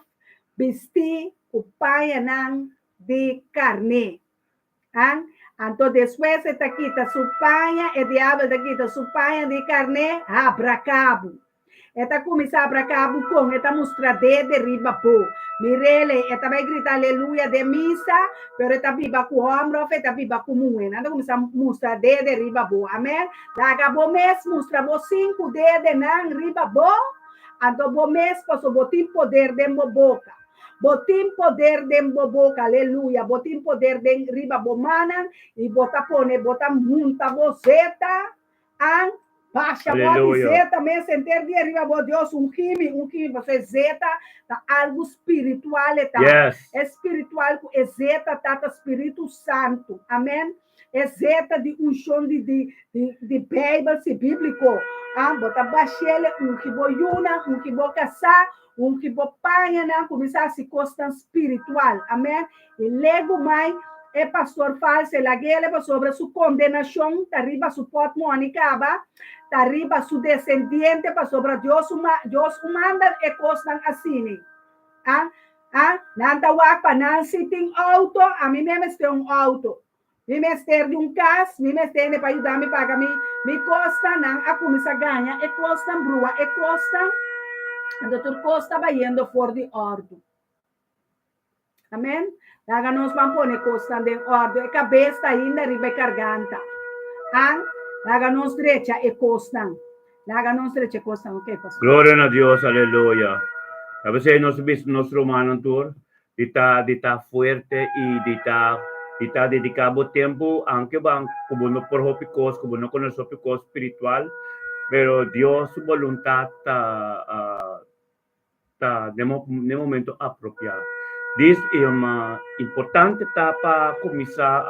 Speaker 2: bistí ku pañanan di karné. An? Anto despues e ta kita su paña, e diabel ta kita su paña di karné, habra kabu. E ta kuminsá abraká bo kon e ta mustra dede riba bo. Mirele, e ta bai grita aleluya den misa, pero e ta biba ku hòmber òf e ta biba ku muhé. Nan ta kuminsá mustra dede riba bo. Amèn. Laga bo mes mustra bo sinku dedenan riba bo, anto bo mes pasobra bo tin poder den bo boka. Bo tin poder den bo boka, aleluya. Bo tin poder den riba bo mannan i bo ta pone, bo ta hunta bo zeta. An basha bo di zeta mes henter dia riba bo Dios ungi mi ungi mi pasobra e zeta ta algu spiritual e ta e spiritual ku e zeta ta ta spiritu santu amen e zeta di unshon di di di beibel si bibliko an bo ta bashele ungi bo yunan ungi bo kasá ungi bo pañanan kuminsá hasi kosnan spiritual amen I legu mai e pastor falso e lag'ele pasobra su kondenashon ta riba su pòtmòni kaba, ta riba su desendiente pasobra Dios Dios un manda e kosnan asini. A a Nan ta wak pa nan si tin outo, ami mi mester un outo. Mi mester di un kas, mi mester hende pa yuda mi paga mi mi kosnan. Nan a kuminsá gaña e kosnan, brua e kosnan. Anto tur kos ta bayendo for di òrdu. Amen. Laga nos ban pone kosnan den òrdu. E kabes ta ainda riba e karganta. An, laga nos drecha e kosnan. Laga nos drecha e kosnan. Ok, pastor.
Speaker 1: Gloria na Dios, aleluya. Ta p'esei nos ta bisa nos rumannan tur di ta di ta fuerte i di ta di ta dediká bo tempu aunke ban ku bo no por hopi kos, ku bo no konosé hopi kos spiritual, pero Dios su boluntat ta ta den den momento apropiá. Dis importante ta pa kuminsá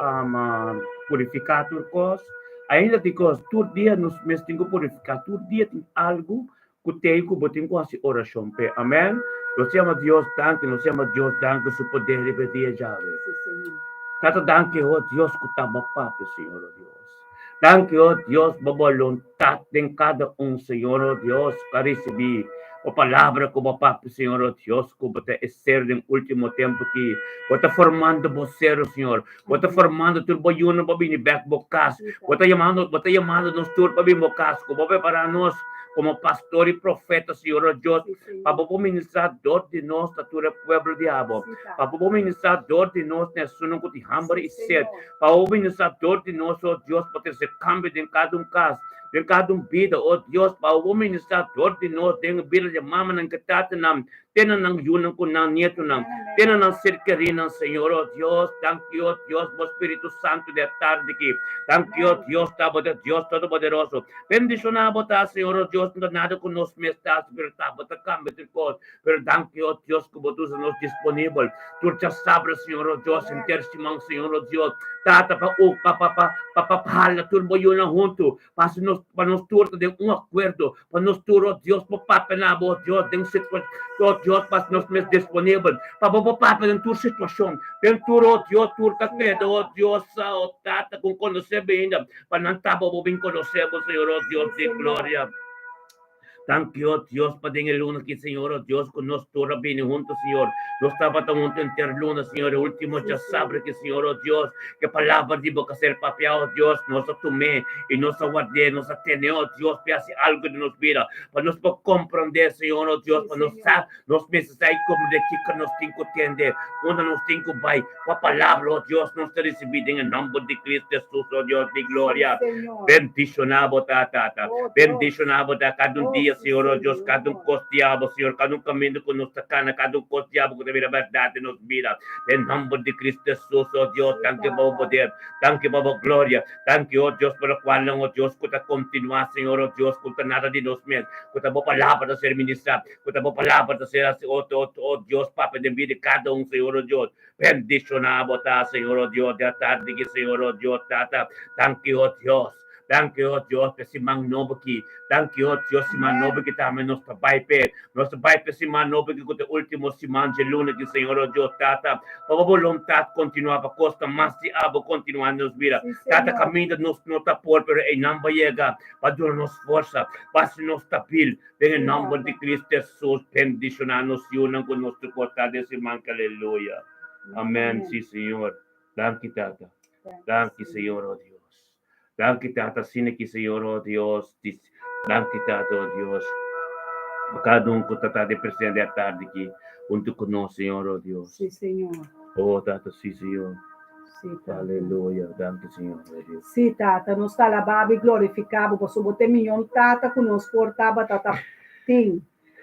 Speaker 1: purifiká tur kos. Ainda tin kos, tur dia nos mes tin ku purifiká, tur dia tin algu ku tei ku bo tin ku hasi orashon p'e. Amèn. Nos yama Dios danki, nos yama Dios danki su poder riba e dia djawe. Tata danki, oh Dios, ku ta bo papia, Señor, oh Dios. Danki, oh Dios, bo boluntat den kada un, Señor, oh Dios, ku a risibí bo palabra ku bo papia, Señor, oh Dios, ku bo ta e ser den último tempu aki. Bo ta formando bo ser, oh Señor. Bo ta formando tur bo yunan pa bini bèk bo kas. Bo ta yamando, bo ta yamando nos tur pa bini bo kas. Ku bo prepará nos komo pastor i profeta, Señor, oh Dios, pa bo por ministrá dor di nos na tur e pueblo di abo. Pa bo por ministrá dor di nos na esunnan ku tin hamber i set. Pa bo ministrá dor di nos, o Dios, pa trese kambio den kada un kas, den kada un bida, o Dios, pa bo ministrá dor di nos den e bida di mamanan ku tatanan, te na nan yunan ku nan nietonan, te na nan ser kerinan, Señor, o Dios, danki, o Dios, bo Spiritu Santu di e tardi aki. Danki, o Dios, ta bo ta Dios Todopoderoso. Bendishoná bo ta, Señor, o Dios, no ta nada ku nos mes ta hasi, pero ta bo ta kambia tur kos. Pero danki, o Dios, ku bo ta usa nos disponibel tur djasabra, Señor, o Dios, henter siman, Señor, o Dios, Tata, pa u, pa, pa, pa, pa, pa hala tur bo yunan huntu, pa hasi nos, pa nos tur ta den un akuerdo, pa nos tur, o Dios, por papia na bo, o Dios, den situa, o Dios, pa hasi nos mes disponibel, pa bo por papia den tur situashon, den tur, o Dios, tur ta keda, o Dios, o Tata, ku konosé bo ainda, pa nan ta bo bo bin konosé bo, Señor, o Dios di gloria. Danki, o Dios, pa den e luna aki, Señor, o Dios, ku nos tur a bini huntu, Señor. Nos tabata huntu henter luna, Señor, e ultimo djasabra aki, Señor, o Dios, ku e palabra di bo ka ser papiá, o Dios, nos a tum'é i nos a ward'é, nos a ten'é, o Dios, pa e hasi algu den nos bida, pa nos por komprondé, Señor, o Dios, pa nos sa, nos mester sa i komprondé kiko nos tin ku tende, unda nos tin ku bai, kua palabra, o Dios, nos ta risibí den e nòmber di Cristo Hesus, o Dios di gloria. Bendishoná bo ta, Tata. Bendishoná bo ta kada un dia, Señor, oh Dios, kada un kos di abo, Señor, kada un kaminda ku nos ta kana, kada un kos di abo ku ta bira bèrdat den nos bida. Den nòmber di Cristo Hesus, oh Dios, danki pa bo poder, danki pa bo gloria, danki, oh Dios, pa lokualnan, oh Dios, ku ta kontinuá, Señor, oh Dios, ku ta nada di nos mes, ku ta bo palabra ta ser ministrá, ku ta bo palabra ta ser hasi, oh, oh, oh Dios, papia den bida di kada un, Señor, oh Dios. Bendiciona bo ta, Señor, oh Dios, di atardi ki, Señor, oh Dios, Tata. Danki, oh Dios. Danki, oh Dios, p'e siman nobo ki. Danki, oh Dios, siman nobo ki tambe nos ta bai p'e. Nos ta bai p'e siman nobo ki ku ta e ultimo siman dje luna ki, Señor, oh Dios, Tata. Pa bo boluntat kontinua, pa kosnan mas di abo kontinua den nos bida. Tata, kaminda nos no ta por, pero einan bo yega pa duna nos forsa, pa hasi nos stabil. Den e nomber di Cristo Jesus, bendiciona nos yunan cu nos tur por ta den siman ki. Aleluya. Amen. Si, Señor. Danki, Tata. Danki, Señor, oh Dios. Danki, Tata, asina ki, Señor, oh Dios. Danki, Tata, oh Dios. Pa cada un cu ta ta den presente e atardi aki hunto cu nos, Señor, oh Dios.
Speaker 2: Si, Señor.
Speaker 1: Oh, Tata, si, Señor.
Speaker 2: Sí, Tata.
Speaker 1: Aleluya. Danki, Señor. Oh Dios.
Speaker 2: Sí, Tata, nos ta alabá bo i glorifiká bo, pasobra bo ta e miyon Tata ku nos por tabata ta tin.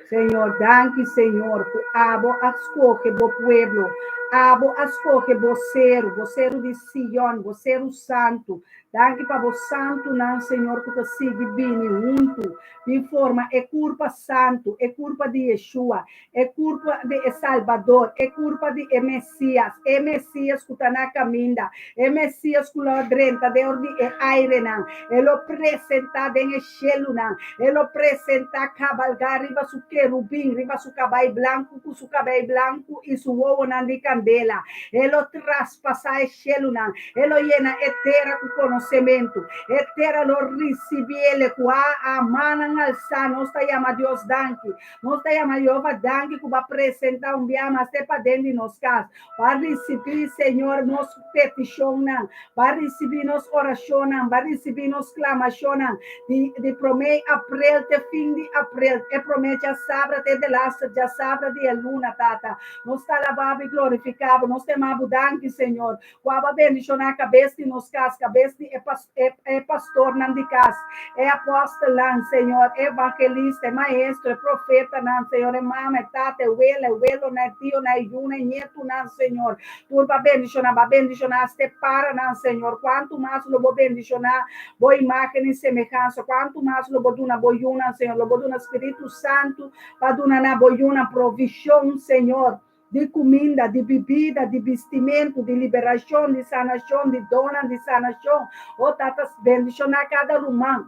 Speaker 2: Señor, danki, Señor, ku abo a skohe bo pueblo, abo a skohe bo seru, bo seru di Sion, bo seru santu. Danki pa bo santunan, Señor, ku ta sigui bini huntu, bin forma e kurpa santu, e kurpa di Yeshua, e kurpa di e Salbador, e kurpa di e Mesias, e Mesias ku ta na kaminda, e Mesias ku lo drenta dor di e airenan, e lo presentá den e shelunan, e lo presentá kabalgá riba su kerubin, riba su kabai blanku ku su kabei blanku i su wowonan di kandela. kandela. E lo traspasá e shelunan, e lo yena e tera ku konosementu. E tera lo risibí el ku a a mannan alsá. Nos ta yama Dios danki. Nos ta yama Jehova danki ku bo a presentá un bia mas te paden di nos kas. Bo a risibí, Señor, nos petishonnan. Bo a risibí nos orashonnan. Bo a risibí nos klamashonnan. Di di promé aprel te fin di aprel, e promé djasabra te delaster djasabra di e luna, Tata. Nos ta alabá bo i glorifiká bo. Nos ta yama bo danki, Señor. Ku abo a bendishoná kabes di nos kas, kabes di e e pastornan di kas, e apòstelnan, Señor, e evangelista, e maestro, e profetanan, Señor, e mama, e tata, e wela, e welonan, e tionan, e yunan, e ñetunan, Señor. Tur bo a bendishoná, bo a bendishoná hasta e paranan, Señor. Kuantu mas lo bo bendishoná bo imágen i semehansa, kuantu mas lo bo duna bo yunan, Señor. Lo bo duna Spiritu Santu pa duna na bo yunan provishon, Señor. Di kuminda, di bibida, di bistimentu, di liberashon, di sanashon, di donnan di sanashon. O Tata, bendishoná kada ruman,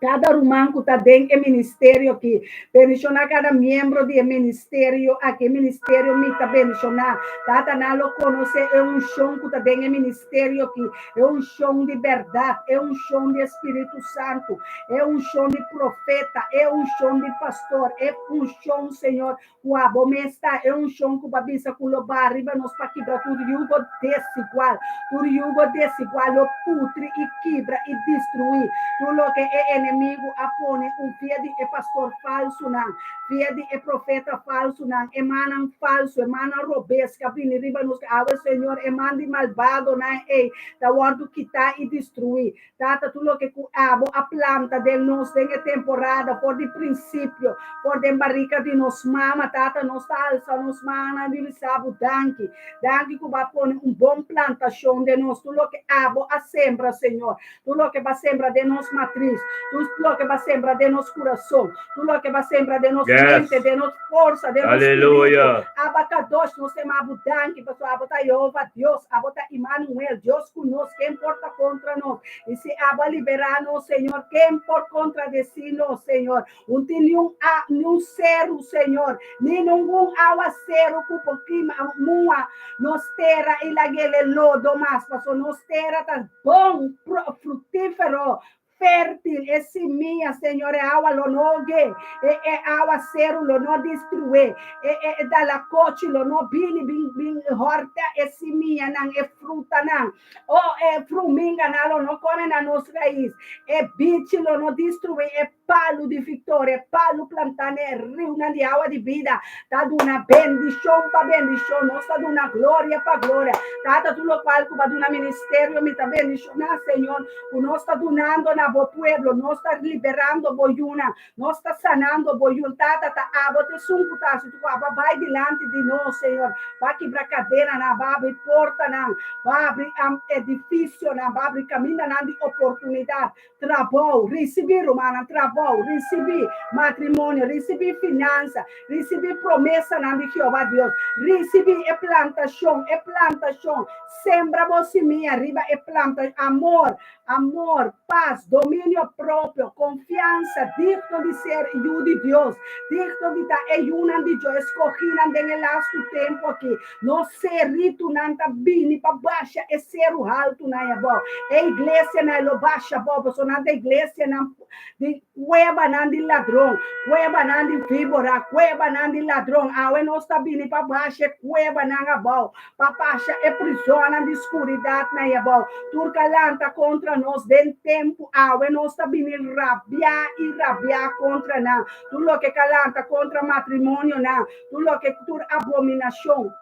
Speaker 2: kada ruman ku ta den e ministerio aki. Bendishoná kada miembro di e ministerio aki, e ministerio mi ta bendishoná. Tata, nan lo konosé e unshon ku ta den e ministerio aki, e unshon di bèrdat, e unshon di e Spiritu Santu, e unshon di profeta, e unshon di pastor, e unshon, Señor, Ku abo mes ta e unshon ku bo a bisa ku lo baha riba nos pa kibra tur yugo desigual. Tur yugo desigual lo putri i kibra i destruí tur loke e enemigu a pone un via di e pastor falsunan, via di e profeta falsunan, e mannan falsu, e mannan robes ku a bini riba nos. Awe, Señor, e man di malbadonan ei ta wòrdu kitá i destruí. Tata, tur loke ku abo a planta den nos den e temporada for di prinsipio, for den barika di nos mama, Tata, nos ta alsa nos mannan di bisa bo danki. Danki ku bo a pone un bon plantashon den nos. Tur loke abo a sembra, Señor, tur loke bo a sembra den nos matris, tur loke bo a sembra den nos kurason, tur loke bo a sembra den nos mente, den nos forsa, den nos spiritu, Abba Kadosh, nos ta yama bo danki pasobra abo ta Yehova Dios, abo ta Imanuel, Dios ku nos, ken por ta kontra nos? I si abo a liberá nos, Señor, ken por kontradesí nos, Señor? Un tin niun a niun seru, Señor, ni ningun awaseru ku por kima mua nos tera i lag'el e lodo mas, pasobra nos tera ta bon, frutífero, Fértil e simia, Señor, e awa lo no hog'é, e e awaseru lo no destrué, e e dalakochi lo no bini bin bin hòrta e simianan, e frutanan. O e fruminganan lo no kome na nos rais, e bichi lo no destruí e palu di viktoria, e palu plantá na e riunan di awa di bida. Ta duna bendishon pa bendishon, nos ta duna gloria pa gloria. Tata, tur lokual ku bo a duna ministerio, mi ta bendishoná, Señor. Ku nos ta dunando na bo pueblo, nos ta liberando bo yunan, nos ta sanando bo yun. Tata, ta abo ta esun ku ta hasi tur ku abo a bai dilanti di nos, Señor. Bo a kibra kadenanan, bo a abri portanan, bo a abri edifisionan, bo a abri kamindanan di oportunidat, trabou, risibí rumannan, trabou, risibí matrimonio, risibí finansa, risibí promesanan di Jehová Dios, risibí e plantashon, e plantashon. Sembra bo simia riba e planta amor, amor, pas, dominio propio, konfiansa, digno di ser yu di Dios, digno di ta e yunan di Dios, e skohínan den e lastu tempu aki. Nos seritunan ta bini pa basha e seru haltunan abou. E iglesianan lo basha abou, pasobra nan ta iglesianan di kuebanan di ladron, kuebanan di víbora, kuebanan di ladron. Awe nos ta bini pa basha e kuebanan abou, pa basha e prizonnan di skuridatnan abou. Tur ka lanta kontra nos den tempu awe nos ta bini rabiá i rabiá kontra nan. Tur loke ka lanta kontra matrimonionan, tur loke tur abominashon,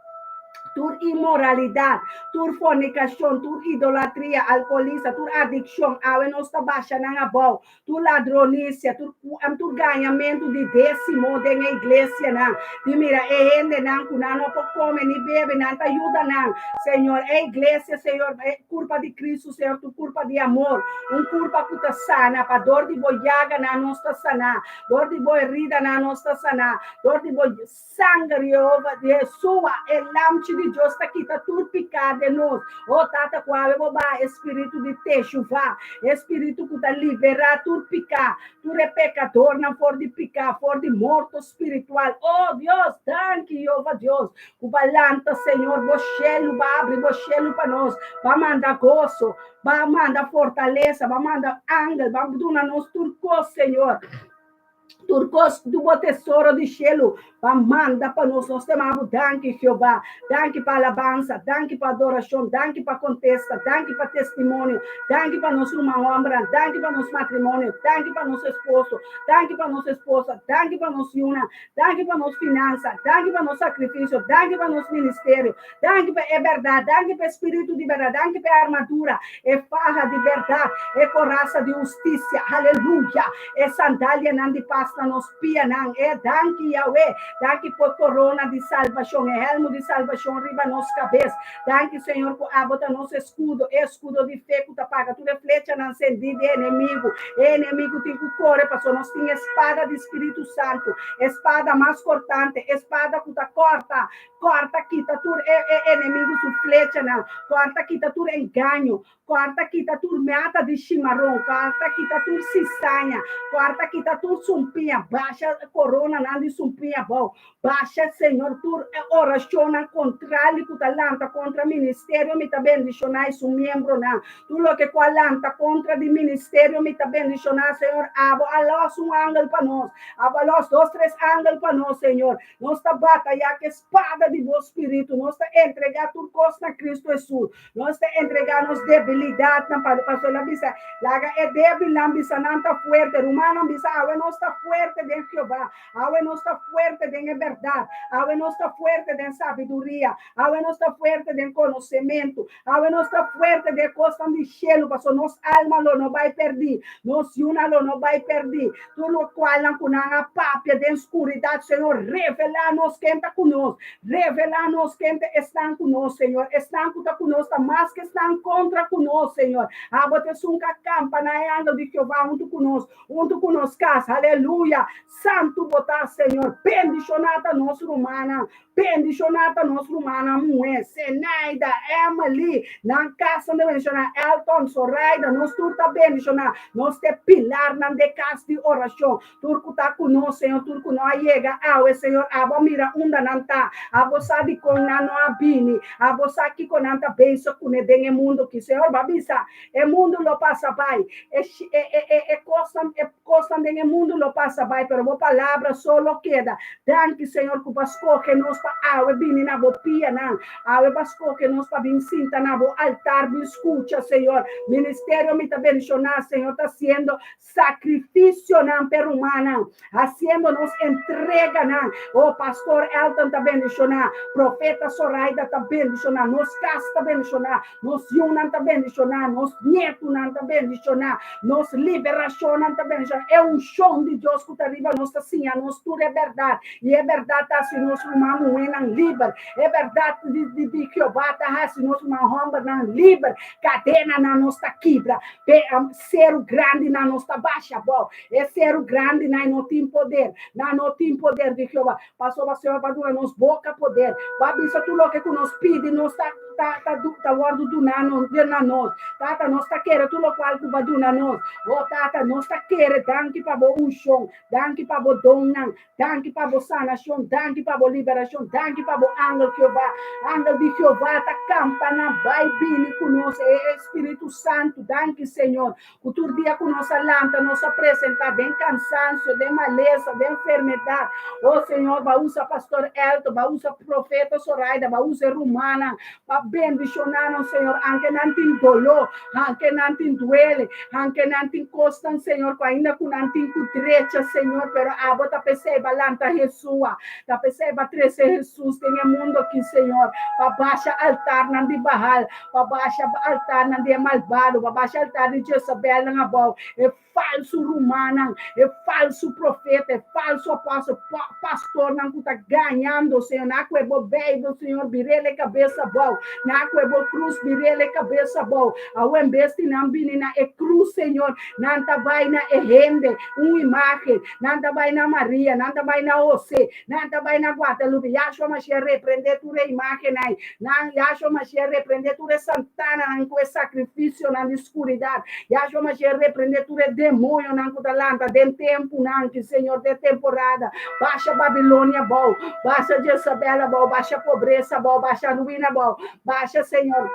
Speaker 2: tur inmoralidat, tur fornikashon, tur idolatria, alkoholisa, tur adikshon, awe nos ta basha nan abou, tur ladronisia, tur tur gañamentu di desimo den e iglesianan, di mira e hendenan ku nan no por kome ni bebe, nan ta yuda nan, Señor, e iglesia, Señor, e kurpa di Kristu, Señor, tur kurpa di amor, un kurpa ku ta sana, pa dor di bo yaganan nos ta sana, dor di bo heridanan nos ta sana, dor di bo Sanger Jehova, Jesua, e Lamchi di Dios ta kita tur piká den nos. O Tata, ku awe bo baha e spiritu di teshuvá, e spiritu ku ta liberá tur piká, tur e pekadornan for di piká, for di morto spiritual. O Dios, danki Jehova. Jehova Dios, ku b'a lanta, Señor, bo shelu, b'a abri bo shelu pa nos, b'a manda goso, b'a manda fortalesa, b'a manda angel, b'a duna nos tur kos, Señor. Tur kos di bo tesoro di shelu b'a manda pa nos. Nos ta manda bo danki, Jehová. Danki pa alabansa, danki pa adorashon, danki pa kontesta, danki pa testimonio, danki pa nos ruman hòmbernan, danki pa nos matrimonio, danki pa nos esposo, danki pa nos esposa, danki pa nos yunan, Danki pa nos finansa, danki pa nos sakrifisio, danki pa nos ministerio, danki pa e bèrdat, danki pa e spiritu di bèrdat, danki pa e armadura, e faha di bèrdat, e korasa di hustisia, aleluya, e sandalianan di pas na nos pianan, e danki Yahweh, danki pa e korona di salbashon, e hèlmu di salbashon riba nos kabes, danki Señor ku abo ta nos eskudo, e eskudo di fe ku ta paga tur e flechanan sendí di e enemigu, e enemigu tin ku kore pasobra nos tin e spada di Spiritu Santu, e spada mas kortante, e spada ku ta kòrta, kòrta kita tur e e enemigu su flechanan, kòrta kita tur engaño, kòrta kita tur mata di shimaron, kòrta kita tur sisaña, kòrta kita tur sumpiña, basha koronanan di sumpiña abou, basha, Señor, tur e orashonnan kontrali ku ta lanta kontra ministerio, mi ta bendishoná i su miembronan. Tur loke ku a lanta kontra di ministerio mi ta bendishoná, Señor. Abo a lòs un angel pa nos. Abo a lòs dos tres angel pa nos, Señor. Nos ta batayá ku e spada di bo Spiritu. Nos ta entregá tur kos na Kristu Hesus. Nos ta entregá nos debilidatnan pa Pastor el a bisa, Laga e débilnan bisa nan ta fuerte. Rumannan bisa, Awe nos ta fuerte den Jehová. Awe nos ta fuerte den e bèrdat. Awe nos ta fuerte den sabiduria. Awe nos ta fuerte den konosementu. Awe nos ta fuerte den e kosnan di shelu, pasobra nos alma lo no bai pèrdí, nos yunan lo no bai pèrdí. Tur lokualnan ku nan a papia den skuridat, Señor, revelá nos ken ta ku nos. Revelá nos ken ta esnan ku nos, Señor. Esnan ku ta ku nos ta mas ku esnan kontra ku nos, Señor. Abo ta esun ku a kampa na e angel di Jehová huntu ku nos, huntu ku nos kas. Aleluya! Santu bo ta, Señor. Bendishoná ta nos rumannan. Bendishoná ta nos rumannan muhé, Zenaida, Emily, nan kasnan ta bendishoná, Elton, Zoraida, nos tur ta bendishoná, nos ta e pilarnan den kas di orashon, tur ku ta ku nos, Señor, tur ku no a yega awe, Señor, abo a mira unda nan ta, abo sa dikon nan no a bini, abo sa kiko nan ta bezig kuné den e mundu aki, Señor, bo a bisa, E mundu lo pasa bai, e e kosnan e kosnan den e mundu lo pasa bai, pero bo palabra so lo keda. Danki, Señor, ku bo a skohe nos pa awe bini na bo pianan. Awe bo a skohe nos pa bin sinta na bo altar, bin skucha, Señor. Ministerio mi ta bendishoná, Señor, ta hasiendo sakrifisionan p'e rumannan, hasiendo nos entreganan. Oh, Pastor Elton ta bendishoná, Profeta Zoraida ta bendishoná, nos kas ta bendishoná, nos yunan ta bendishoná, nos nietunan ta bendishoná, nos liberashonnan ta bendishoná. E unshon di Dios ku ta riba nos ta siña nos tur e bèrdat, i e bèrdat ta hasi nos ruman muhénan liber. E bèrdat di di Jehová ta hasi nos ruman hòmbernan liber. Kadenanan nos ta kibra. Seru grandinan nos ta basha abou. E seru grandinan no tin poder. Nan no tin poder di Jehová. Pasobra Señor ba duna nos boka poder. Ba bisa tur loke ku nos pidi nos ta ta ta ta wòrdu duná nos na nos. Tata, nos ta kere tur lokual ku ba duna nos. O Tata, nos ta kere. Danki pa bo unshon. Danki pa bo donnan. Danki pa bo sanashon, danki pa bo liberashon, danki pa bo angel Jehová. Angel di Jehová ta kampa na bai bini ku nos, e Espíritu Santu. Danki, Señor, ku tur dia ku nos a lanta, nos a presentá den kansansio, den malesa, den enfermedat. O Señor, ba usa Pastor Elton, ba usa Profeta Zoraida, ba usa e rumannan pa bendishoná nos, Señor, anke nan tin doló, anke nan tin duele, anke nan tin kosnan, Señor, ku ainda ku nan tin ku drecha, Señor, pero abo ta p'esei ba lanta Jesúa, ta p'esei ba trese Jesús den e mundo aki, Señor, pa basha altarnan di Baal, pa basha altarnan di e malbado, pa basha altar di Jezabelnan abou, e falsu rumannan, e falsu profeta, e falsu apòstel, pastornan ku ta gañando, Señor. Nan a kue bo Beibel, Señor, bir'el e kabes abou. Nan a kue bo krus, bir'el e kabes abou. Awor en bes di nan bini na e krus, Señor, nan ta bai na e hende, un imágen. Nan ta bai na Maria, nan ta bai na José, nan ta bai na Guadalupe. Yahshua Mashiach reprendé tur e imágennan ei. Nan, Yahshua Mashiach reprendé tur e santananan ku e sakrifisionan di skuridat. Yahshua Mashiach reprendé tur e demoñonan ku ta lanta den tempunan ki, Señor, den temporada. Basha Babilonia abou. Basha Jezabel. Israel abou, basha pobresa abou, basha ruina abou, basha, Señor,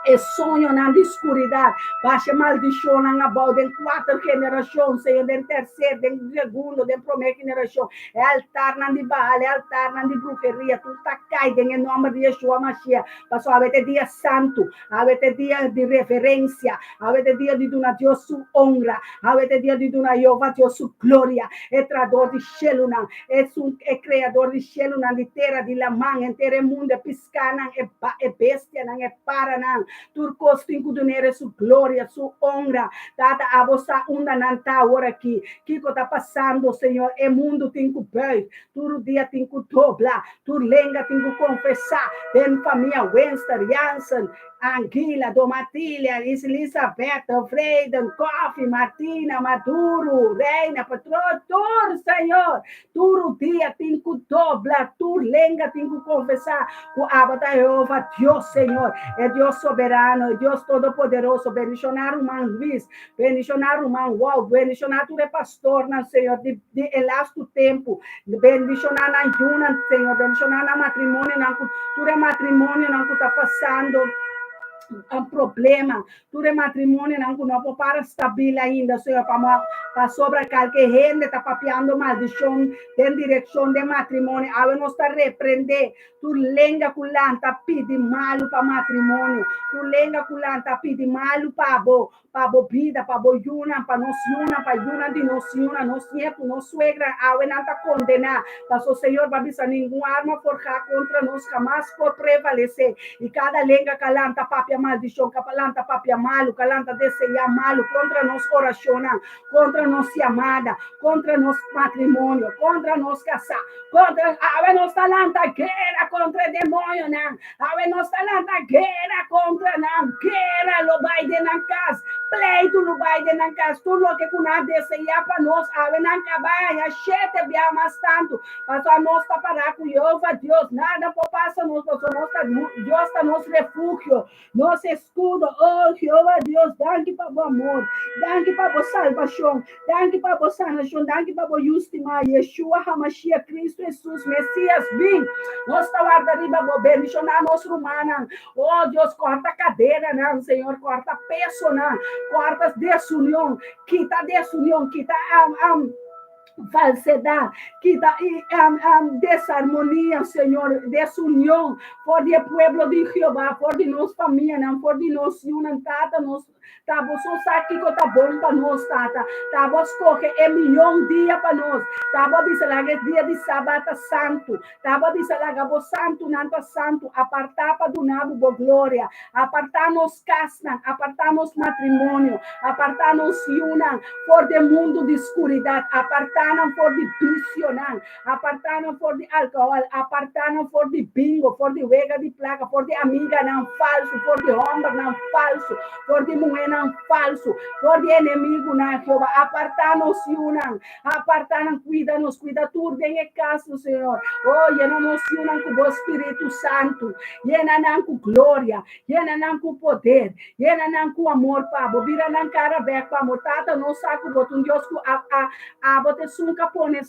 Speaker 2: e soñonan di skuridat, basha maldishonnan abou den kuater generashon, Señor, den terser, den segundo, den promé generashon. E altarnan di Baal, e altarnan di bruheria, tur ta kai den e nòmber di Yeshua Mashiach. Pasobra awe ta e dia santu, awe ta e dia di reverensia, awe ta e dia di duna Dios su onra, awe ta e dia di duna Jehová Dios su gloria, e Trador di shelunan, esun e Kreador di shelunan, di tera, di laman, henter e mundu, e piskanan, e e bestianan, e paranan, tur kos tin ku dun'E su gloria, su onra. Tata, abo sa unda nan ta awor aki, kiko ta pasando, Señor, e mundu tin ku buig, tur dia tin ku dobla, Tur lenga tin ku konfesá den famia Wenster, Jansen, Anguila, Domatilia, Islisabeth, Vreden, Koffie, Martina, Maduro, Reina, Petro, tur, Señor. Tur dia tin ku dobla, tur lenga tin ku konfesá ku abo ta Jehova Dios, Señor, e Dios soberano, e Dios todopoderoso. Bendishoná ruman Luis, Bendishoná ruman Wou, bendishoná tur e pastornan, Señor, di di e lastu tempu. Bendishoná nan yunan, Señor, bendishoná nan matrimonionan ku tur e matrimonionan ku ta pasando un problema, tur e matrimonionan ku no por para stabil ainda, Señor, pa pasobra kalke hende ta papiando maldishon den direkshon den matrimonio. Awe nos ta reprendé Tur lenga ku lanta pidi malu pa matrimonio, tur lenga ku lanta pidi malu pa bo, pa bo bida, pa bo yunan, pa nos yunan, pa yunan di nos yunan, nos nietu, nos suegra, awe nan ta kondená. Paso Señor ba bisa, Ningun arma forjá kontra nos hamas por prevalesé. I kada lenga ka lanta papia maldishon, ka lanta papia malu, ka lanta deseá malu kontra nos orashonnan, kontra nos yamada, kontra nos matrimonio, kontra nos kasá, Kontra, awe nos ta lanta guera kontra e demoñonan. Awe nos ta lanta guera kontra nan. Guera lo bai den nan kas. Pleitu lo bai den nan kas. Tur loke ku nan a deseá pa nos, awe nan ka bai haña shete bia mas tantu. Pasobra nos ta pará ku Yehova Dios. Nada por pasa nos, pasobra nos ta, Dios ta nos refugio. Nos escudo, oh Jehová Dios, danki pa bo amor, danki pa bo salvacion, danki pa bo sanacion, danki pa bo Yu stimá, Yeshua HaMashiach, Cristo Jesus, Mesias, bin! Nos ta warda riba bo, bendicioná nos rumannan, oh Dios, corta cadenanan, Señor, corta pesonan, corta desunion, kita desunion, kita um, um, falsedad, kita i desarmonia, Señor, desunion for di e pueblo di Jehová, for di nos famianan, for di nos yunan, Tata, nos ta bo so sa kiko ta bon pa nos, Tata. Ta bo a skohe e miyon dia pa nos. Ta bo a bisa laga e dia di Sabat ta santu. Ta bo a bisa laga bo santunan ta santu, apartá pa duna bo bo gloria. Apartá nos kasnan, apartá nos matrimonio, apartá nos yunan for di e mundu di skuridat, apartá nan for di bisionan, apartá nan for di alkohòl, apartá nan for di bingo, for di wega di plaka, for di amiganan falsu, for di hòmbernan falsu, for di muhénan falsu, for di enemigunan, Jehová. Apartá nos yunan, apartá nan, kuida nos, kuida tur den e kas, Señor. Oh, yena nos yunan ku bo Spiritu Santu. Yena nan ku gloria, yena nan ku poder, yena nan ku amor pa bo, bira nan kara bek pa bo. Tata, nos sa ku bo ta un Dios ku a a abo ta esun ku a pone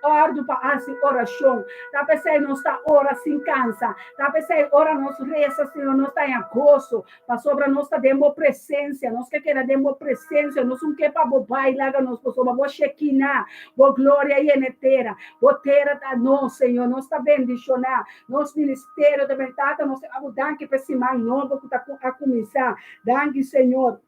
Speaker 2: òrdu pa hasi orashon. Ta p'esei nos ta ora sin kansa. Ta p'esei ora nos resa, Señor, nos ta haña goso, pasobra nos ta den bo presensia. Nos ke keda den bo presensia. Nos un ke pa bo bai laga nos, pasobra bo Shekinah, bo gloria yena e tera. Bo tera ta nos, Señor. Nos ta bendishoná. Nos ministerio ta ben Tata, nos ta abo danki pa e siman nobo ku ta a kuminsá. Danki Señor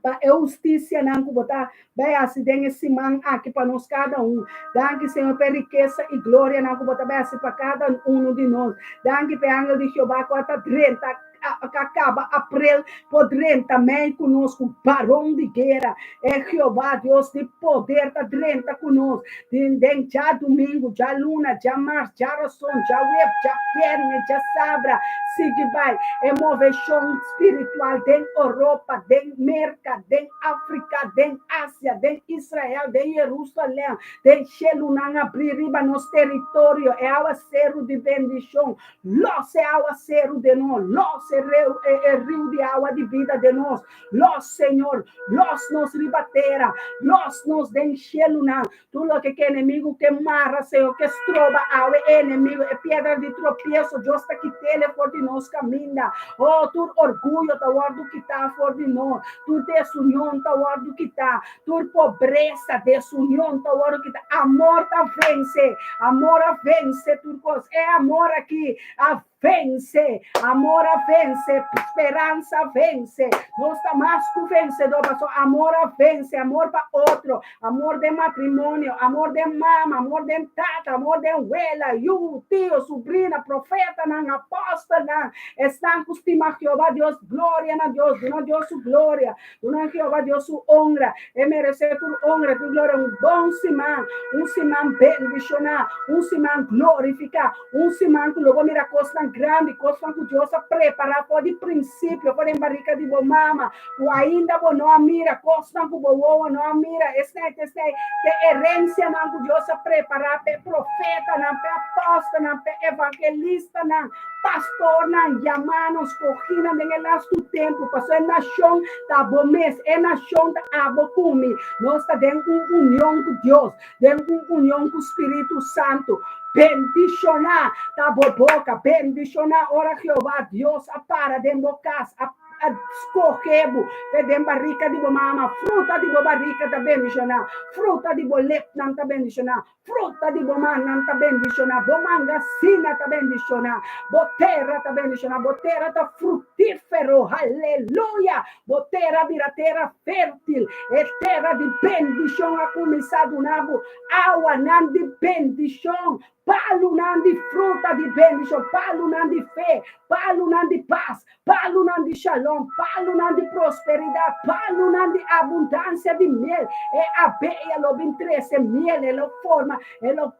Speaker 2: pa e hustisianan ku bo ta bai hasi den e siman aki pa nos kada un. Danki Señor pa e rikesa i glorianan ku bo ta bai hasi pa kada unu di nos. Danki pa e angel di Jehová ku a ta drenta a kaba aprel por drenta mei ku nos ku baron di guera. E Jehová Dios di poder ta drenta ku nos den den djadumingu, djaluna, djamars, djarason, djaweb, djabierne, djasabra, sigui bai. E moveshon spiritual den Oropa, den Merka, den Afrika, den Asia, den Israel, den Jerusalem, den shelunan abrí riba nos teritorio. E awaseru di bendishon Los e awaseru den nos, los Lòs e reu, e, e riu di awa di bida den nos. Lòs, Señor, lòs nos riba tera, lòs nos den shelunan. Tur loke ku enemigu ke mara, Señor, ke stroba awe e enemigu, e piedra di tropieso, Dios ta kit'ele for di nos kaminda. Oh, tur orguyo ta wòrdu kitá for di nos, tur desunion ta wòrdu kitá, tur pobresa, desunion ta wòrdu kitá. Amor ta vense, amor a vense tur kos. E amor aki a Vense, amor a vense, speransa a vense. Nos ta mas ku vensedor pasobra amor a vense, amor pa otro, amor den matrimonio, amor den mama, amor den tata, amor den wela, yu, tio, subrina, profetanan, apòstelnan, esnan ku stima Jehová Dios. Gloria na Dios, duna Dios su gloria. Duna Jehová Dios su honra. E meresé tur honra, tur gloria. Un bon siman, un siman bendishoná, un siman glorifiká, un siman ku lo bo mira kosnan grandi, kosnan ku Dios a prepará for di prinsipio, for den barika di bo mama, ku ainda bo no a mira, kosnan ku bo wowo no a mira. Esei ta esei te herensianan ku Dios a prepará p'e profetanan, p'e apòstelnan, p'e evangelistanan. Pastornan, yamanan, skohinan den e lastu tempu, pasobra e nashon ta bo mes, e nashon ta abo ku mi. Nos ta den un union ku Dios, den un union ku Spiritu Santu. Bendishoná ta bo boka, bendishoná ora Jehová Dios a para den bo kas, a a skohe bo p'e den barika di bo mama. Fruta di bo barika ta bendishoná, fruta di bo lepnan ta bendishoná. Fruta di bo mannan ta bendishoná, bo mangasina ta bendishoná, bo tera ta bendishoná, bo tera ta frutífero, haleluya! Bo tera bira tera fértil, e tera di bendishon a kuminsá duna bo awanan di bendishon, palunan di fruta di bendishon, palunan di fe, palunan di pas, Palunan di shalom, palunan di prosperidat, palunan di abundansia di miel. E abeya lo bin trese miel, e lo forma, e lo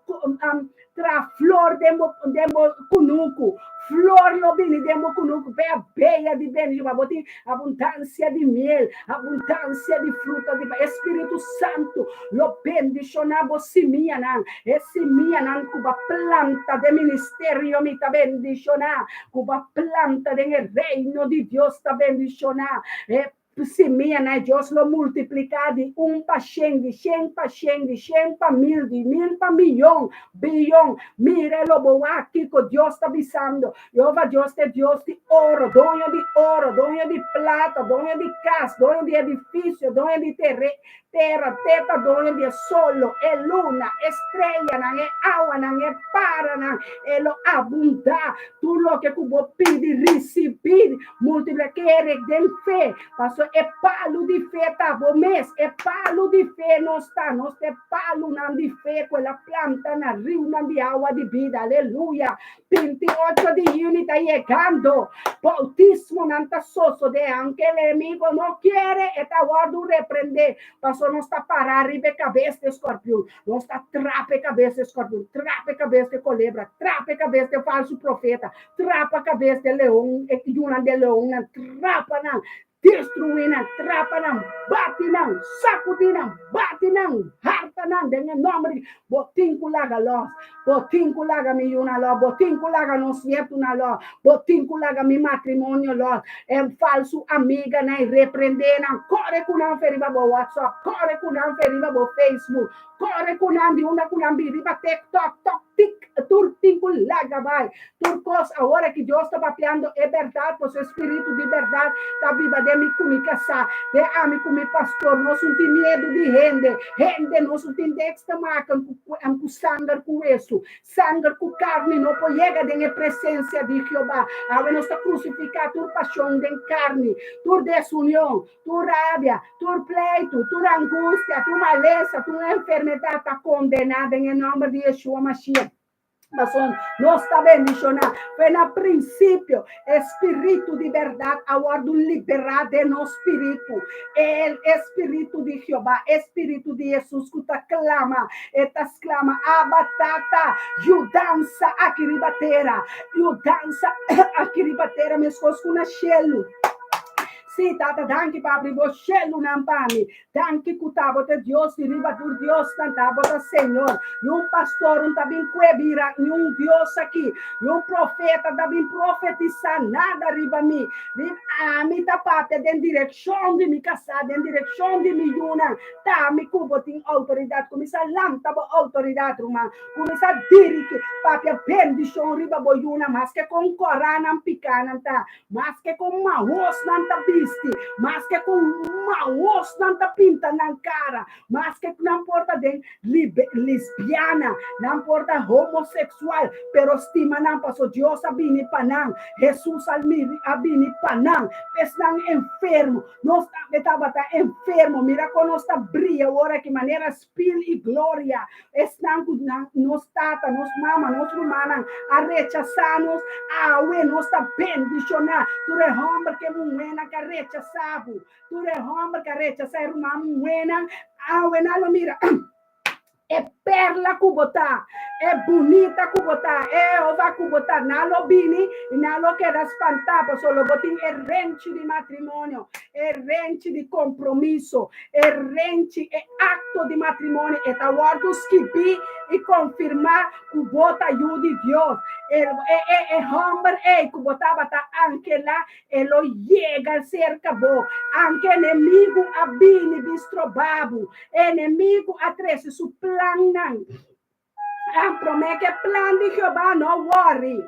Speaker 2: traha flor den bo, den bo kunuku. Flor lo bini den bo kunuku p'e abeya di bendishon, pa bo tin abundansia di miel, abundansia di fruta di E Spiritu Santu lo bendishoná bo simianan, e simianan ku bo a planta den ministerio mi ta bendishoná. Ku bo a planta den e reino di Dios ta bendishoná. E simianan Dios lo multipliká di un pa shen, di shen pa shen, di shen pa mil, di mil pa miyon, biyon. Mira lo bo wak kiko Dios ta bisando. Jehova Dios ta e Dios di oro, doño di oro, doño di plata, doño di kas, doño di edifisio, doño di tera, te ta doño di e solo, e luna, e streyanan, e awanan, e paranan, e lo abundá. Tur loke ku bo pidi, risibí, multipliká, kere den fe, pasobra e palu di fe ta bo mes, e palu di fe nos ta, nos ta e palunan di fe ku el a planta na riunan di awa di bida. Aleluya! 28 di yüni ta yegando. Boutismonan ta sosodé, aunke el enemigo no kiere, e ta wòrdu reprendé, pasobra nos ta pará riba e kabes di e skòrpion, nos ta trapa e kabes di e skòrpion, trapa e kabes di e kolebra, trapa e kabes di e falsu profeta, trapa kabes di e leon, e yunan di e leonnan, trapa nan, Destruí nan, trapa nan, bati nan, sakudí nan, bati nan, harta nan den e nòmber di Bo tin ku laga lòs, bo tin ku laga mi yunan lòs, bo tin ku laga nos nietunan lòs, bo tin ku laga mi matrimonio lòs. E falsu amiganan i reprendé nan, kore ku nan fe riba bo WhatsApp, kore ku nan fe riba bo Facebook, kore ku nan di unda ku nan bin riba TikTok, tok, tik, tur tin ku laga bai. Tur kos awor aki Dios ta papiando e bèrdat, pasobra e spiritu di bèrdat ta biba den mi ku mi kasá, den ami ku mi pastor. Nos un tin miedu di hende. Hende nos un tin niks te maken ku ku sanger ku wesu. Sanger ku karni no por yega den e presensia di Jehová. Awe nos ta krusifiká tur pashon den karni, tur desunion, tur rabia, tur pleitu, tur angustia, tur malesa, tur enfermedat ta kondená den e nòmber di Yeshua Mashiach. Pasobra nos ta bendishoná. Fue na prinsipio e spiritu di bèrdat a wòrdu liberá den nos spiritu. E e spiritu di Jehová, e spiritu di Hesus ku ta klama, e ta sklama, Abba, Tata, yudansa aki riba tera, yudansa aki riba tera meskos ku na shelu. Sí, Tata, danki pa abri bo shelunan pa mi. Danki ku ta bo ta Dios di riba tur diosnan, ta bo ta Señor. Niun pastor un ta bin kue bira niun dios aki, niun profeta ta bin profetisá nada riba mi. Riba ami ta papia den direkshon di mi kasá, den direkshon di mi yunan. Ta mi ku bo tin outoridat. Kuminsá lanta bo outoridat, ruman. Kuminsá dirigi, papia bendishon riba bo yunan, maske kon kòrá nan pikánan ta. Maske kon mahos nan ta bisti, maske kon mahos nan ta pinta nan kara, maske ku nan por ta den lisbiana, nan por ta homoseksual, pero stima nan paso Dios a bini pa nan, Hesus a bini pa nan, esnan enfermo, nos tambe tabata enfermo, mira kon nos ta bria ora aki manera spil i gloria. Esnan ku nan, nos tata, nos mama, nos rumannan a rechasá nos, awe nos ta bendishoná. Tur e hòmber ku e muhénan ku a rechasá bo, tur e hòmber ku a rechasá e ruman muhénan, awe nan lo mira e perla ku bo ta, e bunita ku bo ta, e Jehová ku bo ta. Nan lo bini i nan lo keda spantá, pasobra lo bo tin e renchi di matrimonio, e renchi di kompromiso, E renchi, e akto di matrimonio, e ta wòrdu skibí i konfirmá ku bo ta yu di Dios. E, e, e, e hòmber ei ku bo tabata ankelá, e lo yega serka bo. Anke enemigu a bini bin strobá bo, enemigu a trese su plannan. E promé ku e plan di Jehová no wòri.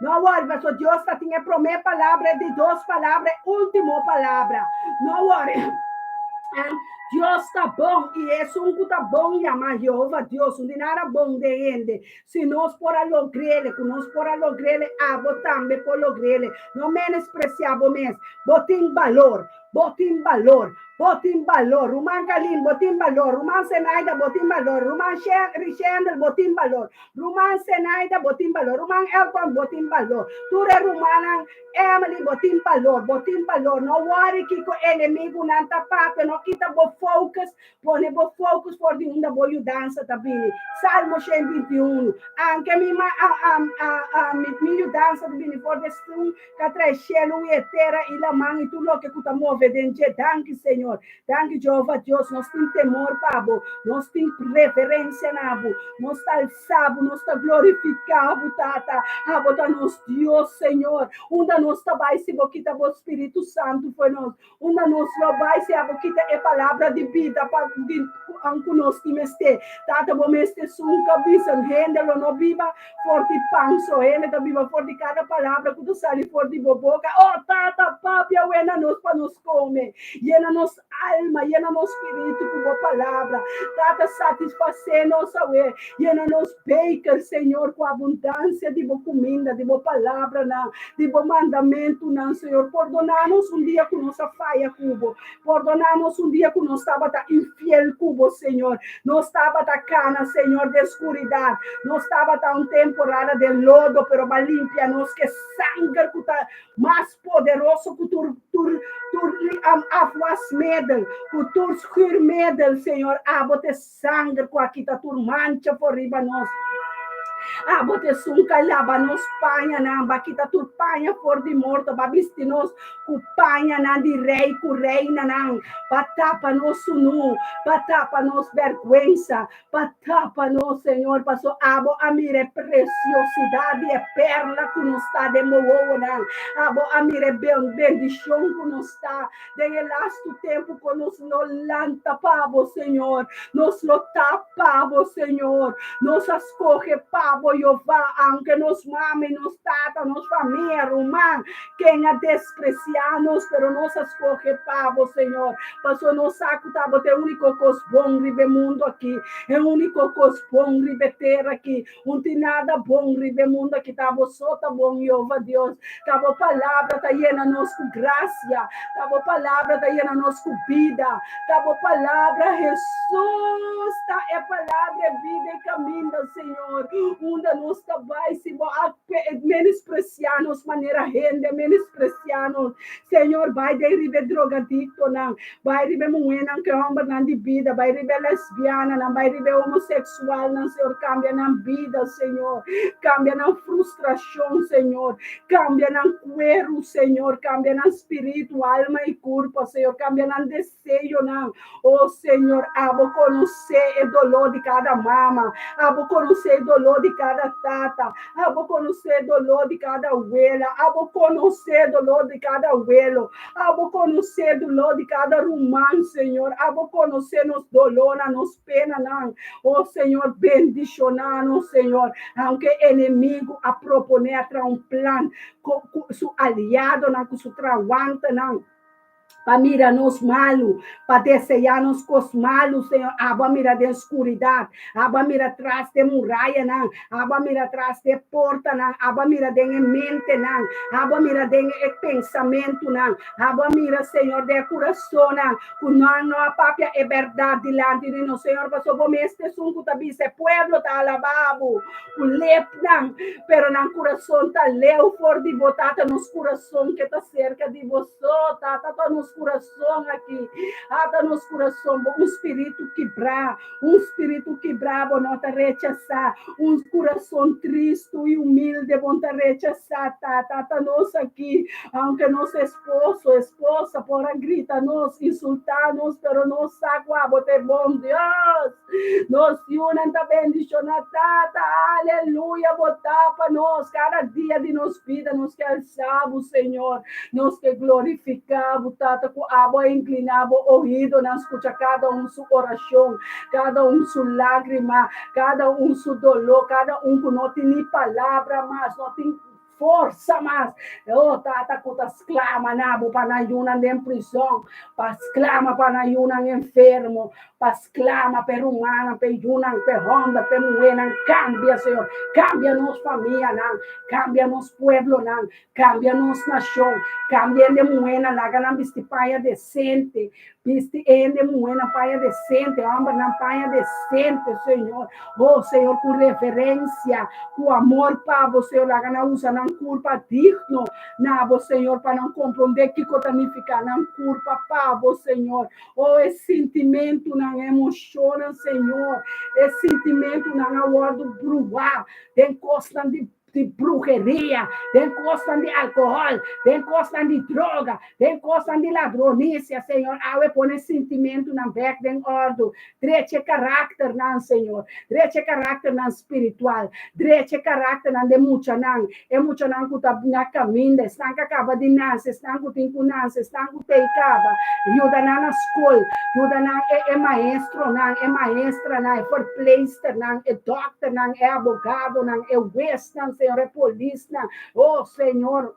Speaker 2: No wòri, pasobra Dios ta tin e promé palabra, e di dos palabra, e último palabra. No wòri. Dios ta bon, i esun ku ta bon yama Jehová Dios. Un di nada bon den hende. Si nos por a logr'é, ku nos por a logr'é, abo tambe por logr'é. No menospresiá bo mes. Bo tin balor. Bo tin balor. Bo tin balor. Ruman Kalin, bo tin balor. Ruman Zenaida, bo tin balor. Ruman Richendel, bo tin balor. Ruman Zenaida, bo tin balor. Ruman Elton, bo tin balor. Tur e rumannan Emily, bo tin balor. Bo tin balor. No wòri kiko enemigunan ta papia. No kita bo focus. Pone bo focus for di unda bo yudansa ta bini. Salmo 121. Anke mi ma, mi yudansa ta bini for di esun Ka trae shelu i e tera i laman i tur loke ku ta move den dje. Danki, Señor. Danki, Jehova Dios. Nos tin temor pa bo. Nos tin reverensia na bo. Nos ta alsa bo. Nos ta glorifiká bo, Tata. Abo ta nos Dios, Señor. Unda nos ta bai si bo kita bo Spiritu Santu for nos? Unda nos lo bai si abo kita e palabra di bida pa di ku nos tin mester? Tata, bo mester sun ka bisa, hende lo no biba for di pan so, hende ta biba for di kada palabra ku ta sali for di bo boka. Oh, Tata, papia awe na nos pa nos kome. Yena nos alma, yena nos spiritu ku bo palabra. Tata, satisfasé nos awe. Yena nos beker, Señor, ku abundansia di bo kuminda, di bo palabranan. Di bo mandamentunan, Señor. Pordoná nos un dia ku nos a faya ku bo. Pordoná nos un dia ku nos tabata infiel ku bo, Señor. Nos tabata kana, Señor, den skuridat. Nos tabata un temporada den lodo, pero bo a limpia nos ku e sanger ku ta mas poderoso ku tur tur tur afwasmiddel, ku tur schuurmiddel, Señor. Abo ta e Sanger ku a kita tur mancha for riba nos. Abo ta esun ku a laba nos pañanan, bo a kita tur paña for di morto, bo a bisti nos ku pañanan di rei ku reinanan, bo a tapa nos sunú, bo a tapa nos bèrgwensa, bo a tapa nos, Señor, pasobra abo a mira e presiosidat di e perla ku nos ta den bo wowonan, abo a mira e bendishon ku nos ta. Den e lastu tempu ku nos lo lanta pa bo, Señor. Nos lo ta pa bo, Señor. Nos a skohe pa bo, Jehová, aunke nos mama i nos tata, nos famia, ruman, ken a despresiá nos, pero nos a skohe pa bo, Señor. Pasobra nos sa ku ta bo ta e úniko kos bon riba e mundu akí, e úniko kos bon riba e tera akí. Un tin nada bon riba e mundu aki, ta bo so ta bon, Jehova Dios. Ta bo palabra ta yena nos ku grasia, ta bo palabra ta yena nos ku bida, ta bo palabra, Hesus, ta e palabra, e bida i kaminda, Señor. Unda nos ta bai si bo a menospresiá nos manera hende a menospresiá nos? Señor, bai den riba e drogadiktonan, Bai riba e muhénan ku e hòmbernan di bida, bai riba e lesbiananan, bai riba e homoseksualnan, Señor, kambia nan bida, Señor, kambia nan. frustrashon, Señor. Kambia nan kueru, Señor. Kambia nan spiritu, alma i kurpa, Señor. Kambia nan deseonan. Oh, Señor, abo konosé e doló di kada mama. Abo konosé e doló di kada tata. Abo konosé e doló di kada wela. Abo konosé e doló di kada welo. Abo konosé e doló di kada ruman, Señor. Abo konosé nos dolónan, nos penanan. Oh, Señor, bendishoná nos, Señor. Aunke enemigu a proponé, a traha un plan ku su aliadonan, ku su trawantenan, pa mira nos malu, pa deseá nos kos malu, Señor. Abo a mira den skuridat, abo a mira tras den murayanan, abo a mira tras den portanan, abo a mira den e mentenan, abo a mira den e pensamentunan, abo a mira, Señor, den e kurasonnan, ku nan no a papia e bèrdat dilanti di nos, Señor, pasobra bo mes ta esun ku ta bisa e pueblo ta alabá bo ku lepnan, pero nan kurason ta leu for di bo. Tata, nos kurason ke ta serka di bo so, Tata, ta nos kurason aki, ata nos kurason, bo un spiritu kibrá, un spiritu kibrá bo no ta rechasá, un kurason tristu i humilde bo no ta rechasá, Tata, ata nos aki, aunke nos esposo, esposa por a grita nos, insultá nos, pero nos sa ku abo ta e bon Dios. Nos yunan ta bendishoná, Tata, aleluya, bo ta pa nos kada dia di nos bida. Nos ke alsá bo, Señor. Nos ke glorifiká bo, Tata, ku abo a inkliná bo oídonan skucha kada un su orashon, kada un su lágrima, kada un su doló, kada un ku no tin ni palabra mas, no tin Forsa mas! Oh, tata ku ta sklama na bo pa nan yunan den prison, pa sklama pa nan yunan enfermo, pa sklama pa e rumannan, pa e yunan, pa e hòmber, pa e muhénan. Kambia, Señor. Kambia nos famianan, kambia nos pueblonan, kambia nos nashon. Kambia hende muhénan, laga nan bisti paña desente. Bisti e hende muhénan paña desente, hòmbernan paña desente, Señor. Oh, Señor, ku reverensia, ku amor pa bo, Señor. Laga nan usa nan kurpa digno na bo, Señor, pa nan komprondé kiko ta nifiká nan kurpa pa bo, Señor. Oh, e sintimentunan, e emoshonnan, Señor, e sintimentunan a wòrdu bruhá den kosnan di di bruheria, den kosnan di alkohòl, den kosnan di droga, den kosnan di ladronisia, Señor, awe pone sintimentunan bèk den òrdu. Drecha e karakternan, Señor. Drecha e karakternan spiritual. Drecha e karakternan den muchanan, e muchanan ku ta na kaminda, esnan ku a kaba di nase, esnan ku tin ku nase, esnan ku tei kaba. Yuda nan na skol, yuda nan e e maestronan, e maestranan, e verpleegsternan, e dòkternan, e abogadonan, e huesnan, Señor, e polisnan. Oh, Señor,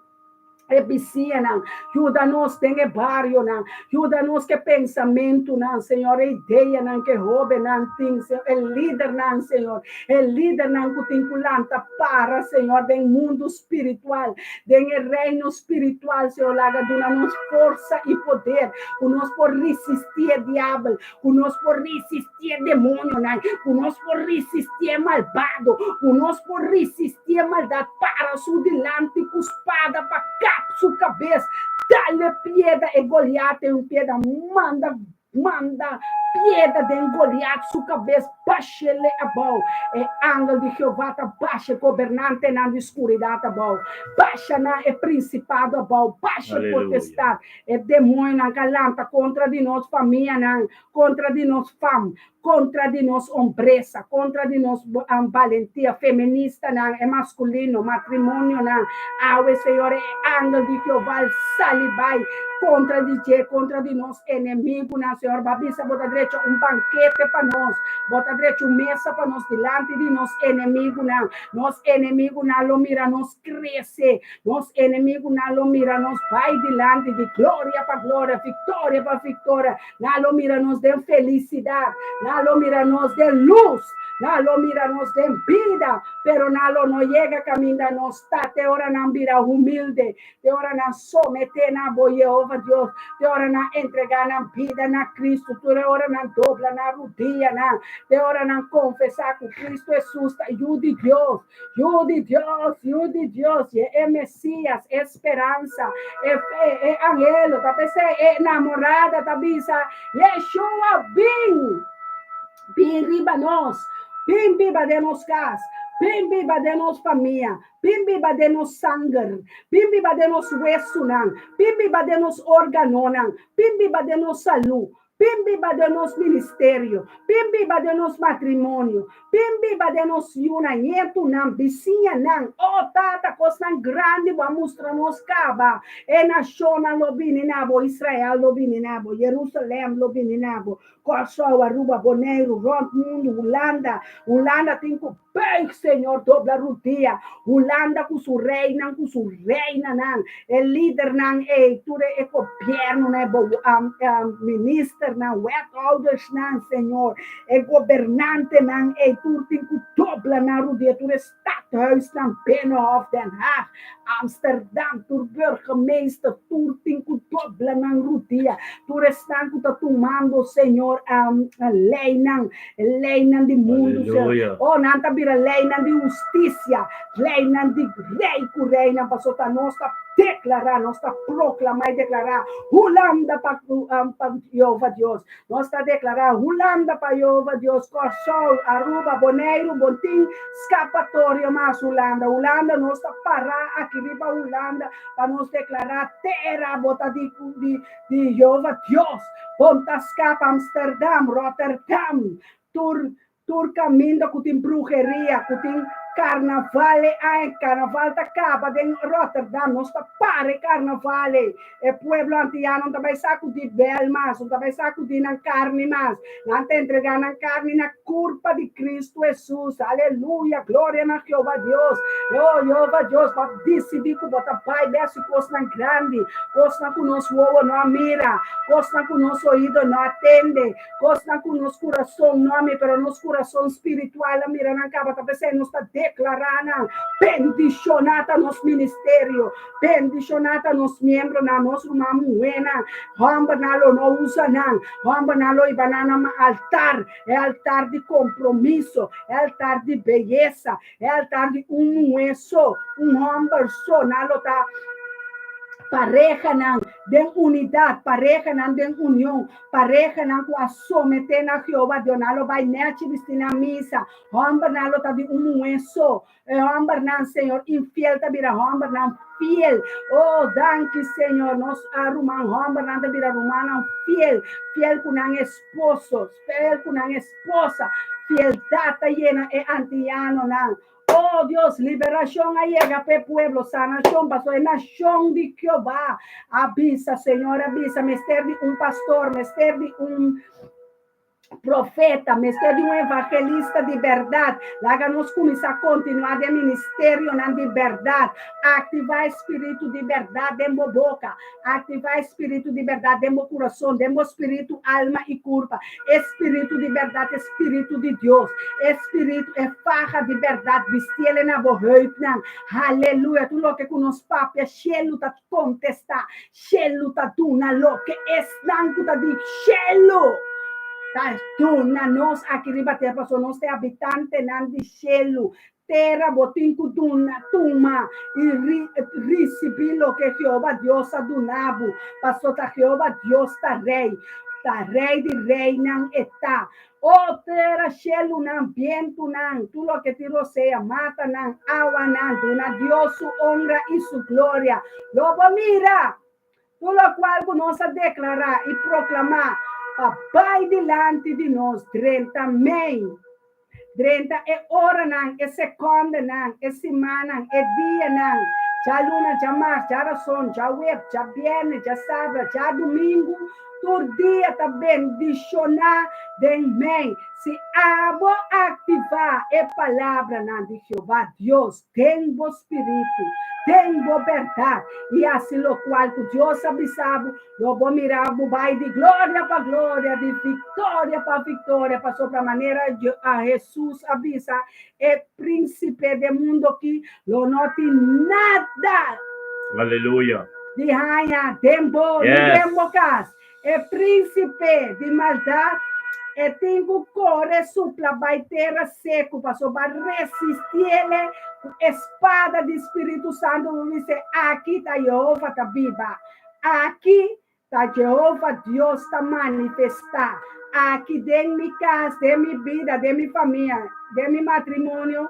Speaker 2: e bisiñanan. Yuda nos den e barionan. Yuda nos ku e pensamentunan, Señor, e ideanan ku e hóbennan tin, Señor, e lidernan, Señor, e lidernan ku tin ku lanta para, Señor, den mundu spiritual, den e reino spiritual, Señor, laga duna nos forsa i poder ku nos por risistí e diabel, ku nos por risistí e demonionan, ku nos por risistí e malbado, ku nos por risistí e maldat, para su dilanti ku spada pa kap su kabes, dal e piedra, e Goliat e un piedra, manda, manda piedra den Goliat su kabes, bash'ele abou. E angel di Jehová ta basha e gobernantenan di skuridat abou, basha nan e prinsipado abou, basha e
Speaker 1: Aleluya.
Speaker 2: potestat. E demoñonan ka lanta kontra di nos famianan, kontra di nos fam, kontra di nos hombresa, kontra di nos balentia, feministanan, e maskulino, matrimonionan. Awe, Señor, e angel di Jehová al sali bai kontra di dje, kontra di nos enemigunan. Señor, bo a bisa bo ta drecha un bankete pa nos, bo ta drecha un mesa pa nos dilanti di nos enemigunan. Nos enemigunan lo mira nos krese. Nos enemigunan lo mira nos bai dilanti di gloria pa gloria, viktoria pa viktoria. Nan lo mira nos den felisidat, nan lo mira nos den lus, nan lo mira nos den bida, pero nan lo no yega kaminda nos ta te ora nan bira humilde, te ora nan someté na bo, Yehova Dios, te ora nan entregá nan bida na Kristu, te ora nan dobla nan rudianan, te ora nan konfesá ku Kristu Hesus ta Yu di Dios. Yu di Dios, Yu di Dios, ye e Mesías, e speransa, e fe, e anhelo, ta p'esei e namorada ta bisa, Yeshua, bin! Bin riba nos, bin biba den nos kas, Bin biba den nos famia, bin biba den nos sanger, bin biba den nos wesunan, bin biba den nos organonan, bin biba den nos salú, bin biba den nos ministerio, bin biba den nos matrimonio, bin biba den nos yunan, ñetunan, bisiñanan. Oh Tata, kosnan grandi bo a mustra nos kaba. E nashonnan lo bini na bo, Israel lo bini na bo, Jerusalèm lo bini na bo, Kòrsou, Aruba, Boneiru, rònt mundu, Hulanda, Hulanda tin ku buig, Señor, dobla rudia, Hulanda ku su reinan, ku su reinanan, e lidernan ei, tur e gobièrnunan, e ministernan, wethoudersnan, Señor, e gobernantenan ei, tur tin ku dobla nan rudia, tur e stadhuisnan, Binnenhof, Den Haag, Amsterdam, tur burgemeester, tur tin ku dobla nan rudia, tur esnan ku ta tumando, Señor, leinan, leinan di mundu, Señor. Oh, nan ta bira leinan di hustisia, leinan di rei ku reinan, pasobra ta nos ta deklará, nos ta proklamá i deklará Hulanda pa pa Jehová Dios. Nos ta deklará Hulanda pa Jehová Dios, Kòrsou, Aruba, Boneiru, bon tin skapatorio mas Hulanda. Hulanda, nos ta pará aki riba Hulanda pa nos deklará tera bo ta di di di Jehová Dios. Bon ta skapa Amsterdam, Rotterdam, tur Tur kaminda ku tin bruheria, ku tin karnaval e aña, karnaval ta kaba den Rotterdam, nos ta para e karnaval ei. E pueblo antiano no ta bai sakudí bèl mas, no ta bai sakudí nan karni mas. Nan ta entregá nan karni na kurpa di Kristu Hesus. Aleluya! Gloria na Jehová Dios! O Jehová Dios, bo a disidí ku bo ta bai bèsi kosnan grandi, kosnan ku nos wowo no a mira, kosnan ku nos oido no a tende. Kosnan ku nos kurason no a mira, pero nos kurason spiritual a mira nan kaba. Ta p'esei nos ta deklará nan, Bendishoná ta nos ministerio, bendishoná ta nos miembronan, nos ruman muhénan. Hòmbernan lo no usa nan, hòmbernan lo hiba nan na altar, e altar di kompromiso, e altar di beyesa, e altar di un muhé so, un hòmber so. Nan lo ta parehanan den unidat, parehanan den union. Parehanan ku a someté na Jehová Dios, nan lo bai nèchi bistí na misa. Hòmbernan lo ta di un muhé so. E hòmbernan, Señor, infiel ta bira hòmbernan fiel. Oh, danki, Señor. Nos ruman hòmbernan ta bira rumannan fiel, fiel ku nan esposo, fiel ku nan esposa. Fieldat ta yena e antianonan. Oh Dios, liberashon a yega p'e pueblo, sanashon, pasobra e nashon di Jehová a bisa, Señor a bisa, mester di un pastor, mester di un profeta, mester di un evangelista di bèrdat. Laga nos kuminsá kontinuá den ministerionan di bèrdat. Aktivá e spiritu di bèrdat den bo boka. Aktivá e spiritu di bèrdat den bo kurason, den bo spiritu, alma i kurpa. E spiritu di bèrdat e spiritu di Dios. E spiritu, e faha di bèrdat, bistiele na bo heupnan. Haleluya! Tur loke ku nos papia, shelu ta kontestá. Shelu ta duna loke esnan ku ta di shelu ta duna nos aki riba tera, pasobra nos ta e habitantenan di shelu. Tera bo tin ku duna, tuma i risibí loke Jehová Dios a duna bo, pasobra ta Jehová Dios ta Rei, ta Rei di reinan e ta. O tera, shelunan, bientunan, tur loke tin rosea, matanan, awanan, duna Dios su onra i su gloria. Lo bo mira tur lokual ku nos a deklará i proklamá pa bai dilanti di nos drenta mei. Drenta e oranan, e sekòndenan, e simannan, e dianan, djaluna, djamars, djarason, djaweb, djabièrnè, djasabra, djadumingu, tur dia ta bendishoná den mei. Si abo aktivá e palabranan di Jehová Dios den bo spiritu, den bo bèrdat, i hasi lokual ku Dios a bisa bo, Lo bo mira bo bai di gloria pa gloria, di victoria pa victoria, pasobra manera Hesus a bisa, e principe den mundo aki lo no tin nada
Speaker 1: Aleluya.
Speaker 2: di haña den bo ni den bo cas. E principe di maldad e tin cu core supla bai tera secu, pasobra resistiele cu e spada di Spiritu Santo, bo bisa, Aki ta Jehova ta biba. Aki ta Jehova Dios ta manifestá. Aki den mi kas, den mi bida, den mi famia, den mi matrimonio.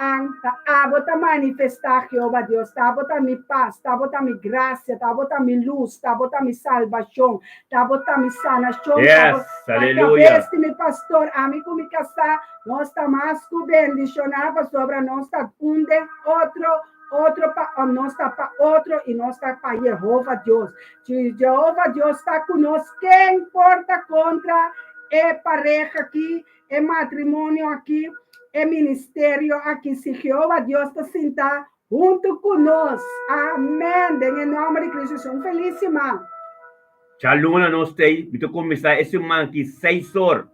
Speaker 2: An, ta abo ta manifestá, Jehová Dios, ta abo ta mi pas, ta abo ta mi grasia, ta abo ta mi lus, ta abo ta mi salbashon, ta abo ta mi sanashon, ta abo
Speaker 1: Yes,
Speaker 2: ta
Speaker 1: aleluya.
Speaker 2: kabes di mi pastor. Ami ku mi kasá, nos ta mas ku bendishoná pasobra nos ta un den otro, otro pa nos ta pa otro i nos ta pa Jehova Dios. Si Jehova Dios ta ku nos, ken por ta kontra e pareha aki, e matrimonio aki, e ministerio aki? Si Jehova Dios ta sinta huntu ku nos. Amèn! Den e nòmber di Cristo Jesús. Un felis siman!
Speaker 1: Djaluna nos ta ei, mi ta kuminsá e siman aki seis or,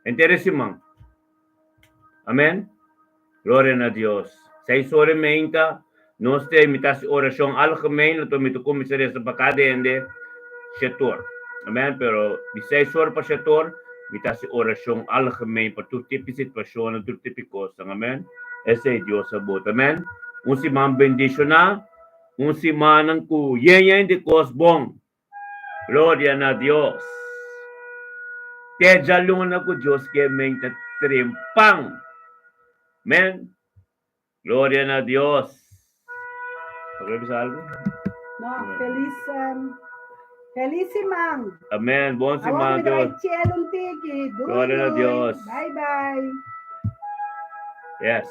Speaker 1: henter e siman. Amèn. Gloria na Dios. Seis or i meinta, nos ta ei, mi ta hasi orashon algemeen, anto mi ta kuminsá resa pa kada hende shete or. Amèn. Pero di seis or pa shete or, mi ta hasi orashon algemeen pa tur tipo di situashonnan, tur tipo di kosnan. Amèn. Esei Dios a bota. Amèn. Un siman bendishoná, un simannan ku yen yen di kos bon. Gloria na Dios. Te djaluna ku Dios ke men ta trempan. Men. Gloria na Dios. Bo ke bisa algu?
Speaker 2: No, felis, um, felis siman.
Speaker 1: Amen. Bon
Speaker 2: Awor
Speaker 1: siman
Speaker 2: mi ta bai
Speaker 1: tur.
Speaker 2: chill un tiki. Doei
Speaker 1: Gloria na
Speaker 2: doei.
Speaker 1: Dios.
Speaker 2: Bye bye.
Speaker 1: Yes.